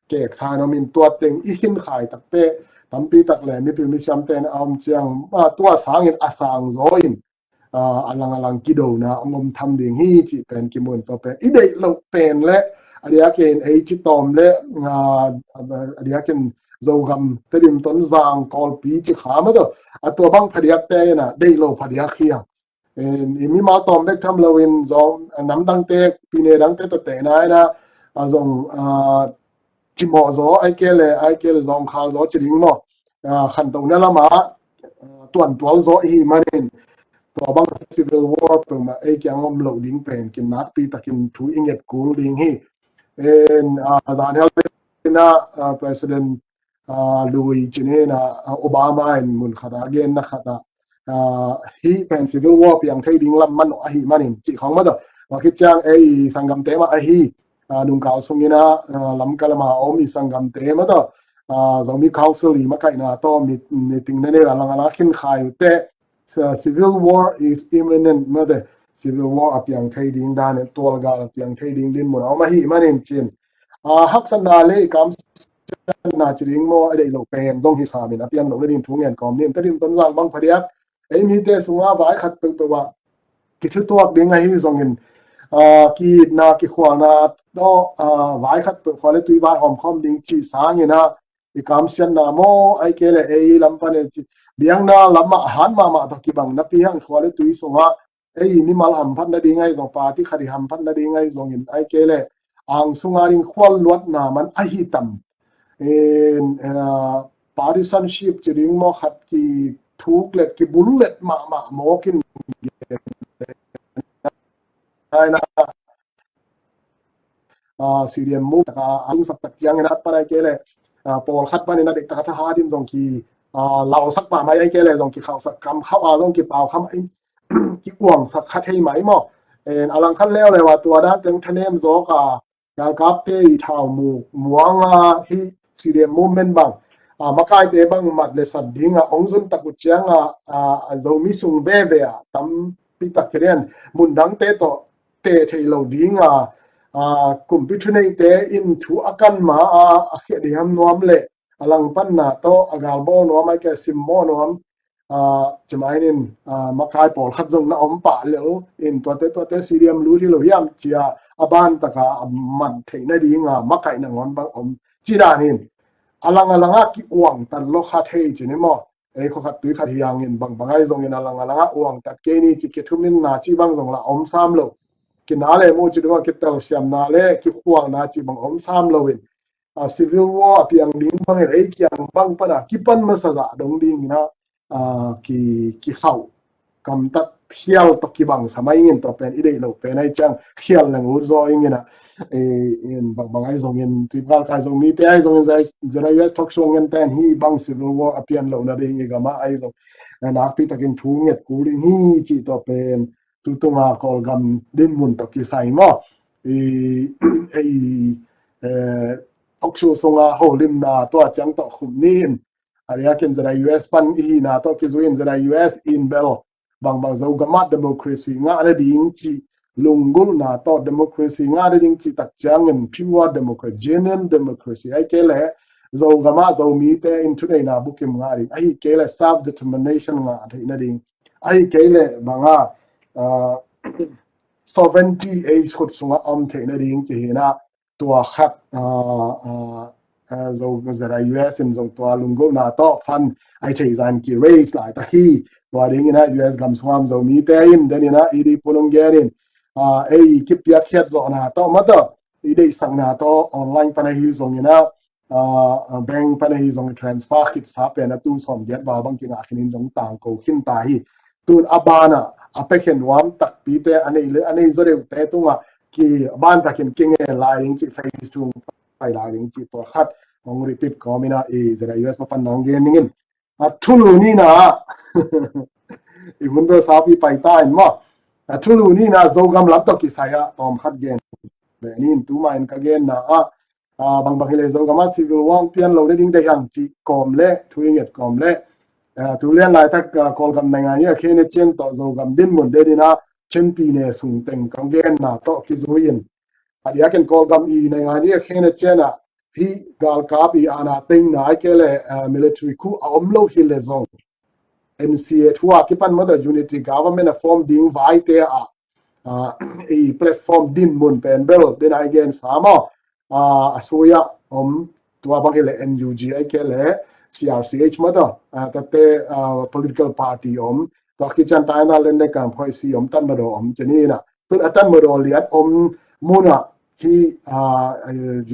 keksa in om in tua teng i khin khai takte tampi tak le mipil misiamte in a om ciang, ah, tua sangin a sang zaw in, ah, a lang a lang kidona hong om tham ding hi cih pen kimun tawh pen i deih loh pen le a diakin ei ci tawm le, ah, a diakin Zogam, Tedim, Tonzang, Kawlpi ci kha mah tawh a tua bang phadiakte in a deih lo phadiak hi hang. En, i mimal tawm bek tham lo in zong, ah, namdangte, pine dangte tawh tehna in a, ah, zong, ah, cimawh zaw ahi kei le, ahi kei le zawngkhal zaw ci ding maw. Ah, khantohna lamah, ah, tuantual zaw i hih manin tua bang civil war peuhmah ei kiang om loh ding pen kinnakpi takin thu i nget kul ding hi. En, ah, zanhel in a, ah, President, ah, lui ci ni in a, ah, Obama in mun khat ah a genna khat ah, ah, hih pen civil war piang thei ding lam man ahi manin cih khong mah tawh. Tua khit ciang ei sanggamte mah ahi, ah, nungkal sungin a, ah, Lamka lamah a om i sanggamte mah tawh, ah, Zomi Council i makaihna tawh mi, meeting na nei a lang a lang khin khai uh teh, ah, civil war is imminent mah teh, civil war a piang thei ding dan in, tualgal a piang thei ding dinmun a om ahi manin cin, ah, haksatna le i kamsiatna ci ding maw a deih loh pen zong hi sam in a pian loh le ding thu ngen kawm ni in. Tedim, Tonzang bang phadiak ei mite sungah vai khat peuhpeuh ah kithutuak ding ahi zongin, ah, ki-itna kikhualna tawh, ah, vai khat peuh khua le tui vai hawmkhawm ding cih sangin a i kamsiatna maw ahi kei le ei lam pan in ci, biakna lamah a hat mahmah tawh kibang napi hang khua le tui sungah ei mimal hamphat nading ahi zong, party khat i hamphat nading ahi zongin ahi kei le ang sunga ding khual luatna man ahi tam. In, ah, partisanship ci ding maw khat kithuk let kibul let mahmah mawk in. Aina, ah, C D M mu taka a lungsak tak ciangin a khat pan ahi kei le, ah, pawlkhat panin a deih taka thahat in zong ki, ah, lausak pah mai ahi kei le zong kikhauhsak kam khauh a zong kipau kham ai, kikuangsak kha thei mai maw. En, a langkhat leuleu a tua dan teng thanem zawk a galkapte i thau mu muang a hih C D M movement bang, ah, makaite bang mat le sat ding a hong zun tak uh ciang a, ah, a Zomi sung veve a tampi tak ci den mun dangte tawh teh thei lo ding a, ah, kumpi thuneite in thu a kan ma a, a khia ding ham nuam le a langpanna tawh a galbawl nuam ahi kei le simmawh nuam, ah, ci mai in, ah, makai pawlkhat zong na om pah lel in tuate tuate C D M lut hi lo hiam ci a a ban taka a man theih nading a makaihna ngawn bang om ci dan in a lang a lang a ki-uang tan lo kha thei ci ni maw. ei khua khat tui khat hi hangin bangbang ahi zongin a lang a langah uang tat kei ni ci kithuminna ci bang zong la om sam lo. Kina le mu ci dua kitelsiamna le kikhualna ci bang om sam loin a civil war a piang ding bangin ei kiang bang pana kipan masa zah dong dingina a ki kikhauh kamtat khial tawh kibang sa mai ingin tawh pen i deih loh pen ahi ciang khial leng ut zaw ingina in bangbang ahi zongin tuipal kai zong mite ahi zongin zai zela us thok suang ngen ten hi bang civil war a pian lohna ding i gama ahi zong nakpi takin thu nget kul ding hi cih tawh pen tutunga Kawlgam dinmun tawh kisai maw i ei thok su sunga holimna tua ciang tawh khum ni in a diakin zela us pan i hina tawh kizui in zela us in bel bangbang Zogama democracy ngah nading ci lunggulhna tawh democracy ngah nading ci tak ciangin pure democracy, genuine democracy ahi kei le Zogama Zomite in thuneina bukim ngah ding ahi kei le self determination ngah theih nading ahi kei le banga sovereignty ei khut sunga om theih nading ci hina tua khat zela us in zong tua lunggulhna tawh fund ai thei zan ki raise lai ta hi tua dingina us gam sungam Zomite in denina idi punung genin ei kipiak khiat zawhna tawh mata i deihsakna tawh online pana hi zongina bank pana hi zong transfer khitsa pen a tu sawm giat val bang kingah khinin zong tangko khin ta hi tun a bana a pekhen nuam takpite a nei le a nei zaw deuhte tunga ki ban takin kingen lai ding ci phase two pai lai ding ci tua khat hong repeat kawmina i zela us mapan nang gen ningin a thulu nina i hun bel sapi pai ta in maw a thulu nina Zogam lam tawh kisai a tawm khat gen benin tuma in ka genna a bangbang hi le Zogama civil war pian lo le ding dei hang ci kawm le thu i nget kawm le tu lian laitak Kawlgam naingan i a khene cian tawh Zogam dinmun de dina chenpi ne sung teng ka genna tawh kizui in a diakin Kawlgam i naingan i a khene cian a hi galkap i ana tengna ai kei le military coup a om lo hi le zong N C A thu a kipan mata unity government a form ding vaite a i platform dinmun pen bel den ai gen sa maw a suya om tua bang hi le N U G ai kei le C R C H mata tate political party om tua kichan taina lende kam khoi si om tan mado om chenina tun a tan mado liat om muna hi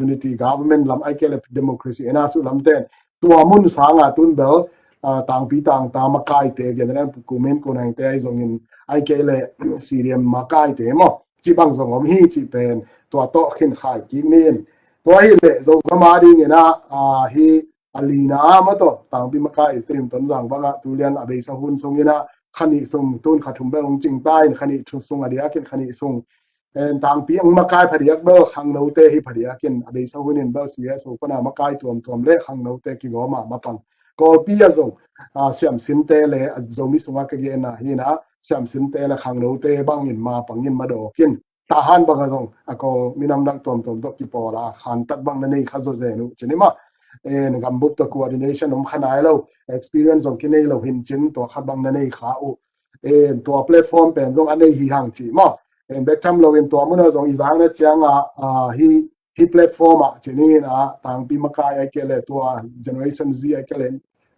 unity government lam ai kei le democracy ena su lam ten tua mun sanga tun bel tangpi tangta makaite general kumin kunangte ai zongin ai kei le C D M makaite maw ci bang zong om hi ci pen tua tawh khin khai kik nin tua hi le Zogama dingina hi a lina a mataw tangpi makai trim ton zang banga tulian a beisa hun sungina khani sung tun khathum bel hong cingta in khani thu sung a diakin khani sung tangpi ang makai phadiak bel khangnote hi phadiakin a beisa hunin bel C S O pana makai tuamtuam le khangnote kigawma mapang Kawlpi a zong siamsinte le Zomi sunga ka gena hina siamsinte le khangnote bangin mapangin madawkin tahan banga zong a Kawl minam dang tuamtuam dok kipawla khantat bang na nei kha zo zen uh cinima en gambup ta coordination om khanai lo experience zong kinei lo hin cin tua kha bang na nei kha uh en tua platform pen zong a nei hi hang ci maw en bek tham lo in tua muna zong i zang na cianga hi hi platform ah cinin a tangpi makai ai kei le tua generation Z ai kei le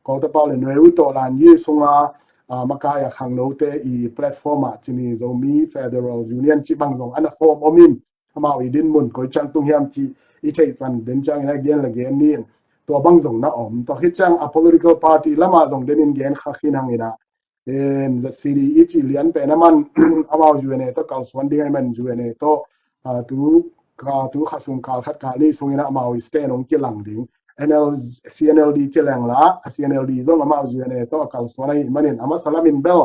Kawlta pau le nuai u tawh lan yi sunga makai a khangnote i platform ah cini Zomi Federal Union ci bang zong ana form omin amau i dinmun koi cang tung hiam ci i thei pan den cang in a gen le gen ni in tua bang zong na om tua hi cang a political party lama zong den in gen kha khin hang ina en Z C D i ci lian pen a man amau U N A tawh kalsuan ding a i man U N A tawh tu ka tu kha sung kal khat kal ni sungin amau i stand hong kilang ding N L C N L D ci leng la a C N L D zong amau U N A tawh a kalsuan a i manin a masa lamin bel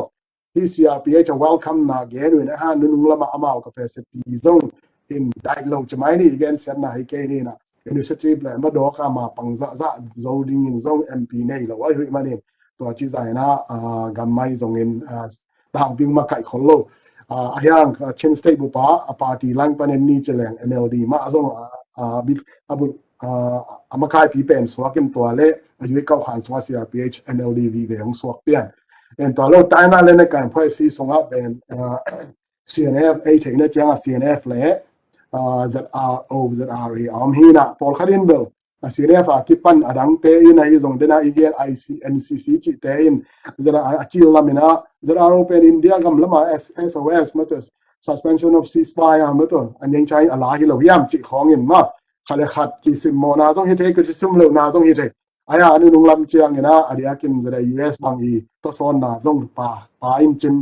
hi C R P H a welcome na gen uin a ha nunung lama amau capacity zong in daih lo ci mai ni i gen siatna hi kei ni na initiative le ma dawk a ma pang zah zah zo dingin zong M P nei lo ai hui manin tua ci zaina gammai zongin tangping ma kaih khol lo a hiang Chin State bupa a party lang panen ni ci leng N L D ma zong a bit a bu a makaipi pen suakin tua le a yui kau khan sunga C R P H N L D V ve hong suak pian en tua lo taina le ne kan phoi si sunga pen C N F ei theina cianga C N F le Z R O Z R A a om hina pawlkhat in bel a C N F a kipan a dangte in ahi zong dena i gen I C N C C cihte in ZRA a kil lam in ah ZRO pen India gam lama S- SOS mah tawh suspension of ceasefire mah tawh a neng chai a la hi lo hiam cih khawng in mah khat le khat kisimmawhna zong hi thei, kisimmawhna zong hi thei. Ahi a nunung lam ciangin ah a diakin zada U S bang i tawsawnna zong pa pa in cin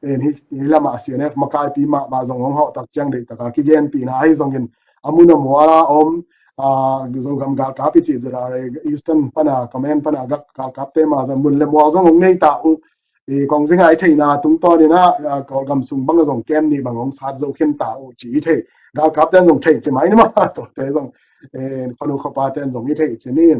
en hi hi lamah C N F makaipi mahmah zong hong hawh tak ciang deih taka kigenpihna ahi zongin a mun a muala om a Zogam galkap i cih zada Eastern pana command pana galkapte mah zong mun le mual zong hong nei ta uh. I kong zinga i theihna tungtawn in ah Kawlgam sung bang zong kem nih bang hong sat zo khin ta uh ci i theih. Galkapte zong theih ci mai ni mah tawte zong khonu khopate zong i theih ci ni.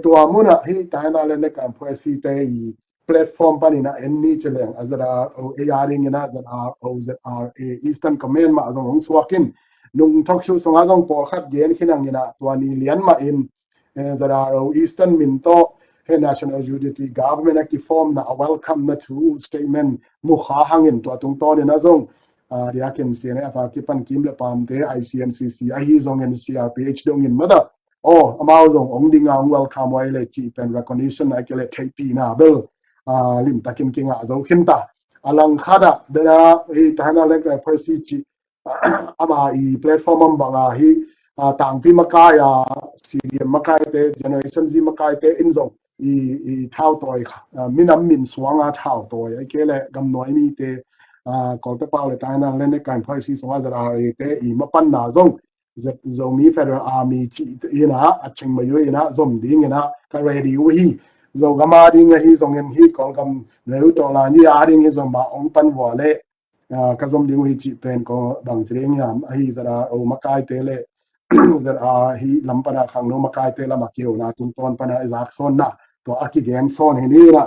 Tua munah hi taina le nekam phuaisite i platform panin ah en ni ci leng a ZRO a dingin ah ZRO ZRA Eastern Command mah zong hong suakin nung thoksu sungah zong pawlkhat gen khin ang in ah tua ni lian mah in ZRO Eastern min tawh he National Unity Government a kiformna a welcome na thu statement mukha hangin tua tungtawnin ah zong diakin C N F a kipan kim le pamte I C N C C ahi zongin C R P H dongin mada aw amau zong ong dinga ong welcome wai le cih pen recognition a kile theihpihna bel limtakin kingah zo khin ta. A langkhat ah dena hi tahana lengkai phaisi cih ama i platform am banga hi tangpi makai a C D M makaite Generation Z makaite in zong i thautai kha minam min suanga thautai a kile gamnuai mite Kawlte pau le tahana lengkai phaisi sunga ZRA te i mapanna zong Zomi Federal Army cih ina a cheng mayu ina zom ding ina ka ready uh hi. Zogam a ding ahi zongin hi Kawlgam neu tawlan hi a ding hi zom a ong pan vua le ka zom ding uh hi cih pen ko bang ci ding hiam ahi ZRO makaite le ZRA hi lampana khangno makaite lama kiona tungtawn pana i zaksawnna tua a kigensawn hi ni ina.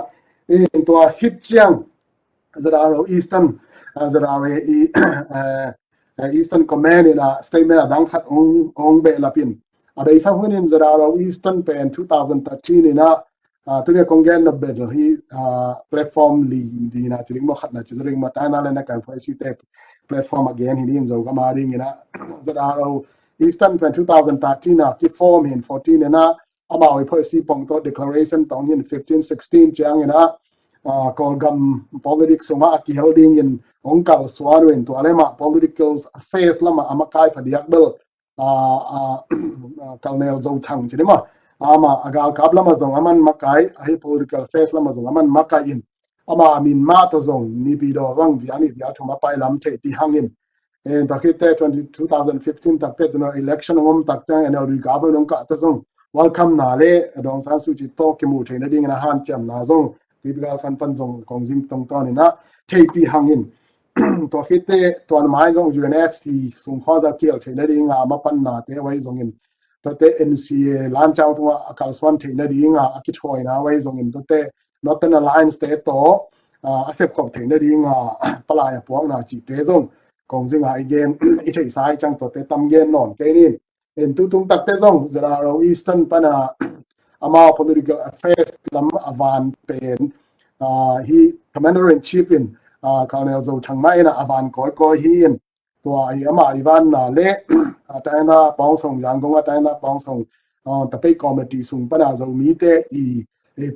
Tua hit ciang ZRO Eastern ZRA i Eastern Command in a statement a dang khat ong behlap in a beisa hun in ZRO Eastern pen two thousand thirteen in a tuni a kong gen na bel hi platform li dina ci ding maw khatna ci ding maw taina le na kan phaisi te platform a gen hi ding Zogam a ding in a ZRO Eastern pen two thousand thirteen a kiform hin fourteen in a amau i phaisi pong tawh declaration tong hin fifteen sixteen ciang in a Kawlgam politics sunga a kihel dingin ong kalsuan uh in tua le mah political affairs lama a makai phadiak bel Colonel Zo Thang ci ding maw ama a galkap lama zong aman makai ahi political affairs lama zong aman makai in ama min mah tawh zong nipi daw zong bia nih bia thum a pai lam thei ti hangin Tua khit te twenty two thousand fifteen tak te general election ong om tak ciang N L D government ong kah ta zong welcome na le Daw Aung San Suu Kyi tawh kimu theina dingin a hanciamna zong P P Kal kan pan zong kong zing tongtawn in a theipi hangin tua khit te tuan mai zong U N F C sung khuaza kial theina dinga mapanna te wai zongin tua te N C A lancang tunga a kalsuan theina dinga a kithawina wai zongin tua te Northern Alliance te tawh a sepkhop theina dinga palai a puakna cihte zong kong zinga i gen i theihsa i cang tawh te tam gen nawn kei nin. En tutung takte zong ZRO Eastern pana amau political affairs lam a van pen hi Commander in Chief in Colonel Zo Thang mah in a van kawikawi hi in tua i ama i vanna le a taina pangsong Yangon a taina pangsong tapei committee sung pana Zomite i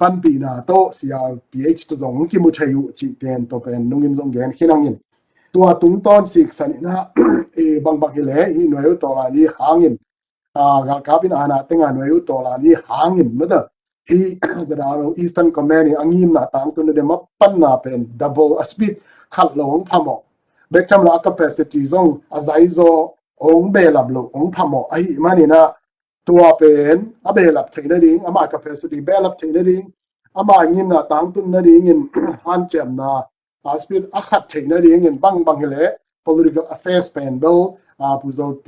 panpihna tawh C R P H tawh zong kimu thei uh cih pen tawh pen nungin zong gen khin hangin tua tungtawn siksan ina bangbang hi le hi nuai uh tawlan i hangin galkap in ana tenga nuai uh tawlan i hangin mada hi ZRO Eastern Command i a ngimna tangtun de mapanna pen double a speed khat lo hong phamawh. Bektam la capacity zong a zaizaw ong behlap lo ong phamawh ahi manina tua pen a behlap theina ding ama capacity behlap theina ding ama ngimna tangtunna dingin hanciamna a speed a khat theina dingin bangbang hi le political affairs pen bel Pu Zo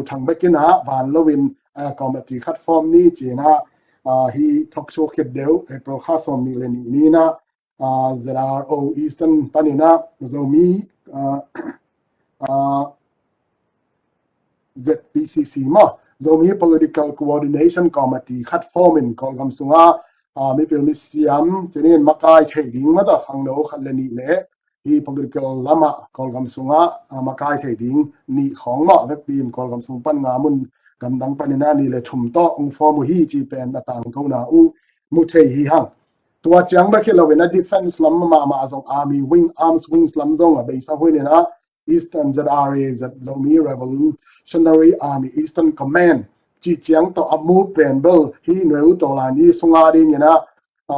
Thang bekin a van loin committee khat form ni cina hi thoksu khit deuh April kha sawm nih le nih nina ZRO Eastern panina Zomi Z P C C maw Zomi Political Coordination Committee khat form in Kawlgam sunga mipil misiam cinin makai thei ding mata khangno khat le nih le hi political lama Kawlgam sunga makai thei ding nih khawng mah vekpi in Kawlgam sung pan nga mun gamdang panin a nih le thum tawh hong form uh hi ci pen a tangkona uh mu thei hi hang. Tua ciang bek hi loin a defense lam mahmah zong army wing, arms wings lam zong a beisa hunin a Eastern Z R A, Zomi Revolutionary Army Eastern Command ci ciang tawh a mu pen bel hi Nuai U Tawlan i sunga dingin a, a,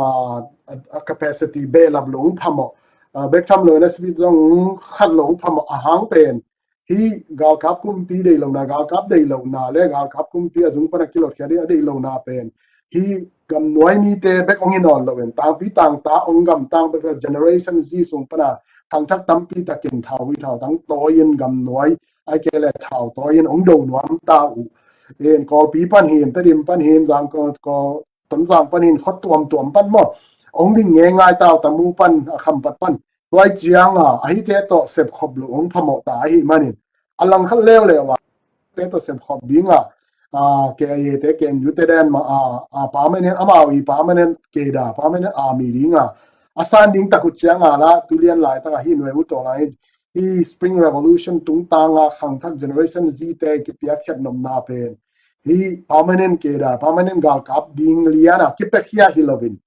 a capacity behlap lo hong phamawh, a, bek tham lo in a speed zong khat lo hong phamawh a hang pen hi galkap kumpi deih lohna, galkap deih lohna le galkap kumpi a zung pana kilotkhia ding a deih lohna pen hi gamnuai mite bek hong hi nawn loin tangpi tangta hong gamtang bek generation zi sung pana khangthak tampi takin thau hui thau tang tawi-in gamnuai ai ke le thau tawi-in hong do nuam ta uh. In Kawlpi pan hin, Tedim pan hin, Zangkawng, Tonzang pan hin, khua tuamtuam pan maw hong ding ngeingai ta uh, Tamu pan, a Khampat pan. Tua cianga a hite tawh sepkhop lo hong phamawh ta ahih manin a langkhat leuleu a te tawh sepkhop dinga, a, K I A te, K N U te den ma, a, a, permanent, amau i permanent cadre, permanent army dinga a san ding tak uh cianga la tulian laitak a hi Nuai U Tawlan hi Spring Revolution tungtanga khangthak generation zite kipiak khiat nopna pen hi permanent cadre, permanent galkap ding liana kipekhia hi loin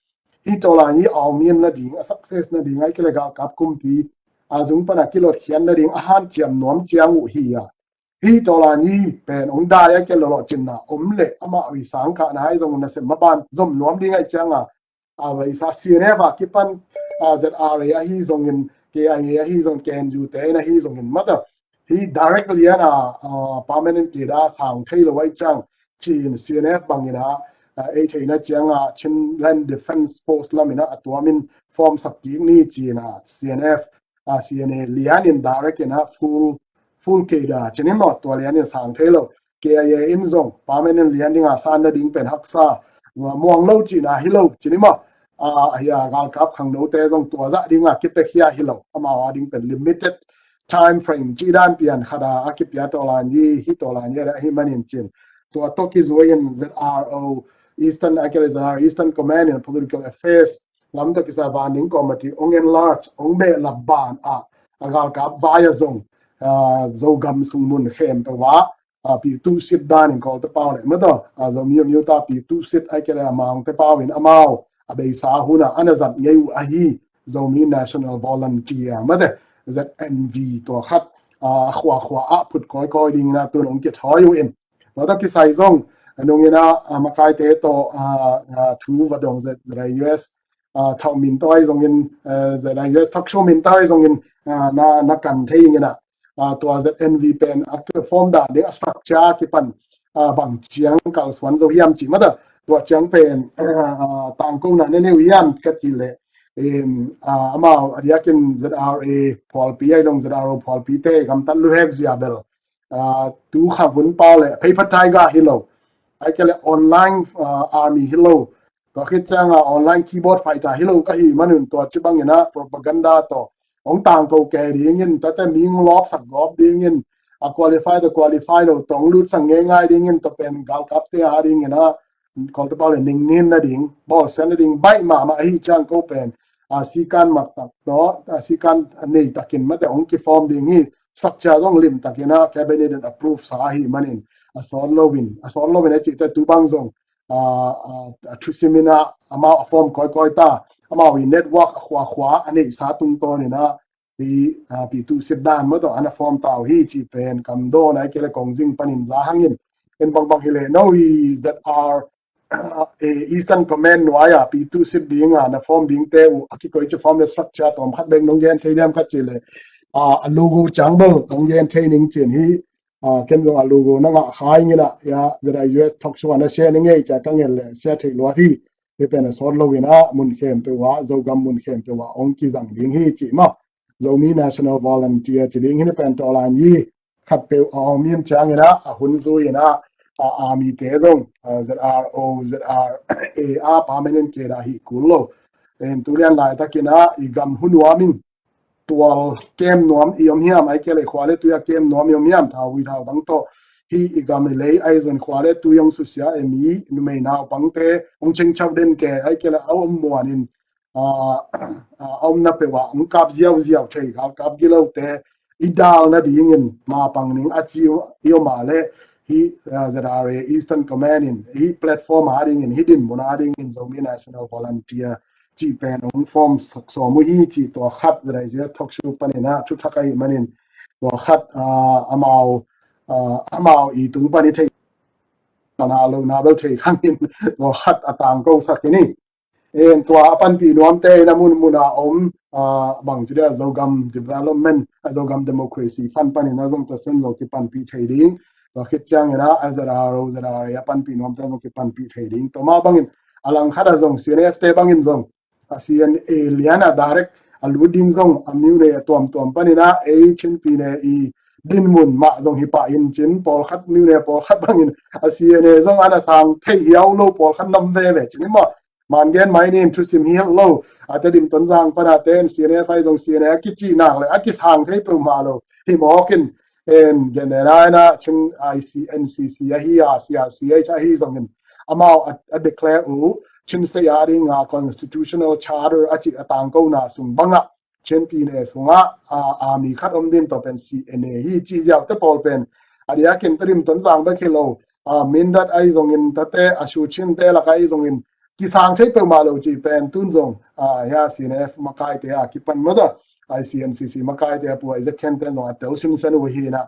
hi Tawlan i aumna ding, a success na ding ai ke le galkap kumpi a zung pana kilotkhiat na ding a hanciam nuam ciang uh hi a. Hi Tawlan i pen hong dai a ke lolo cinna om le amah ui sangkahna hai zong nasem maban zom nuam ding ai cianga a beisa C N F a kipan, a, Z R A ahi zongin, K I A ahi zong, K N U te in ahi zongin mata hi direct liana, a, permanent cadre sang thei lo ai ciang cin C N F bangin a, a, ei theina cianga Chinland Defense Force lamina a tuamin form sak kik ni cina C N F, a, C N A lianin direct ina full full cadre cinin maw tua lianin sang thei lo. K I A in zong permanent lian dinga san na ding pen haksa muang lo cina hi lo cinin maw, a, a, hi a galkap khangnote zong tua zah dinga kipekhia hi lo, amau a ding pen limited time frame ci dan pian khada a kipia Tawlan i hi Tawlan i a hi manin cin tua tawh kizuain Z R O Eastern, a ke le Z R Eastern Command in Political Affairs lam tawh kisai van ding committee hong enlarge, hong behlap ban a, a galkap vai a zong, a, Zogam sung mun khempeuh a, a, pi tuhsit danin Kawlte pau le mata, a, Zomi Myo Myo ta pi tuhsit ai ke le a Mangte pau in amau a beisa huna ana zat ngei uh ahi Zomi National Volunteer mate, Z N V tua khat, a, khua khua a phut kawikawi dingin a tun hong kithawi uh in. Tua tawh kisai zong a nungin a, a, makaite tawh, a, a, thu va dong Z, Z I U S, a, thau min tawh ai zongin, a, Z I U S thok shu min tawh ai zongin, a, na, na kan thei ingin a, a, tua Z N V pen a form dan ding a structure kipan, a, bang ciang kalsuan zo hiam ci mata tua ciang pen, a, a, tangkona ne neu hiam ka ci le, em, a, amau a diakin Z R A phualpi ai dong Z R O phualpi te gamtat luhek zia bel, a, tu khang hun pau le phei phat thai ga hi lo. Ai ke le online, a, army hi lo. Tua khit cianga online keyboard fighter hi lo ka hi manun tua ci bangin a propaganda tawh hong tangko ke dingin tate ming lop sak gawp dingin a qualify tawh qualify lo tawh hong lut sang ngei ngai dingin tua pen galkapte a dingin a Kawlte pau le ningnin na ding, bawlsiat na ding baih mahmah ahi ciang ko pen, a, sikan mak tak tawh, a, sikan nei takin mate hong kiform ding hi, structure zong lim takin a cabinet in approve sa ahi manin a sawt loin, a sawt loin a cihte tu bang zong, a, a, a thusimin a amau a form kawikawi ta, amau i network a khuakhua a neihsa tungtawnin a, pi, a, pi tuhsit dan maw tawh ana form ta uh hi cih pen kam dawn ai ke le kong zing panin za hangin, en bangbang hi le no i Z R, a, Eastern Command nuai a pi tuhsit dinga na form dingte uh a kikoici form le structure tawm khat bek nong gen thei diam ka ci le, a, a logo ciang bel nong gen thei ning cin hi, a, ken zong a logo na ngah khai ngin a, ya, Z I U S thok shu ana share ni ngei cia ka ngen le share thei luat hi, hi pen a sawt loin a mun khempeuh a, Zogam mun khempeuh a hong kizang ding hi ci maw. Zomi National Volunteer ci ding hi ni pen Tawlan i khatpeuh a om in ciangin a, a hun zui in a, a, army te zong, a, Z R O, Z R A a permanent cadre hi kul lo. En tulian laitakin a, i gam hun nuam in, tual kem nuam i om hiam, ai ke le khua le tui a kem nuam i om hiam, thau hui thau bang tawh hi i gam i lei ai zon khua le tui hong susia e mi, numei naupangte hong cengchau den ke, ai ke le a om muanin, a, a, a omna peuh ah hong kap ziauziau thei, galkap gilote i dal nadingin mapang ning a ci i om a le, hih, ah, Z R A Eastern Command in hih platform a dingin, hih dinmun a dingin Zomi National Volunteer cih pen hong form sak sawm uh hi cih tua khat, Z I Z talk show panin ah thuthak ahih manin tua khat, ah, amau, ah, amau i tung pan i theih na lo na bel thei khangin tua khat a tangko sak hi ni. En tua a panpih nuamte in a munmun a om, ah, bang ci dia, Zogam Development, ah, Zogam Democracy Fund panin a zong tua sen zong kipanpih thei ding. Tua khit ciangin a, ah, Z R O, Z R A a panpih nuamte zong kipanpih thei ding. Tua mah bangin a langkhat a zong C N F te bangin zong, ah, C N A lian a direct a lut ding zong a miu ne a tuamtuam panin a, ei Chin pi ne i dinmun mah zong hi pah in cin, pawlkhat miu ne pawlkhat bangin a C N A zong ana sang thei hiau lo pawlkhat nam veve cin i maw. Man gen mai nin thusim hi lo. A Tedim Tonzang pan a ten C N F ai zong C N A a kici nak le a kisang thei peuhmah lo hi mawk in, en gen ne nai na Chin I C N C C ahi a, C R C H ahi zongin amau a, a declare uh Chin State a ding a constitutional charter a cih a tangkona sung bangah Chin pi ne sungah, ah, ah, mi khat om din tawh pen C N A hi cih ziau te pawl pen a diakin Tedim Tonzang bek hi lo, ah, Mindat ai zongin tate, a Shu Chin te lak ai zongin kisang thei peuhmah lo cih pen tun zong, ah, hia C N F makaite a kipan mawtaw, I C N C C makaite a pu Isaac Khen te zong a tel sinsen uh hi na.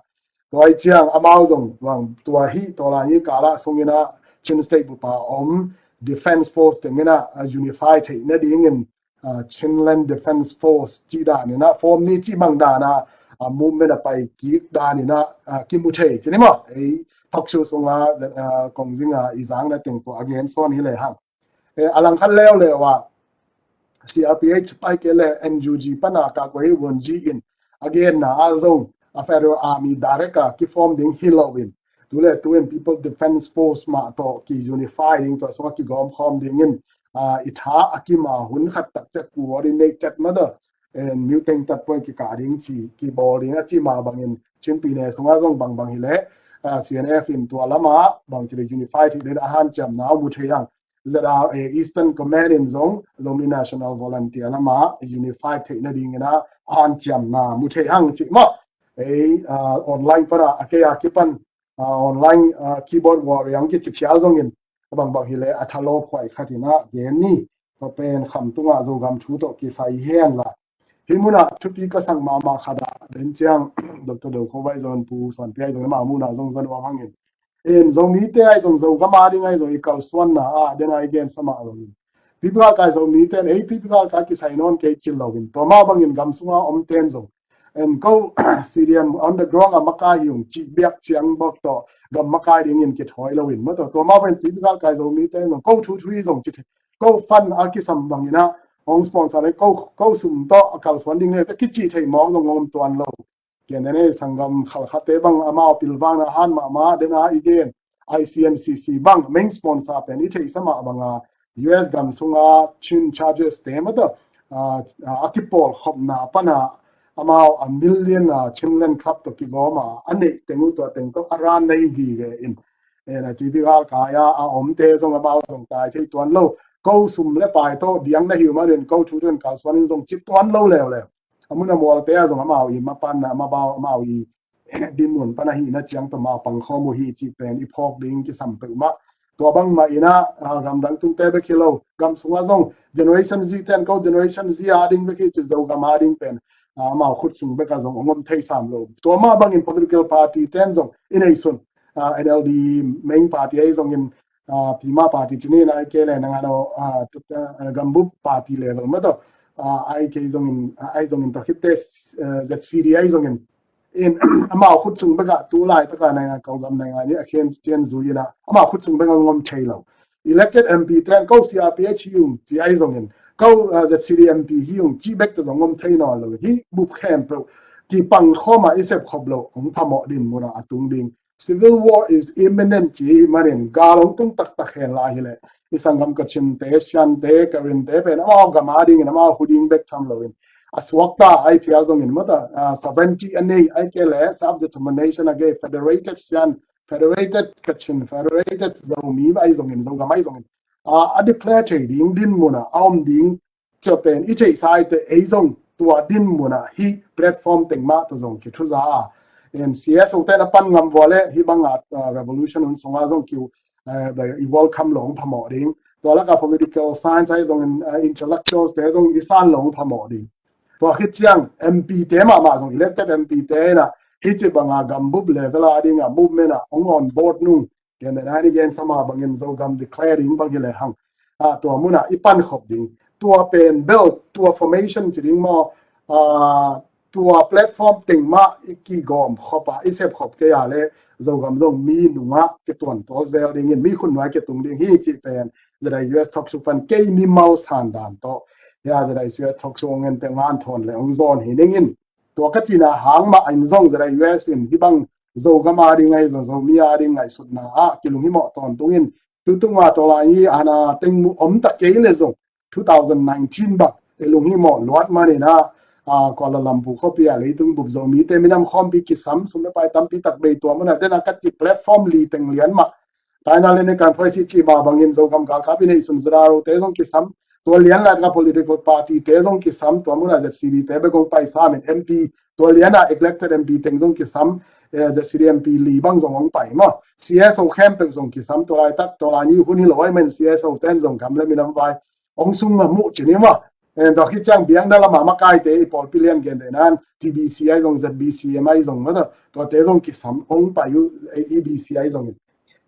Tua ai ciang amau zong bang tua hi, tua lai hi kala sungin a Chin State bupa om Defense Force tengin a, ah, unify theih nadingin, ah, Chinland Defense Force cih danin a form ni cih bang dan a, ah, movement a pai kik danin a, ah, kimu thei cin i maw. Ei talk show sunga, ah, kong zinga i zang na teng tua a gen sawn hi le hang. Eh, a langkhat leuleu a C R P H pai ke le N U G pan a ka koi won ji in a genna a zong a Federal Army direct a kiform ding hi lo in, tu le tu in People Defense Force mah tawh ki unify ding, tua sungah kigawm khawm dingin, ah, i tha a kim a hun khat tak ciang coordinate tat mawtaw, en, miuteng tat point kikah ding ci, kibawl ding a cih mah bangin Chin pi ne sungah zong bangbang hi le, ah, C N F in tua lamah bang ci le unify theih ding a hanciamna mu thei ang. Z R A Eastern Command in zong Zomi National Volunteer lamah unify theih nadingin a hanciamna mu thei hang cih maw. Ei, ah, online pan a, a kei a kipan, ah, online, ah, keyboard warrior ang kici khial zongin a bangbang hi le a thalawp huai khat in a gen ni. Tua pen Khamtung a Zogam thu tawh kisai hen la. Hih munah thupi ka sak mahmah khat ah den ciang Doctor Do Kho Vai zong, Pu Suan Pia zong, mah munah zong zan uang hangin, en, Zomite ai zong, Zogam a ding ai zong i kalsuanna ah den ai gen sa mah zongin, typical kai Zomite in ei typical kai kisai nawn kei cil loin, tua mah bangin gam sunga om ten zong, en, ko C D M on the ground a makai hi ung cih biak ciang bawk tawh gam makai dingin kithawi loin mawtaw, tua mah bangin typical kai Zomite in zong ko thu thu hi zong ci thei, ko fund a kisam bangin a hong sponsor le ko, ko sum tawh a kalsuan ding le te kici thei mawk zong om tuan lo. Kian den ei sanggam khalkhatte bang amau pilvangna han mahmah den a i gen, I C N C C bang main sponsor pen i theihsa mah banga U S gam sunga Chin Churches te mawtaw, ah, ah, a kipawlkhopna pana amau a million a Chinland Club tawh kigawma a neih teng uh tua teng tawh a ran nei gige in, en, a typical kai a a omte zong amau zong tai thei tuan lo. Ko sum le pai tawh diang na hi uh manin ko thu tun kalsuan in zong ci tuan lo leuleu. A mun a mualte a zong amau i mapanna, amau, amau i dinmun pan ahihna ciang tawh mah pangkhawm uh hi cih pen i phawk ding kisam peuhmah. Tua bangmah in a, ah, gamdang tungte bek hi lo, gam sungah zong Generation Z ten ko Generation Z a ding bek hi ci, Zogam a ding pen, ah, amau khut sung bek a zong hong om thei sam lo. Tua mah bangin political party ten zong i neihsun, ah, N L D main party ahi zongin, ah, Pima party ci ni in ai kei le nang ano, ah, tut, ah, Gambup party level mawtaw, ah, ai kei zongin, ah, ai zongin tawh khitte, eh, Z C D ahi zongin, in, amau khut sung bek a tu laitaka naingan ko gam naingan i a khen cian zui in a amau khut sung bek a ngom thei lo. Elected M P ten ko C R P H hi ung ci ahi zongin, ko, ah, Z C D M P hi ung ci bek tawh zong ngom thei nawn lo. Hih bup khempeuh kipangkhawm a i sepkhop lo hong phamawh dinmun a a tung ding. Civil war is imminent ci manin gal hong tung taktak hen lai hi leh i sanggam Kachinte, Shante, Karinte pen amau gam a dingin amau hu ding bek tham loin a suakta ai phial zongin mawtaw, ah, sovereignty a nei ai kei le self determination a gei, federated Shan, federated Kachin, federated Zomi ai zongin, Zogam ai zongin, ah, a declare thei ding dinmun a a om ding tua pen i theihsa ai teh ei zong tua dinmun a hih platform teng mah tawh zong kithuza a, En, C S O te na pan ngam vua le hih banga, ah, revolution hun sunga zong kiu, eh, i welcome lo hong phamawh ding. Tua laka political science ahi zongin, eh, intellectuals te zong i san lo hong phamawh ding. Tua khit ciang M P te mahmah zong, elected M P te in ah hih ci banga gambup level a ding a movement ah hong on board nung, gen den a ni gen sama bangin Zogam declare ding bang hi le hang, ah, tua munah i pan khop ding. Tua pen bel, tua formation ci ding maw, ah, tua platform teng mah i kigawm khop a, i sep khop kei a le Zogam zong mi nungah kituan tawl zel dingin mi khut nuai kitung ding hi cih pen Z I U S Talk Show pan kei mimal san dan tawh, ya, Z I U S Talk Show ngen te ngan thawn le hong zawn hi dingin. Tua ka cihna hang mah in zong Z I U S in hih bang Zogam a ding ahi zong, Zomi a ding ngaihsutna ah kilunghimawh tawntungin, tutung a tawlai hi ana teng mu om ta kei le zong, two thousand nineteen bang i lunghimawh luat manin ah, ah, Kuala Lumpur khuapi ah leitung bup Zomite minam khawmpi kisam, sum le pai tampi tak bei tua munah den a ka cih platform li teng lian mah. Taina le ne kan phoisi cih mah bangin Zogam galkap i neihsun Z R O te zong kisam, tua lian lak a political party te zong kisam, tua munah Z C D te bek hong pai sam in M P, tua lian a elected M P teng zong kisam, eh, Z C D M P li bang zong hong pai maw. C S O khempeuh zong kisam, tua laitak, tua lai ni hun hi lo ahih man C S O ten zong gam le minam vai hong sung ngam uh ci ni maw. Eh, tua khit ciang biakna lama makaite i pawlpi lian gen deh nan T B C ahi zong, Z B C M ahi zong maw, tuate zong kisam hong pai uh, eh, E B C ahi zongin.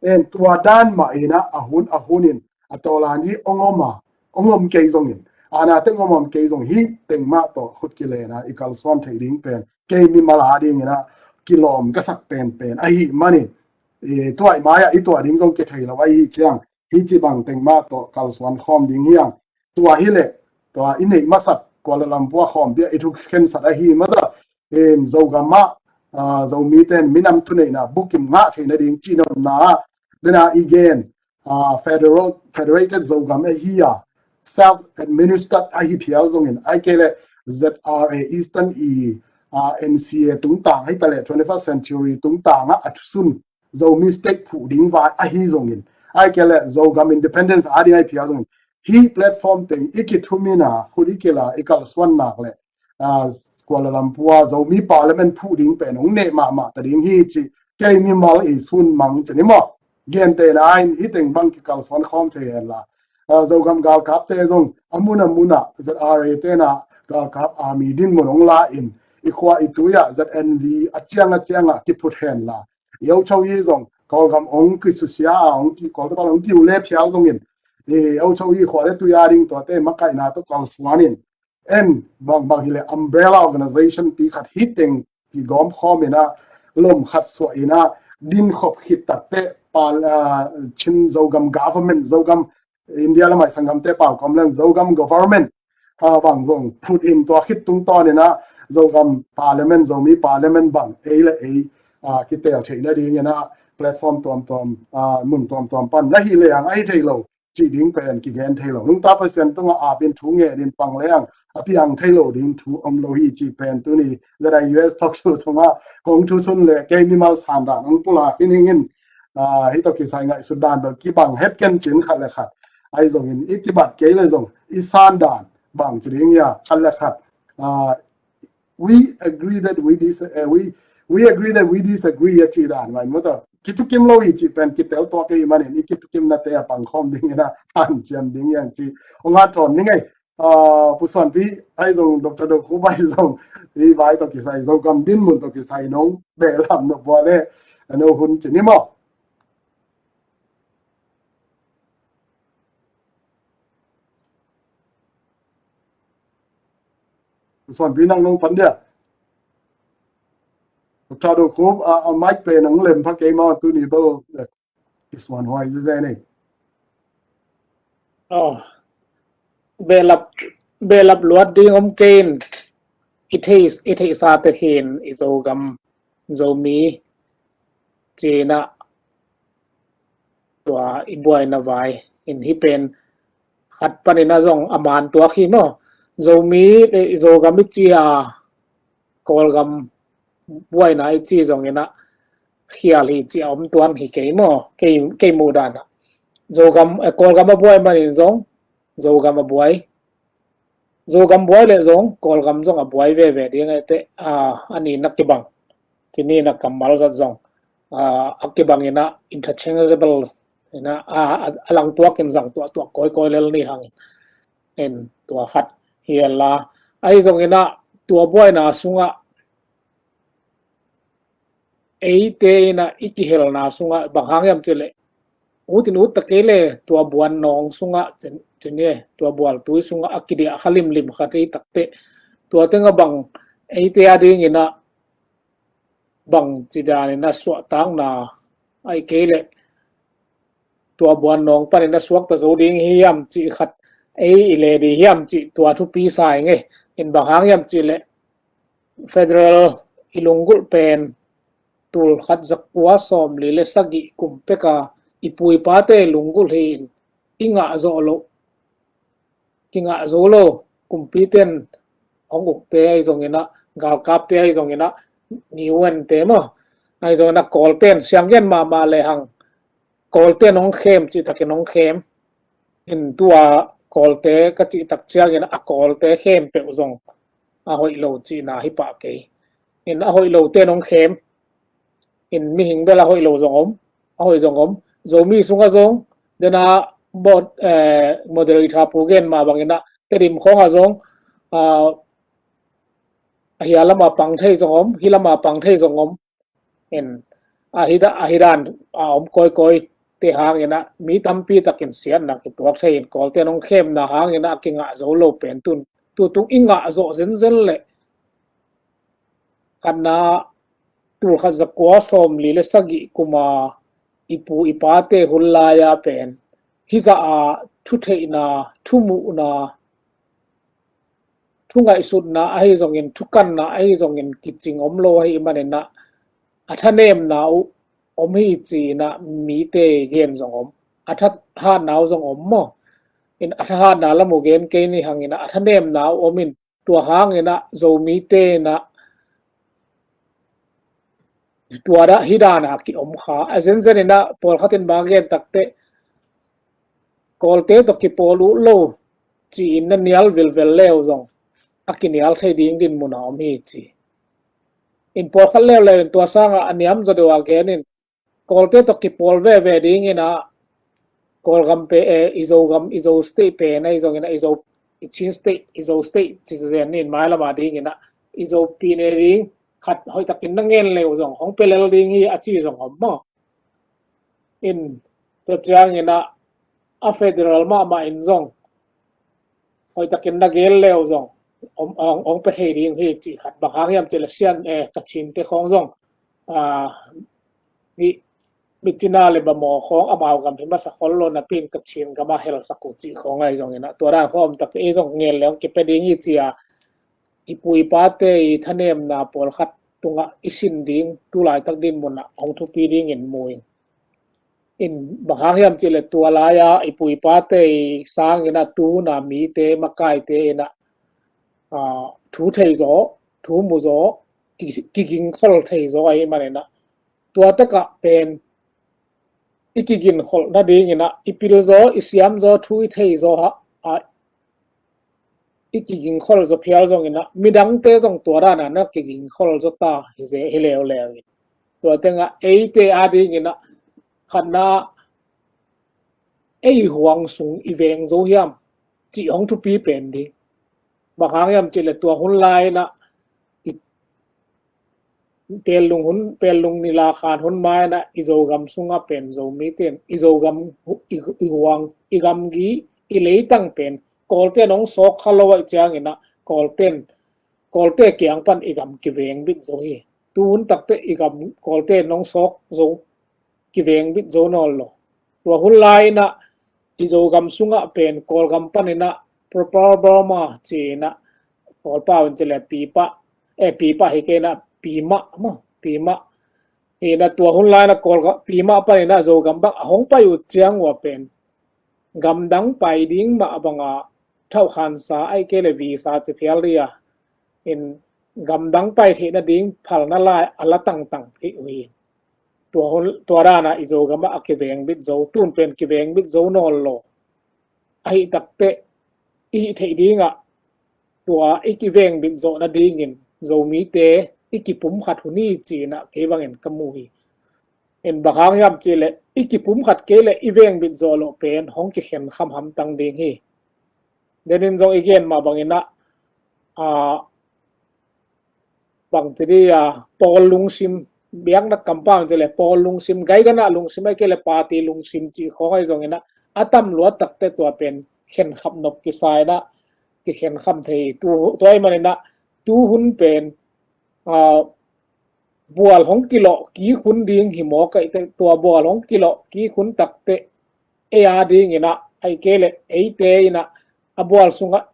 En, tua dan mah in ah, a hun, a hun in, a tawlan hi hong om a, hong om kei zongin, ana teng hong om kei zong hih teng mah tawh khut kilen a i kalsuan theih ding pen kei mimal a dingin ah kilawm ka sak penpen ahih manin, eh, tua i mai-ah i tuah ding zong kithei lo ahih ciang, hih ci bang teng mah tawh kalsuan khawm ding hi hang. Tua hi leh, tua i neih masak Kuala Lumpur a khawmpi ah i thukhensat ahi mah ta, in Zogam ah, ah, Zomite in minam thuneihna bukim ngah theih nading cihnopna ah, den a i gen, ah, federal, federated Zogam ahi a, self-administered ahi phial zongin, ahih kei leh Z R A Eastern i, ah, N C A tungtang, ahih ta leh twenty-first century tungtang ah a thusun Zomi state phuh ding vai ahi zongin, ahih kei leh Zogam independence a ding ahi phial zongin, hih platform teng i kithumin a, khut i kila, i kalsuan nak leh, ah, Kuala Lumpur a Zomi parliament phuh ding pen hong neh mahmah ta ding hi cih kei mimal i sun mang ci ni maw. Gentehna in hih teng bang kikalsuan khawm thei hen la, ah, Zogam galkapte zong a mun a mun ah Z R A te in ah galkap army dinmun hong la in, i khua i tui ah Z N V a ciang a ciang ah kiphut hen la, i Ocho i zong Kawlgam hong kisusia a, hong ki, Kawlgam hong kiu le phial zongin, i Ocho i khua le tui a ding tuate makaihna tawh kalsuan in, en, bang, bang hi leh umbrella organization pi khat hih teng kigawm khawm in ah, lom khat suah in ah, din khop khit takteh pal, ah, Chin Zogam government, Zogam India lamah i sanggamte pau kawm leng Zogam government, ah, bang zong phut in tua khit tungtawn in ah Zogam parliament, Zomi parliament bang ei le ei, ah, kitel theih nading in ah platform tuamtuam, ah, mun tuamtuam pan na hi leng ahi thei lo cih ding pen kigen thei lo. Nungta Pasian tungah ap in thu ngen in pang leng a piang thei lo ding thu om lo hi cih pen tuni Z I U S Talk Show sungah kong thusun le kei mimal san dan hong pulak hi ning in, ah, hih tawh kisai ngaihsut dan bel kibang het ken cin khat le khat. Ahi zongin i kibat kei le zong i san dan bang ci ding hia, khat le khat, ah, we agree that we dis-, eh, we, we agree that we disagree a cih dan vai maw ta. Kithukim lo hi cih pen kitel tuak ahih manin i kithukimnate a pangkhawm ding in ah hanciam ding hi hang cih hong ngat thawn ning ei. Ah, Pu Suanpi ahi zong, Doctor Do Khup ahi zong, hih vai tawh kisai, Zogam dinmun tawh kisai nong behlap nop vua le, a no hun ci ni maw. Suanpi nang nong pan dia. Doctor Do Khup, a, a mic pen nang lem pha kei maw tuni bel, eh, kisuan huai zeze nei. Oh, behlap, behlap luat ding om kei in, i thei, i theihsa te hin i Zogam, Zomi ci in ah tua i buaina vai in hih pen khat panin ah zong a man tuak hi maw. Zomi, eh, Zogam i ci a, Kawlgam buaina i ci zongin ah khial hi ci a om tuan hi kei maw. Kei, kei muh dan ah Zogam, eh, Kawlgam a buai manin zong Zogam a buai, Zogam buai le zong Kawlgam zong a buai veve ding a teh, ah, a ni na kibang. Cini na kammal zat zong, ah, a kibang ina interchangeable ina, ah, a, a langtuak in zang tuahtuah kawikawi lel ni hangin. En tua khat hi a la. Ahi zong ina tua buaina sungah eite ina i kihelna sungah bang hang hiam cileh ut in ut ta kei le tua buan nawng sungah cin, cin e, tua bual tui sungah a kidiah kha limlim khat ei takte tua tenga bang eite a ding ina bang ci dan ina suahtakna ai kei le tua buan nawng pan ina suakta zo ding hiam cih khat ei i le di hiam cih tua thupi sa ing e. In bang hang hiam cih le federal i lunggulh pen tul khat zakua sawmli le sagih kum peka i pu i pate lunggulh hi in i ngah zawh loh, kingah zo lo, kumpiten hong ukte ahi zong ina, galkapte ahi zong ina, ni uante maw, ahi zong ina kawlten sianggen mahmah le hang kawlten hong khem cih takin hong khem. In tua kawlte ka cih tak ciangin a kawlte khempeuh zong a hoih lo cihna hi pah kei. In a hoih lote nong khem. In mihing bel a hoih lo zong om, a hoih zong om. Zomi sungah zong dena mod, eh, moderator pu gen mah bangin ah Tedim khawngah zong, ah, a hia lamah pang thei zong om, hi lamah pang thei zong om. In a hi da, a hi dan a om kawikawi te hangin ah mi tampi takin siatna kituak thei in kawlte nong khemna hangin ah a kingah zo lo pen tun tutung i ngah zawh zenzen leh khatna tul khat zakua sawmli le sagih kuma i pu i pate hun laia pen hizah a thutheihna, thumuhna, thungaihsutna ahi zongin, thukanna ahi zongin kicing om lo ahi manin ah a thanemna uh om hi ci-in ah mite gen zong om, a thahatna uh zong om maw? In a thahatna lam uh gen kei ni hangin ah a thanemna uh om in tua hangin ah Zomite in ah tua dah hi dan a ki om kha. A zenzen in ah pawlkhat in bang gen takte kawlte tawh kipawl uh lo ci-in na nial vilvel le uh zong a kinial thei ding din mun a om hi ci. In pawlkhat leuleu in tua sangah a niam zaw deuh a gen in kawlte tawh kipawl veve dingin ah Kawlgam pen, eh, i Zogam, i Zo state pen ahi zongin ah i Zo, i Chin state, i Zo state ci zen in mailam a dingin ah i Zopi ne ding khat hoihtakin na ngen le uh zong hong pia lel ding hi a ci zong om maw? In tua ciangin ah a federal mahmah in zong hoihtakin na gen le uh zong hong, hong, hong pia thei ding hi cih khat. Bang hang hiam cih leh Sian, eh, Kachinte khawng zong, ah, hi, Myitkyina le Bhamo khawng amau gam hi masa khol lo napi in Kachin gam a helsak uh cih khawng ahi zongin ah tua dan khawng om takte ei zong ngen le hong kipia ding hi ci-a i pu i pate i thanemna pawlkhat tungah i sin ding tu laitak din mun ah hong thupi dingin mu ing. In bang hang hiam cih leh tua lai-a i pu i pate i sangin ah tu hun a mite makaite in ah, ah, thu thei zaw, thu mu zaw, ki, kigingkhol thei zaw ahi manin ah tua takah pen i kiginkholh nadingin ah i pil zaw, i siam zaw, thu i thei zaw ah, ah, i kiginkholh zaw phial zongin ah midangte zong tua dan a na kiginkholh zaw ta hi ze, hi leuleu in. Tua tengah eite a dingin ah khatna ei huang sung i veng zo hiam cih hong thupi pen ding. Bang hang hiam cih leh tua hun lai-in ah i Pellung hun, Pellung nilakhan hun ma-in ah i Zogam sungah pen Zomite in i Zogam hu-, i, i huang, i gamgi, i leitang pen kawlte in hong sawk kha lo ahih ciangin ah kawlte in, kawlte kiang pan i gam kiveng bit zo hi. Tu hun takte i gam kawlte in hong sawk zo, kiveng bit zo nawn lo. Tua hun lai-in ah i Zogam sungah pen Kawlgam panin ah Proper Burma ci-in ah Kawlpau in cih leh pipah, eh, pipah hi kei in ah pimah maw, pimah. Hi in ah tua hun lai-in ah Kawlgam, pimah panin ah Zogam bang a hong pai uh ciang uh a pen gamdang pai ding mah banga thauhkhansa ahih kei leh visa ci phial dih a, in gamdang pai theih nading phalna lai a la tangtang hi uh hi. Tua hun, tua dan a i Zogam ah a kiveng bit zo, tun pen kiveng bit zo nawn lo. Ahih takte i hih theih dingah tua i kiveng bit zawh nadingin Zomite i kipum khat hun hi ci-in ah kei bangin ka mu hi. In bang hang hiam cih leh i kipum khat kei leh i vengbit zawh loh pen hong kikhen khamham tang ding hi. Denin zong i gen mah bangin ah, a, bang ci di a, pawl lungsim, biakna kampau ci leh pawl lungsim, gaiganah lungsim, ahih kei leh party lungsim cih khawng ahi zongin ah, a tam luat takte tua pen khenkhap nop kisa in ah, kikhenkham thei hi. Tu, tua ahih manin ah, tu hun pen, a, bual hong kilawh kik hun ding hi mawk ahih teh, tua bual hong kilawh kik hun takte ei a dingin ah, ahih kei leh eite in ah, a bual sungah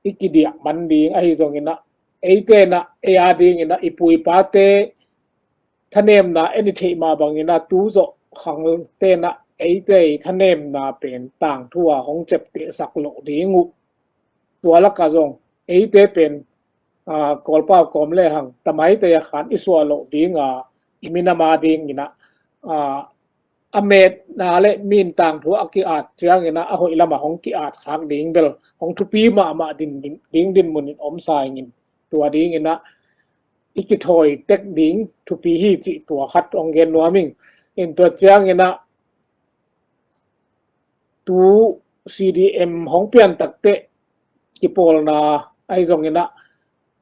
i kidiah man ding ahi zongin ah, eite in ah, ei a dingin ah, i pu i pate thanemna en i theih mah bangin ah, tu zawh khangte in ah, eite i thanemna pen tangthu a hong ciaptehsak loh ding uh. Tua lakah zong eite pen, a, Kawlpau kawm lehang tamaite a khan i suah loh ding a, i minam a dingin ah, a, a metna le min tangthu a ki-at ciangin ah, a hoih lamah hong ki-at khak ding bel hong thupi mahmah din, din, ding dinmun in om sa ing in, tua dingin ah i kithawi tek ding thupi hi cih tua khat hong gen nuam ing. In tua ciangin ah tu C D M hong pian takteh kipawlna ahi zongin ah,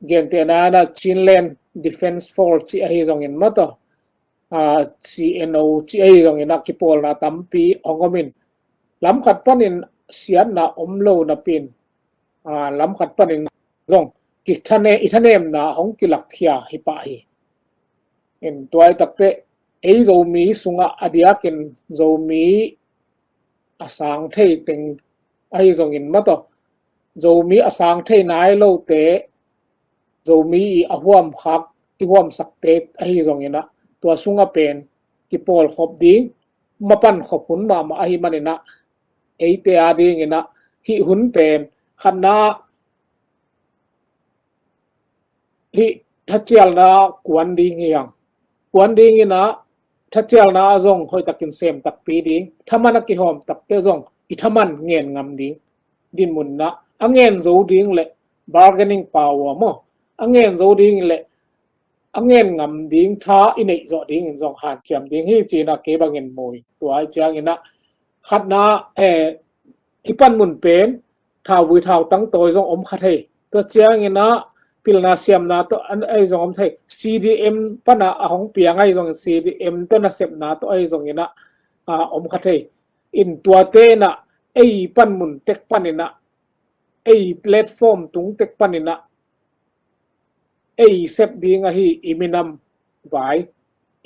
gentehna in ah Chinland Defence Force cih ahi zongin maw, tua, a, C N O cih ahi zongin ah kipawlna tampi hong om in, lam khat panin siatna om lo napi in, a, lam khat panin zong kithane-, i thanemna hong kilakkhia hi pah hi. In tua ahih takteh ei Zomi sungah a diakin Zomi a sang thei teng ahi zongin maw, tua Zomi a sang thei nai lote, Zomi i a huam khak, i huamsakte ahi zongin ah, tua sungah pen kipawlkhop ding, mapan khop hun mahmah ahih manin ah, eite a dingin ah, hih hun pen khatna, hih thacialna kuan ding hi hang. Kuan dingin ah, thacialna ah zong hoihtakin sem takpi ding, thaman a kihawm takteh zong i thaman ngen ngam ding dinmun in ah, a ngen zo ding le bargaining power maw, a ngen zo ding le a ngen ngam ding tha i neih zawh dingin zong hanciam ding hi ci-in ah kei bangin mu hi. Tua ahih ciangin ah khatna, eh, i panmun pen thauvui thautang tawi zong om kha thei. Tua ciangin ah pilna siamna tawh an, ahi zong om thei. C D M pan a a hong piang ahi zongin C D M tawh nasepna tawh ahi zongin ah, a, om kha thei. In tuate in ah ei panmun tek panin ah, ei platform tung tek panin ah ei sep ding ahi i minam vai,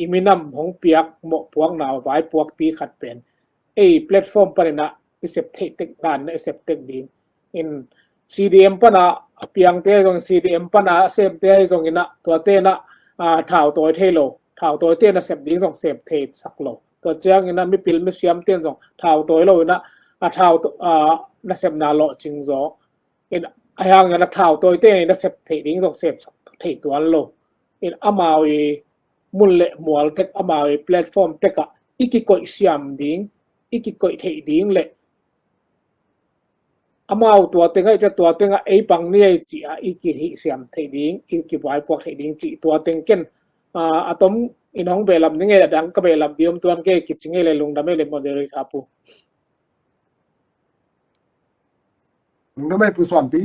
i minam hong piak mawhpuakna vai puakpi khat pen ei platform panin ah i sep theih tek dan in ah i sep tek ding. In C D M pan a a piangte ahi zongin, C D M pan a a semte ahi zongin ah, tuate in ah, a, thau tawi thei lo, thau tawite nasep ding zong sep thei sak lo. Tua ciangin ah mipil misiamte in zong thau tawi lo in ah, a thau, a, nasepna lawhcing zaw. In, ahi hangin ah thau tawite in ah nasep theih ding zong sepsak thei tuan lo. In amau i mun le mual tek, amau i platform tek ah i kikoih siam ding, i kikoih theih ding le amau tua teng ah, i cia tua teng ah ei pang ni ei ci-a i kihih siam theih ding, i kivaipuak theih ding cih tua teng ken, a, a tom in hong behlap ning ei, a dang ka behlap ding om tuan kei, kici ngei le, lungdam ei le moderator pu. Lungdam ei Pu Suanpi.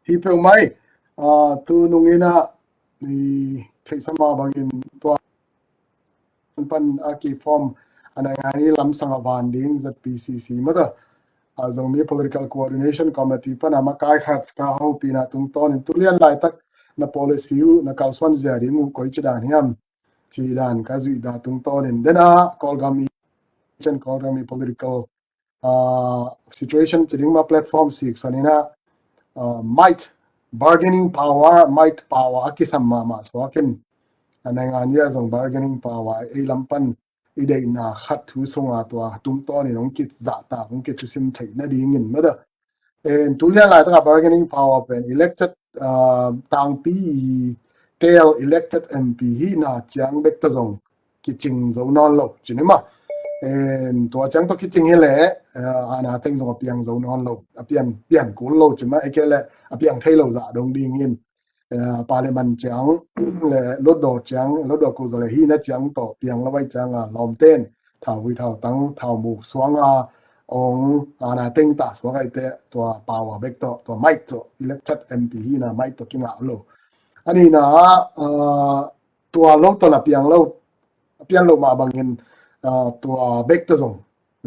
Hi peuhmah ei, a, tu nung in ah i theihsa mah bangin tua pan a kiform a naingngan i lamsang a van ding Z P C C maw, tua, a, Zomi Political Coordination Committee pan a makai khat ka hopihna tungtawnin tu lian laitak na policy uh na kalsuan zia ding uh koici dan hiam cih dan ka zuih dan tungtawnin, den a Kawlgam i, Kawlgam i political, a, situation ci ding mah, platform siksan in ah, a, might, bargaining power, might power a kisam mahmah suak in, a naingngan i a zong bargaining power ei lam pan i deihna khat thu sunga tua tungtawnin hong kizahtak, hong kithusim theih nadingin maw, tua. En, tu lian laitak a bargaining power pen elected, a, tangpi i tel elected M P hihna ciang bek tawh zong kicing zo nawn lo ci ni maw. En, tua ciang tawh kicing hi leh, a, ana teng zong a piang zo nawn lo, a pian, pian kul lo ci maw, ei kei leh a piang thei lo zah dong dingin. eh, parliament ciang le lotdawr ciang, lotdawr ko zaw le hihna ciang tawh piang lo vai cianga lawmten thauvui thautang thaumuk suanga ong ana teng ta suak aite tua power bek tawh tua mic tawh elected M P hihna mic tawh kingah lo. A nihna ah, ah, tua lo tawh na piang lo, a pian lo mah bangin, ah, tua bek tawh zong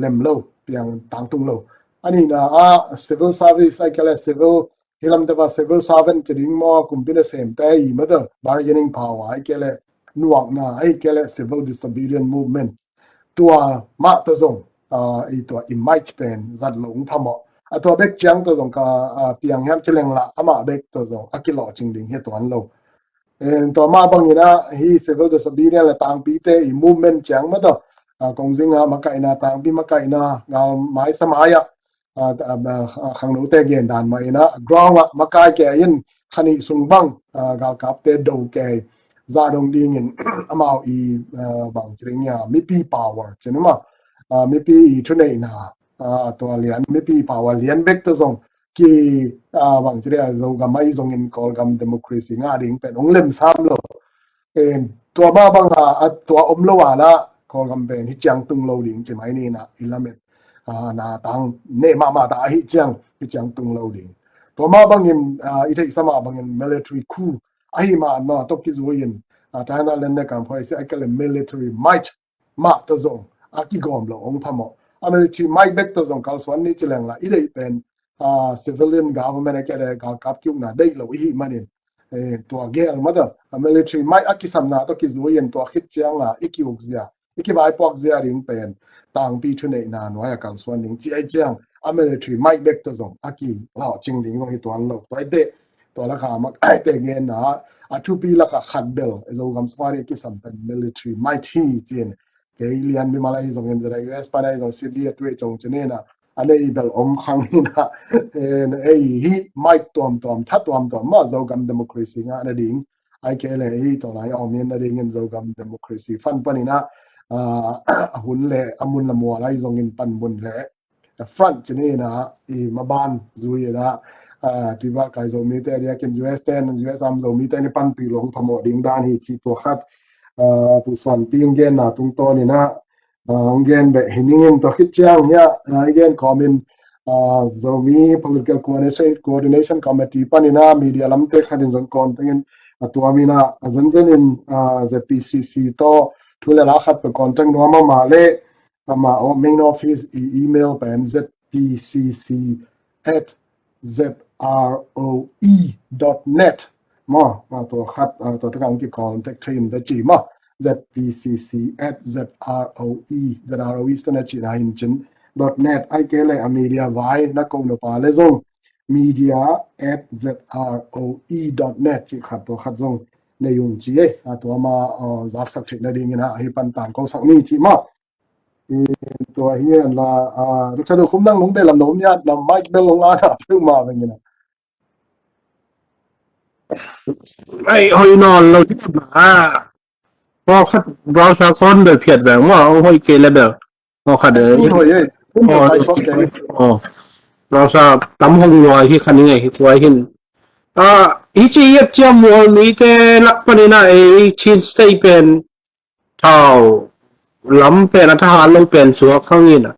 lem lo, piang tangtung lo. A nihna ah civil service ai kele civil, hi lamte va civil servant ci ding maw, kumpi nasemte i mata bargaining power ai kele nuakna ai kele civil disobedient movement. Tua mah tawh zong, ah, i tua i mic pen zat lo ung phamawh. A tua bek ciang tawh zong ka, ah, piang hiam ci leng lah amah bek tawh zong a kilawhcing ding hi tuan lo. En, tua mah bangin ah hi civil disobedient le tangpite i movement ciang mah tawh, ah, kongzing ah makaihna, tangpi makaihna, gal mai sa mai ah, ah, ah, ah, khangnote gen dan mah in ah ground ah makai kei in khanih sung bang, ah, galkapte do kei zah dong dingin amau i, ah, bang ci ding ia mipi power ci ni maw, ah, mipi i thuneihna, ah, tua lian mipi power lian bek tawh zong ki, ah, bang ci ding a Zogam ahi zongin Kawlgam democracy ngah ding pen ong lem sam lo. En, tua mah banga, ah, tua om lo a lah Kawlgam pen hi ciang tung lo ding ci mai ni na i lamet, ah, na tang ne mahmah ta ahi ciang hi ciang tung lo ding. Tua mah bangin, ah, i theihsa mah bangin military coup ahi mah na tawh kizui in, ah, China len ne kam phoi si ai kele military might mah tawh zong a kigawm lo ong phamawh. A military might bek tawh zong kalsuan ni ci leng lah i deih pen, ah, civilian government a kele galkap kiukna deih lo i hih manin, eh, tua gel mah tawh a military might a kisamna tawh kizui in tua khit cianga i kiuk zia, i kivaipuak zia ding pen tangpi thuneihna nuai a kalsuan ding ci ai ciang a military might bek tawh zong a kilawhcing ding zong hi tuan lo. Tua i teh tua lakah makaite genna a thupi lakah khat bel Zogam sungah a kisam pen military might hi ci-in kei lian mimal ahi zongin Z I U S pan ahi zong C D A tuai cong ci ni na a nei bel om khang hi na, eh, ei hi might tuamtuam tha tuamtuam mah Zogam democracy ngah nading ai kei le hi tawh lai a om hi nadingin Zogam democracy fund panin ah, ah, a hun le a mun la mual ahi zongin panmun le front ci ni na i maban zui na, ah, tiva kai Zomite a diakin U S ten, U S am Zomite ni panpih lo ong phamawh ding dan hi ci tua khat, ah, Pu Suanpi ong genna tungtawn in ah, ah, ong gen beh hi ning in tua khit ciang hi a, ah, i gen kawmin, ah, Zomi Political Coordination, Coordination Committee panin ah media lamte khatin zong kawn tengin a tuamin ah a zenzen in, ah, Z P C C tawh thu le la khat pe kawn teng nuam a mah le amah aw main office i email pen Z P C C at Z R O E dot net. Maw, maw, tua khat, ah, tua taka ang ki contact thei in da ci maw. Z P C C at Z R O E, Z R O E tua na ci na hin cin dot net. Ai kei le a media vai na ko na pa le zong media at Z R O E dot net ci khat tua khat zong nei un ci e. A tua ma, ah, zaksak theih nadingin ah hi pan tang ko sak ni ci maw. I tua hi an la, ah, Doctor Dawkhum nang nong belam nong om ya, na mic bel nong ana peuhmah veng ina. Ai, hoi nawn lo ti ba. Pawlkhat browser kon bel phiat veng maw, hoi kei le bel. Pawlkhat e. Hoi e. Oh. Browser tam hong lua hi khan nge hi tua hin. Ah, hi ci yet cia mual mite lak panin ah ei Chin State pen thau lam pen a thahat lo pen suak hang in a.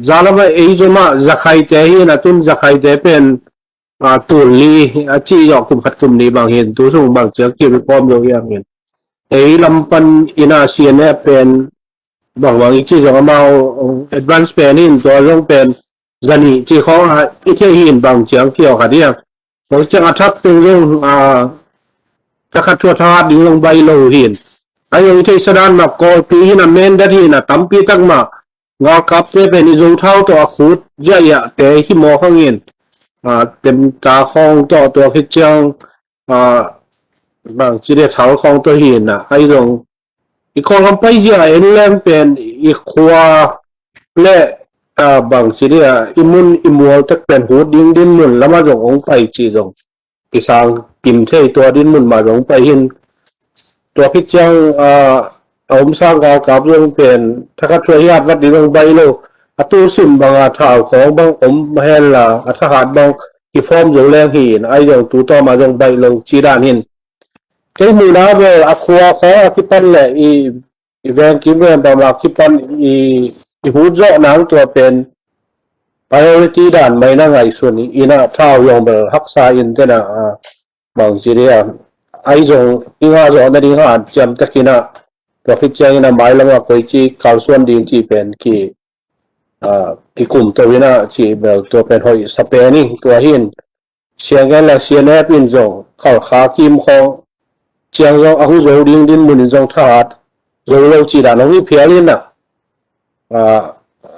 Za lam a ei zom a Zakhaite hi in a tun Zakhaite pen, a, tul li a ci zawh kum khat kum ni bang hin tu sung bang ciang ki reform zo hi ang hin. Ei lam pan in a C N F pen bang bang i ci zawh amau advance pen in tua zong pen zani ci khawng a i thei hin bang ciang ki awk a diang. Bang ciang a thak tung zong, a, thakhat thua thahat ding zong bai lo hin. A zong i theihsa dan mah Kawlpi hin a mendat hin a tampi tak mah galkapte pen i zo thau tawh a khut ziah iah te hi mawk hangin, a, temta khawng tawh tua khit ciang, a, bang ci dia thal khawng tawh hin a, a i zong i Kawlgam pai zia en leng pen i khua le, a, bang ci dia i mun i mual tek pen hut ding dinmun lama zong ong pai ci zong i sang kim thei tua dinmun ma zong pai hin tua khit ciang, a, a om sang galkap zong pen thakhat thua hiat vat ding zong bai lo a tu sim bang a thau khawng bang om hen la a thahat bang kiform zo leng hi in, ahi zong tu tawm a zong baih lo ci dan hin. Kei muhna bel a khua khawng a kipan le i, i veng kim veng bang a kipan i, i hut zawh nang tua pen priority dan mai na ngaihsun i, ina thau zong bel haksa in tena, a, bang ci dia, ahi zong i ngah zawh nading han ciamtak ina, tua khit ciang ina mailam a koi ci kalsuan ding ci pen ki, a, kikum to ina ci bel tua pen hoih sa pen i, tua hin siang gen le sian ep in zong khalkha kim khawng ciang zong a hu zo ding dinmun in zong thahat zo lo ci dan hong hi phial ina, a,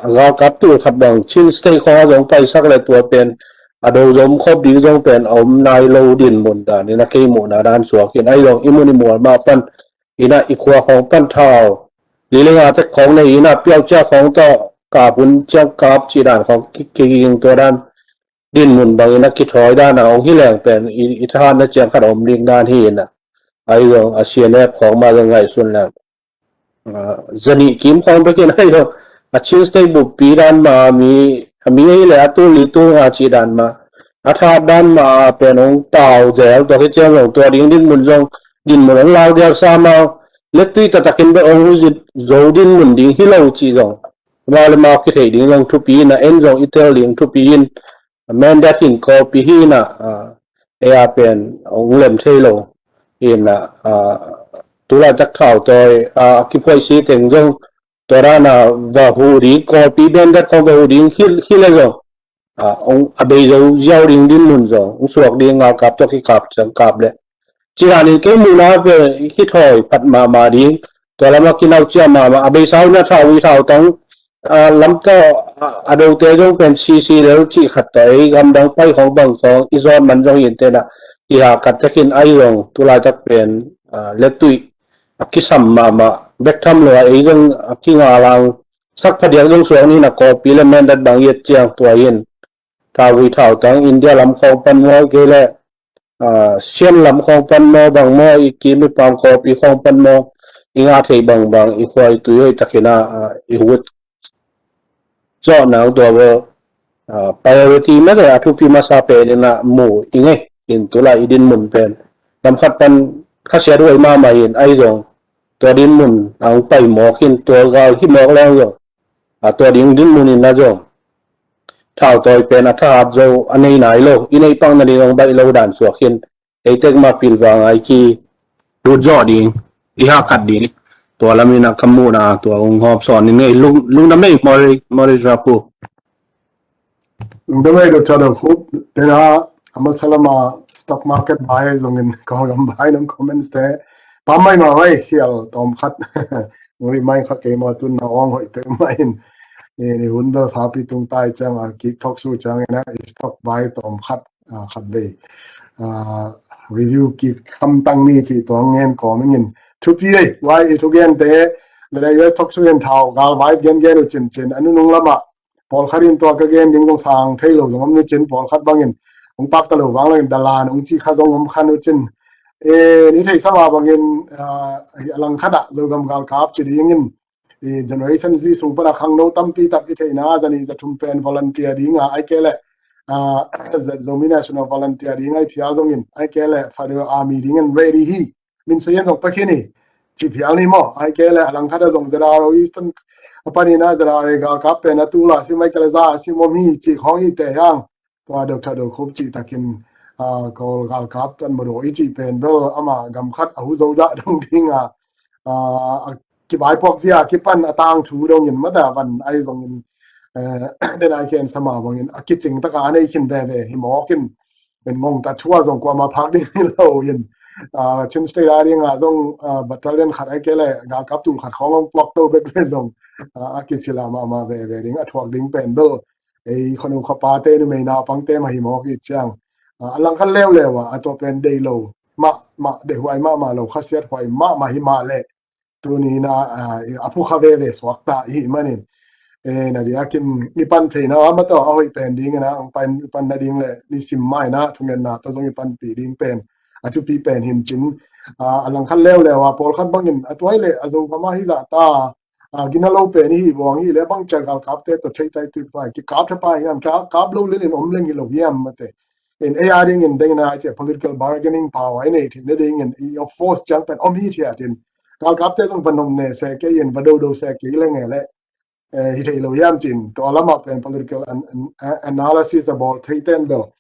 a galkap tul khat bang Chin State khawng a zong paisak le tua pen a do zom khop ding zong pen a om nai lo dinmun dan ina kei muhna dan suak in, ahi zong i mun i mual mah pan ina i khua khawng pan thau li le nga tek khawng nei ina piaucia khawng tawh kap hun ciang kap ci dan khawng ki, kiging tua dan dinmun bang ina kithawi dan a hong hi leng pen i, i thahatna ciang khat a om ding dan hi ina, ahi zong a sian ep khawng mah zong ngaihsun leng, a, zanih kim khawng bekin ahi zong a Chin State buppi dan mah a mi, a mi ahi le a tul li tul nga ci dan mah a thahat dan mah a pen hong pau zel tua khit ciang zong tua ding dinmun zong dinmun hong lau dial sa mau lettui taktakin bek hong huzit zo dinmun ding hi lo ci zong mau le mau kithei ding zong thupi ina en zong i tel ding thupi in, mandate in kawpi hi ina, a, ei a pen hong lem thei lo ina, a, tulaitak thau tawi, a, a kiphoih si teng zong tua dan a va hu ding kawpi mandate khawng va hu ding hi, hi le zong, a, hong a bei zo ziau ding dinmun zong hong suak ding galkap tawh kikap ciang kap le ci dan in kei muhna pen i kithawi phat mahmah ding, tua lam a kinau ciam mahmah a beisa ina thau i thau tang, a, lam tawh, a, a dote zong pen C C lel cih khat tawh ei gamdang pai khawng bang khawng i zawt man zong in tena i hakat takin ahi zong tulaitak pen, a, lettui a kisam mahmah bek tham lo a ei zong a kingalang sak phadiak zong suak ni na kawpi le mandate bang i et ciang tua in thau vui thau tang India lam khawng pan maw kei le, a, Sian lam khawng pan maw bang maw i kim i pam kawpi khawng pan maw i ngah thei bangbang i khua i tui hoih takin a, a, i hut zawh nang tua bel, a, priority mete a thupi masa pen ina mu i ngei in tulai i dinmun pen lam khat pan khasiat huai mahmah in ahi zong tua dinmun a hong pai mawk in tua gal hi mawk leng zong a tua ding dinmun in a zong thau tawi pen a thahat zo a nei nai lo i neih pang nading hong baih lo dan suak in ei tek mah pilvang a i ki lut zawh ding i hakat ding tua lam in a ka muhna tua hong hawm sawn in ngei lung, lungdam ei Mori, Mori Rapu. Lungdam ei Doctor Dokhup tena a masa lama stock market bai zongin ka hong lam bai nam comments te pam mai ma vai hial tawm khat. Ngui mai kha kei maw tun na ong hoih pek mai in. Ni hun da sapi tung tai ciang a ki talk show ciang ina stock bai tawm khat, a, khat vei, a, review ki kham tang ni ci tuang ngen kawm ingin thupi ei vai i thugen te le U S talk show in thau gal vai gen gen u cin cin a nunung lama pawlkhat in tua ka gen ding zong sang thei lo zong om ni cin pawlkhat bangin hong pakta lo vang lo in dalan hong ci kha zong om khan u cin. E, ni thei sama bangin, a, a langkhat ah Zogam galkap ci dingin, e, Generation Z sung pana khangno tampi tak i theihna zani zathum pen volunteer dinga ai ke le, a, Zomi National volunteer dinga i phial zongin ai ke le Federal Army dingin ready hi. Min sayan zong pakhin hi ci phial ni maw ai ke le a langkhat a zong Z R O Eastern a panina Z R A galkap pen a tula si mai ke le za a si mom hi ci khawng hi te hiang. Tua Doctor Dokhup cih takin, a, Kawl galkap tan mado i cih pen bel ama gam khat a hu zo dah dong dinga, a, a kibai puak zia kipan a tang thu dongin mata van ai zongin, eh, den ai khen sama bangin a kicing taka a nei khin veve hi mawkin. Ben ngong ta thua zong kuama phak ding hi lo in, a, Chin State a dinga zong, a, battalion khat ai ke le galkap tul khat khawng hong puak to bek le zong, a, a kisila mahmah veve ding a thuak ding pen bel ei khonu khapa te numei naupang te mah hi mawk hi ciang, a, a langkhat leuleu a, a tua pen dei lo mah, mah dei huai mahmah lo khasiat huai mahmah hi mah leh tuni na, a, a phukha veve suak ta i hih manin. E, na diakin i pan theina a mataw a hoih pen ding ina, ang pan, i pan na ding le nisim maina thungetna tawh zong i panpih ding pen a thupi pen hin cin, a, a langkhat leuleu a pawlkhat bangin a tuai le a zo kama hi zah ta, a, gina lo pen i hi buang hi le bang cia galkapte tawh thei tai tuik pai kikap tha pai hiam, kikap lo lilin om leng hi lo hiam mate. In ei a dingin deng na ai cia political bargaining power i nei theih nadingin i of force ciang pen om hi thiat in, galkapte zong va nom ne se kei in, va dodo se kei le nge le, eh, hi thei lo hiam cin, tua lamah pen political an, an, analysis a bawl thei ten bel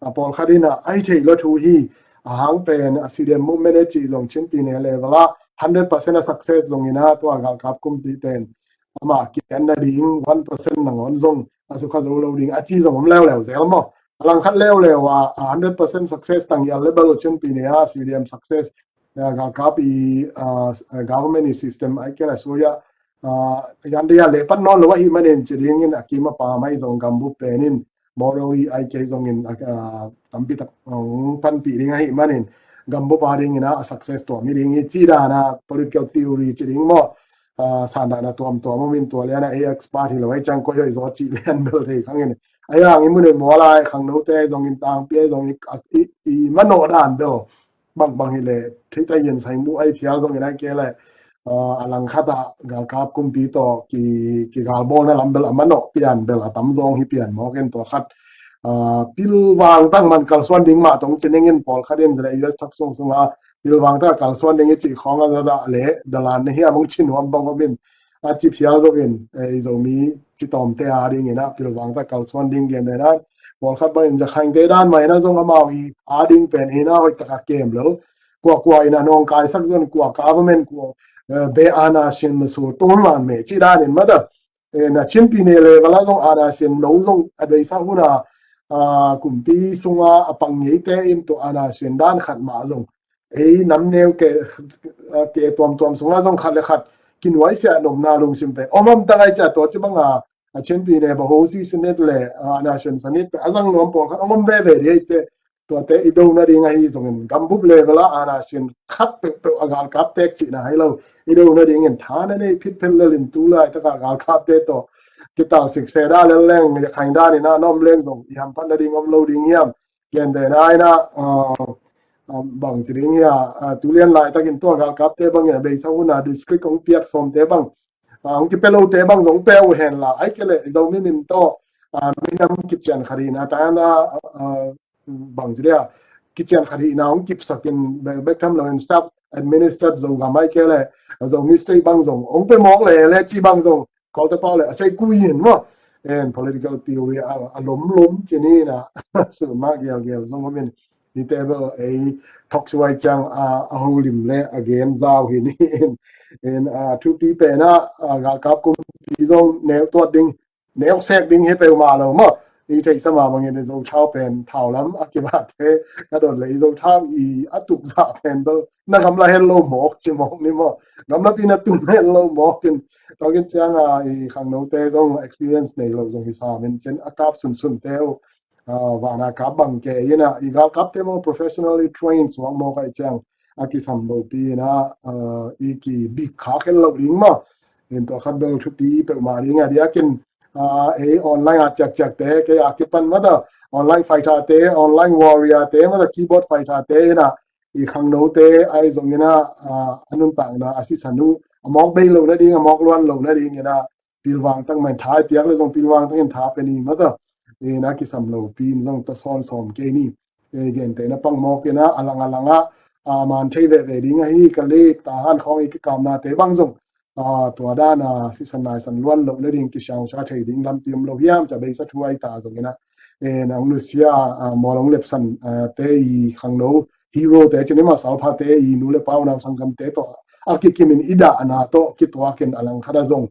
a pawlkhat in a, a hi thei lo thu hi. A hang pen a C D M movement e cih zong Chin pyine level ah hundred percent a success zong in a, tua galkap kumpi pen ama kian nading one percent nangawn zong a sukha zo lo ding a ci zong om leuleu zel maw. A langkhat leuleu a, a hundred percent success tang ial level Chin pyine a C D M success, a, galkap i, a, government i system ai kela suya, a, yan dia le pan non lo ahi manin ci dingin a kim a pa mai zong gambup penin moral i ai kei zongin, a, a, tampi tak, um, panpih ding ahi manin gambup a dingin a success tua mi ding i ci dana political theory ci ding maw. A, san dana tuamtuam om in tua liana ei expert hi lo ai ciang koi hoi zo ci lian bel thei khangin. Ai ang i mun in mual ai khangnote zongin tangpi ai zongin i, i, i manoh dan bel bangbang hi le, thei ta yen sai mu ai phial zongin ai ke le, a, a langkhat a galkap kumpi tawh ki, ki galbawlna lam bel a manoh pian bel a tam zong hi pian mawk in tua khat, a, pilvang tang man kalsuan ding mah tong ci ningin pawlkhat in zale U S thak sung sunga pilvang tang kalsuan ding i ci khawng a zada le dalan na hi a mong ci nuam bang om in a ci phial zongin, eh, i Zomi ci tawmte a dingin a pilvang tang kalsuan ding gen den a pawlkhat bangin Zakhaingte dan mah in a zong amau i a ding pen in a hoih taka kem lo. Kuakua in a nawngkaisak zon kua government kua, eh, be ana sin masu tun man me ci danin mata. Eh, na Chin pyine level a zong ana sin lo zong a beisa huna, a, kumpi sunga a pang ngeite in tua ana sin dan khat mah zong ei nam neu ke, a, ke tuamtuam sunga zong khat le khat kinuai sia nomna lungsim pe om om tangai cia tua ci banga a Chin pyine ba ho si sinet le, a, ana sin sanit pe a zang nuam pawlkhat om om veve di ai ce. Tuate i do nading ahi zongin gambup level a ana sin khat peuhpeuh a galkap tek cihna hai lo. I do nadingin tha na nei phit phet lelin tu laitaka galkapte tawh kital sikse da lel leng Zakhaing dan in a na om leng zong i hamphat nading om lo ding hiam? Gen den a in a, a, a, bang ci ding hia, a, tulian laitakin tua galkapte bangin a beisa huna district hong piak sawmte bang, a, hong kipe lote bang zong pe uh hen la ai ke le Zomi min tawh, a, minam kician khat hi na ta na, a, bang ci dia kician khat hihna hong kipsakin bek tham loin staff administered Zogam ai ke le Zomi state bang zong hong pe mawk le le ci bang zong Kawlte pau le a sei kui in maw. En political theory a, a lomlom ci ni na su ma gelgel zong om in ni table ei thok suai ciang a, a holim le a gen zau hi ni in, in a thupi pen a, a galkap kumpi zong neu tuat ding neu sek ding hi peuhmah lo maw. I theihsa mah bangin Zo thau pen thau lam a kibate ka dot le i Zo thau i a tuk zah pen bel na gamla het lo mawk ci mawk ni maw. Gamla pi na tun het lo mawk in tua kiciang a i khangnote zong experience nei lo zong hi sam in cin a kap sunsunte uh, a, vana kap bang ke in a i galkapte maw professionally trained suak mawk a i ciang a kisam lo pi in a, a, i kibik khak het lo ding maw. In tua khat bel thupi peuhmah ding a diakin, a, ei online a ciakciakte kei a kipan mata online fighter te online warrior te mata keyboard fighter te in a i khangnote ai zong in a, a, a nuntakna a sisan uh a mawk bei lo nading a mawk luan lo nading in a pilvang tak mai tha i piak le zong pilvang takin tha pe ni mata in a kisam lo pi in zong ta sawn sawm kei ni. Ei gente na pang mawk in a a lang a lang a, a man thei veve ding ahi ka lik ta han khawng i kikamnate bang zong, a, tua dan a sisan naisan luan lo na ding kisiangsa thei ding lampi om lo hiam ca beisa thu ai ta zong in a, e, nang nusia, a, mawlong lepsan, a, te i khangno hero te cin i ma salpha te i nu le pau nau sangkam te tawh a kikimin i dahna tawh kituakin a langkhat a zong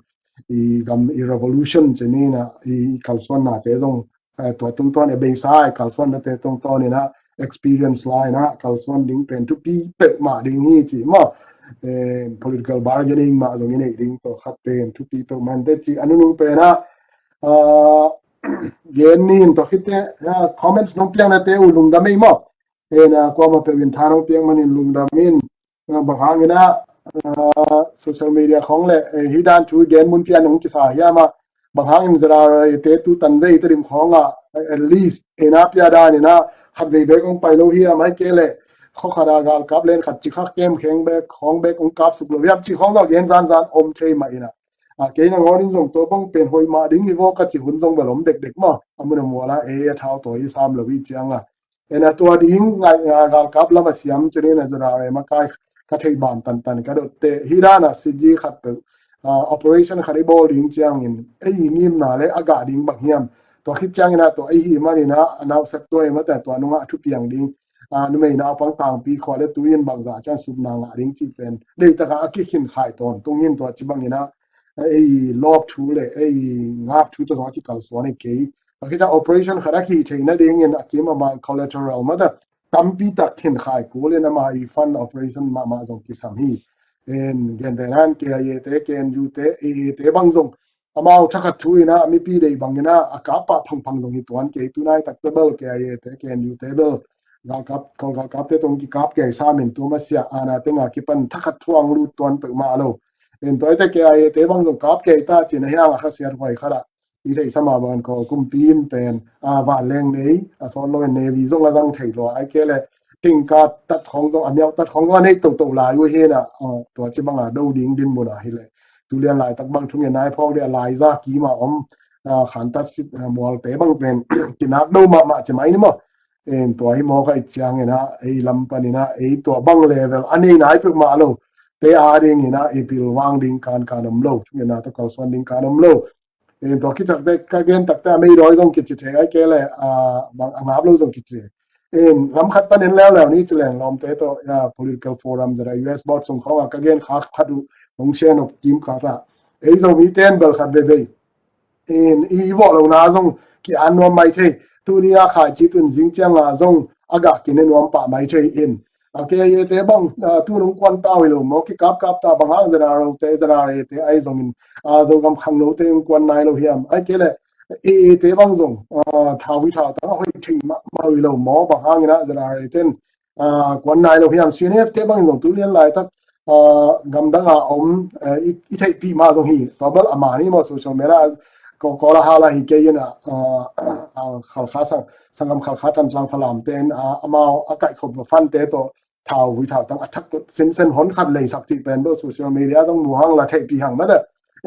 i gam i revolution cin i na i kalsuannate zong, eh, tua tungtawn e beisa e kalsuannate tungtawn in a experience la in a kalsuan ding pen thupi peuhmah ding hi ci maw. Eh, political bargaining mah zong i neih ding tua khat pen thupi peuhmah in te ci a nunung pen a, ah, gen ni in tua khit te, ah, comments nong piaknate uh lungdam ei maw. En a kuama peuh in tha nong piak manin lungdam in, a, bang hangin a, a, social media khawng le, e, hi dan thu gen mun pian hong kisa hiam a, bang hangin zara te tu tan vei te rim khawng a, at least en a pia dan in a khat vei bek hong pai lo hiam ai ke le khaw khat a galkap len khat ci khak kem kheng bek khawng bek hong kap suk lo hiam ci khawng zong gen zan zan om thei mah in a, a, kei na ngawnin zong tua bang pen hoih mah ding hi vaw ka ci hun zong bel om dekdek maw. A mun a mual a e a thau tawi i sam lo i ciang a Ena tua ding ngai, ah, galkap lam a siam cinin a zara re makai ka thei ban tantan ka dot te. Hi dan a C G khat peuh, ah, operation khat i bawl ding ciangin ei ngimna le a gah ding bang hiam. Tua khit ciangin a tua ei hi manin a nausak tua ei mata tua nungah a thupiang ding. Ah, numei naupang tangpi khua le tuin bangza ciang supna ngah ding cih pen. Deitaka a kikhin khai tawntung in tua ci bangin a ei lawp thu le ei ngap thu tua zong a kikalsuan ei kei. A khita operation khat a khih theihna dingin a kim a man collateral mata tampi tak khin khai kulin ama i fund operation mahmah zong kisam hi. En, gentehnan K I A te, K N U te, A A te bang zong amau thakhat thu ina mipi deih bangina a kap pah phangphang zong hi tuan kei. Tunai takte bel K I A te, K N U te bel galkap, Kawl galkap te tong kikap kei samin tu masiah ana tenga kipan thakhat thu ang lut tuan peuhmah lo. En, tuaite K I A te bang zong kap kei ta cin a hiang a khasiat huai khat ah i theih sama bang ko kumpi in pen, a, vanleng nei, a sawt lo in Navy zong a zang thei lo, ai ke le tingka tat khong zong, a miau tat khong zong a nei toto lai uh hi na, a, tua ci banga do ding din mun a hi le. Tulian laitak bang thungen nai phawk le a lai za kima om, a, khan tat sit, a, mual te bang pen kinak do mahmah ci mai ni maw. En, tua hi mawk a i ciangin a, ei lam panin a, ei tua bang level a nei nai peuhmah lo. Te a dingin a, i pil vang ding kan kan om lo. Thungen a tua kalsuan ding kan om lo. En, tua kichak te ka gen takte a meidawi zong kici thei ai ke le, a, bang a ngap lo zong kici thei. En, lam khat panin leuleu ni ci leng lawmte tawh, a, political forum zara U S board sung khawng a ka gen kha khat uh hong share nop kim kha ta. Ei Zomi ten bel khat veve. En, i vawh lo na zong ki an nuam mai thei. Tuni a khai ci tun zing ciang a zong a gah kine nuam pah mai thei in. A K I A te bang, a, tu nung kuan tau hi lo maw, kikap kap ta bang hang Z R O te, Z R A te ai zongin, a, Zogam khangno te kuan nai lo hiam. Ai ke le, A A te bang zong, a, thau hi thau tang a hoih thei mahmah hi lo maw, bang hangin a Z R A ten, a, kuan nai lo hiam. C N F te bang zong tulian laitak, a, gamdang a om, a, i, i theihpih mah zong hi. Tua bel a mani maw social media, ko, ko la hala hi kei in a, a, a, khalkha sang, sanggam khalkha tan tlang Falam ten, a, amau a kaihkhop va fan te tawh, thau vui thau tang a thak sinsen hon khat leisak cih pen beuh social media zong mu hang la theihpih hang mah le.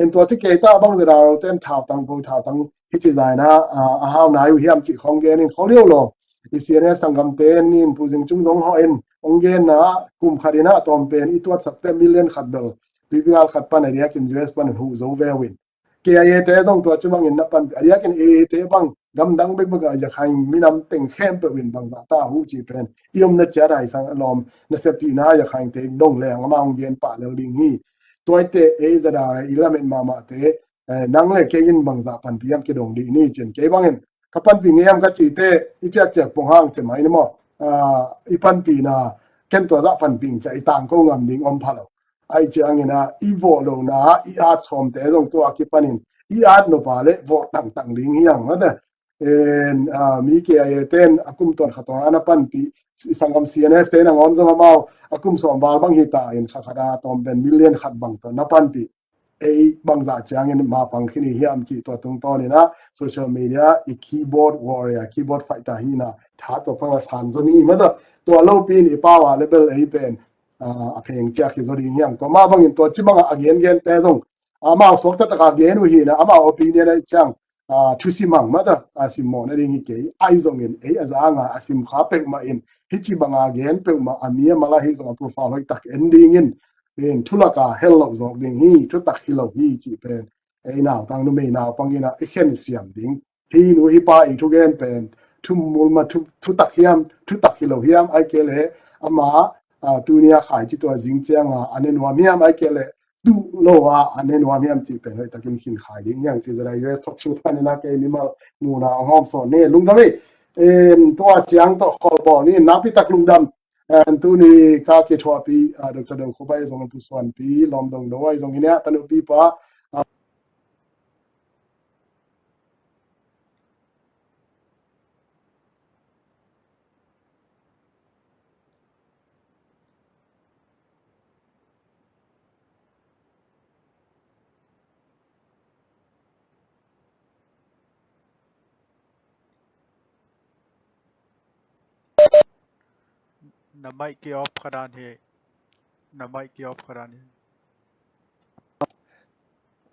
En tua ci kei ta bang zira ro ten thau tang vui thau tang hi ci zaina, a, a hau nai uh hiam cih khong gen in kho liau lo. I C N F sanggam ten in Pu Zing Cung zong hawh in hong gen na kum khat in a tawm pen i tuatsak te million khat bel. Tuipi ngal khat pan a diakin U S pan in huh zo ve uh in. K I A te zong tua ci bangin na panpih. A diakin A A te bang gamdang bekbek a Yakhain minam teng khempeuh in bangzah ta uh cih pen i omna ciat a i sang a lawm na sepihna Yakhain te dong leng amah hong gen pah lel ding hi. Tuaite ei zada i lamet mahmahte, eh, nang le kei in bangzah panpih hiam kidong dih ni cin kei bangin ka panpih ngei hiam ka cihte i ciakciak pong hang ci mai ni maw? Ah, i panpihna ken tua zah panpih ciah i tangko ngam ding om pha lo. Ai ciangin a i vawh lohna i at sawmte zong tua kipanin i at nopa le vawh tangtang ding hi ang mate. En, a, mi K I A ten a kum tuan khat tuan a na panpih i sanggam C N F te nangawn zong amau a kum sawm val bang hi ta in kha khat a tawm pen million khat bang tuan na panpih. Ei bangzah ciangin ma pang khin i hiam cih tua tungtawnin a social media i keyboard warrior, keyboard fighter hi na tha tua pang a san zo ni mate. Tua lopi in i pau a le bel ei pen a, a pheng ciak hi zaw ding hiang. Tua mah bangin tua ci bangah a gen gen te zong amau suakta taka gen uh hi na, amau opinion a ciang, a, thusim ang mata, a, simmawhna ding hi kei. Ai zongin ei a zanga a sim kha peuhmah in hi ci banga gen peuhmah a mi a mala hi zong a profile hoih tak en dingin, in thulaka hel lo zawk ding hi, thutak hi lo hi cih pen ei nautang numei naupang in a i khen i siam ding. Hi nu hi pa i thugen pen thum mulma thu, thutak hiam, thutak hi lo hiam, ai ke le ama, a, tunia khai ci tua zing cianga a ne nuam hiam, ai ke le tu lo a a ne nuam hiam cih pen hoih takin khin khai ding hiang ci zara U S talk show thanin a kei mimal muna a hawm sawn ni lungdam ei. Em, tua ciang tawh khawlbawl ni nakpi tak lungdam. Em, tuni ka kithuahpi, a, Doctor Dau Khup ai zong Pu Suanpi, Lawm Dong Do ai zong hi nia, tanupi pa, a, Na mic ki off kha dan hi. Na mic ki off kha dan hi.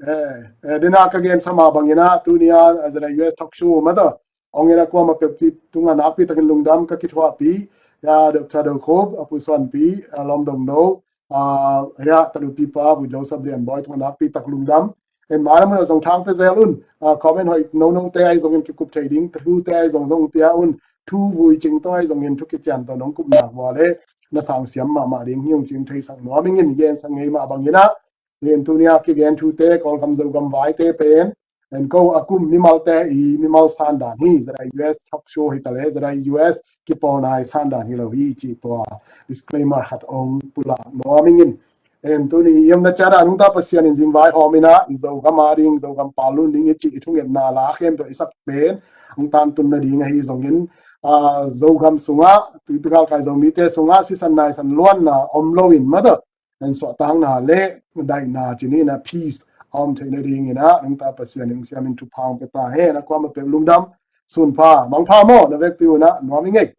Eh, eh, dena ka gen sama bangina tunia a zara U S talk show mata. Ong in a kuamah peuh pi tungah nakpi takin lungdam ka kithuahpih, ya, Doctor Do Khup, a Pu Suanpi, a Lawm Dong Do, a, ya, Talupi Pa, Pu Joseph Lian Bawi tungah nakpi tak lungdam. En, mailam un a zong thang pia zel un, a, comment hoih nonote ahi zongin kikup thei ding, thute ahi zong zong pia un, thu vui cing tawh ahi zongin thu kician tawh nong kup nak vua le, na sang siam mahmah ding hi ung cih theisak nuam ing in, gen sak ngei mah bangin ah, en, tuni a kigen thute, Kawlgam Zogam vaite pen, en, ko a kum mimalte i mimal sandan hi, ZIUS talk show hi ta le, ZIUS kipawlna i sandan hi lo hi, cih tua disclaimer khat ong pulak nuam ing in. En, tuni i omna ciat ah nungta Pasian in zingvaihawm in ah, i Zogam a ding, Zogam pal lun ding i cih i thungetna la khempeuh i sak pen, ong tantun nading ahi zongin, a, Zogam sungah, tuipi galkai Zomite sungah sisan naisan luanna om loin mah tawh, en, suahtakna le daihna cih ni in ah peace a om theih nadingin ah, nungta Pasian in ong siam in thupha ong pia ta hen. A kuamah peuh lungdam, sun pha, mangpha maw, na vekpi un ah nuam ing ei.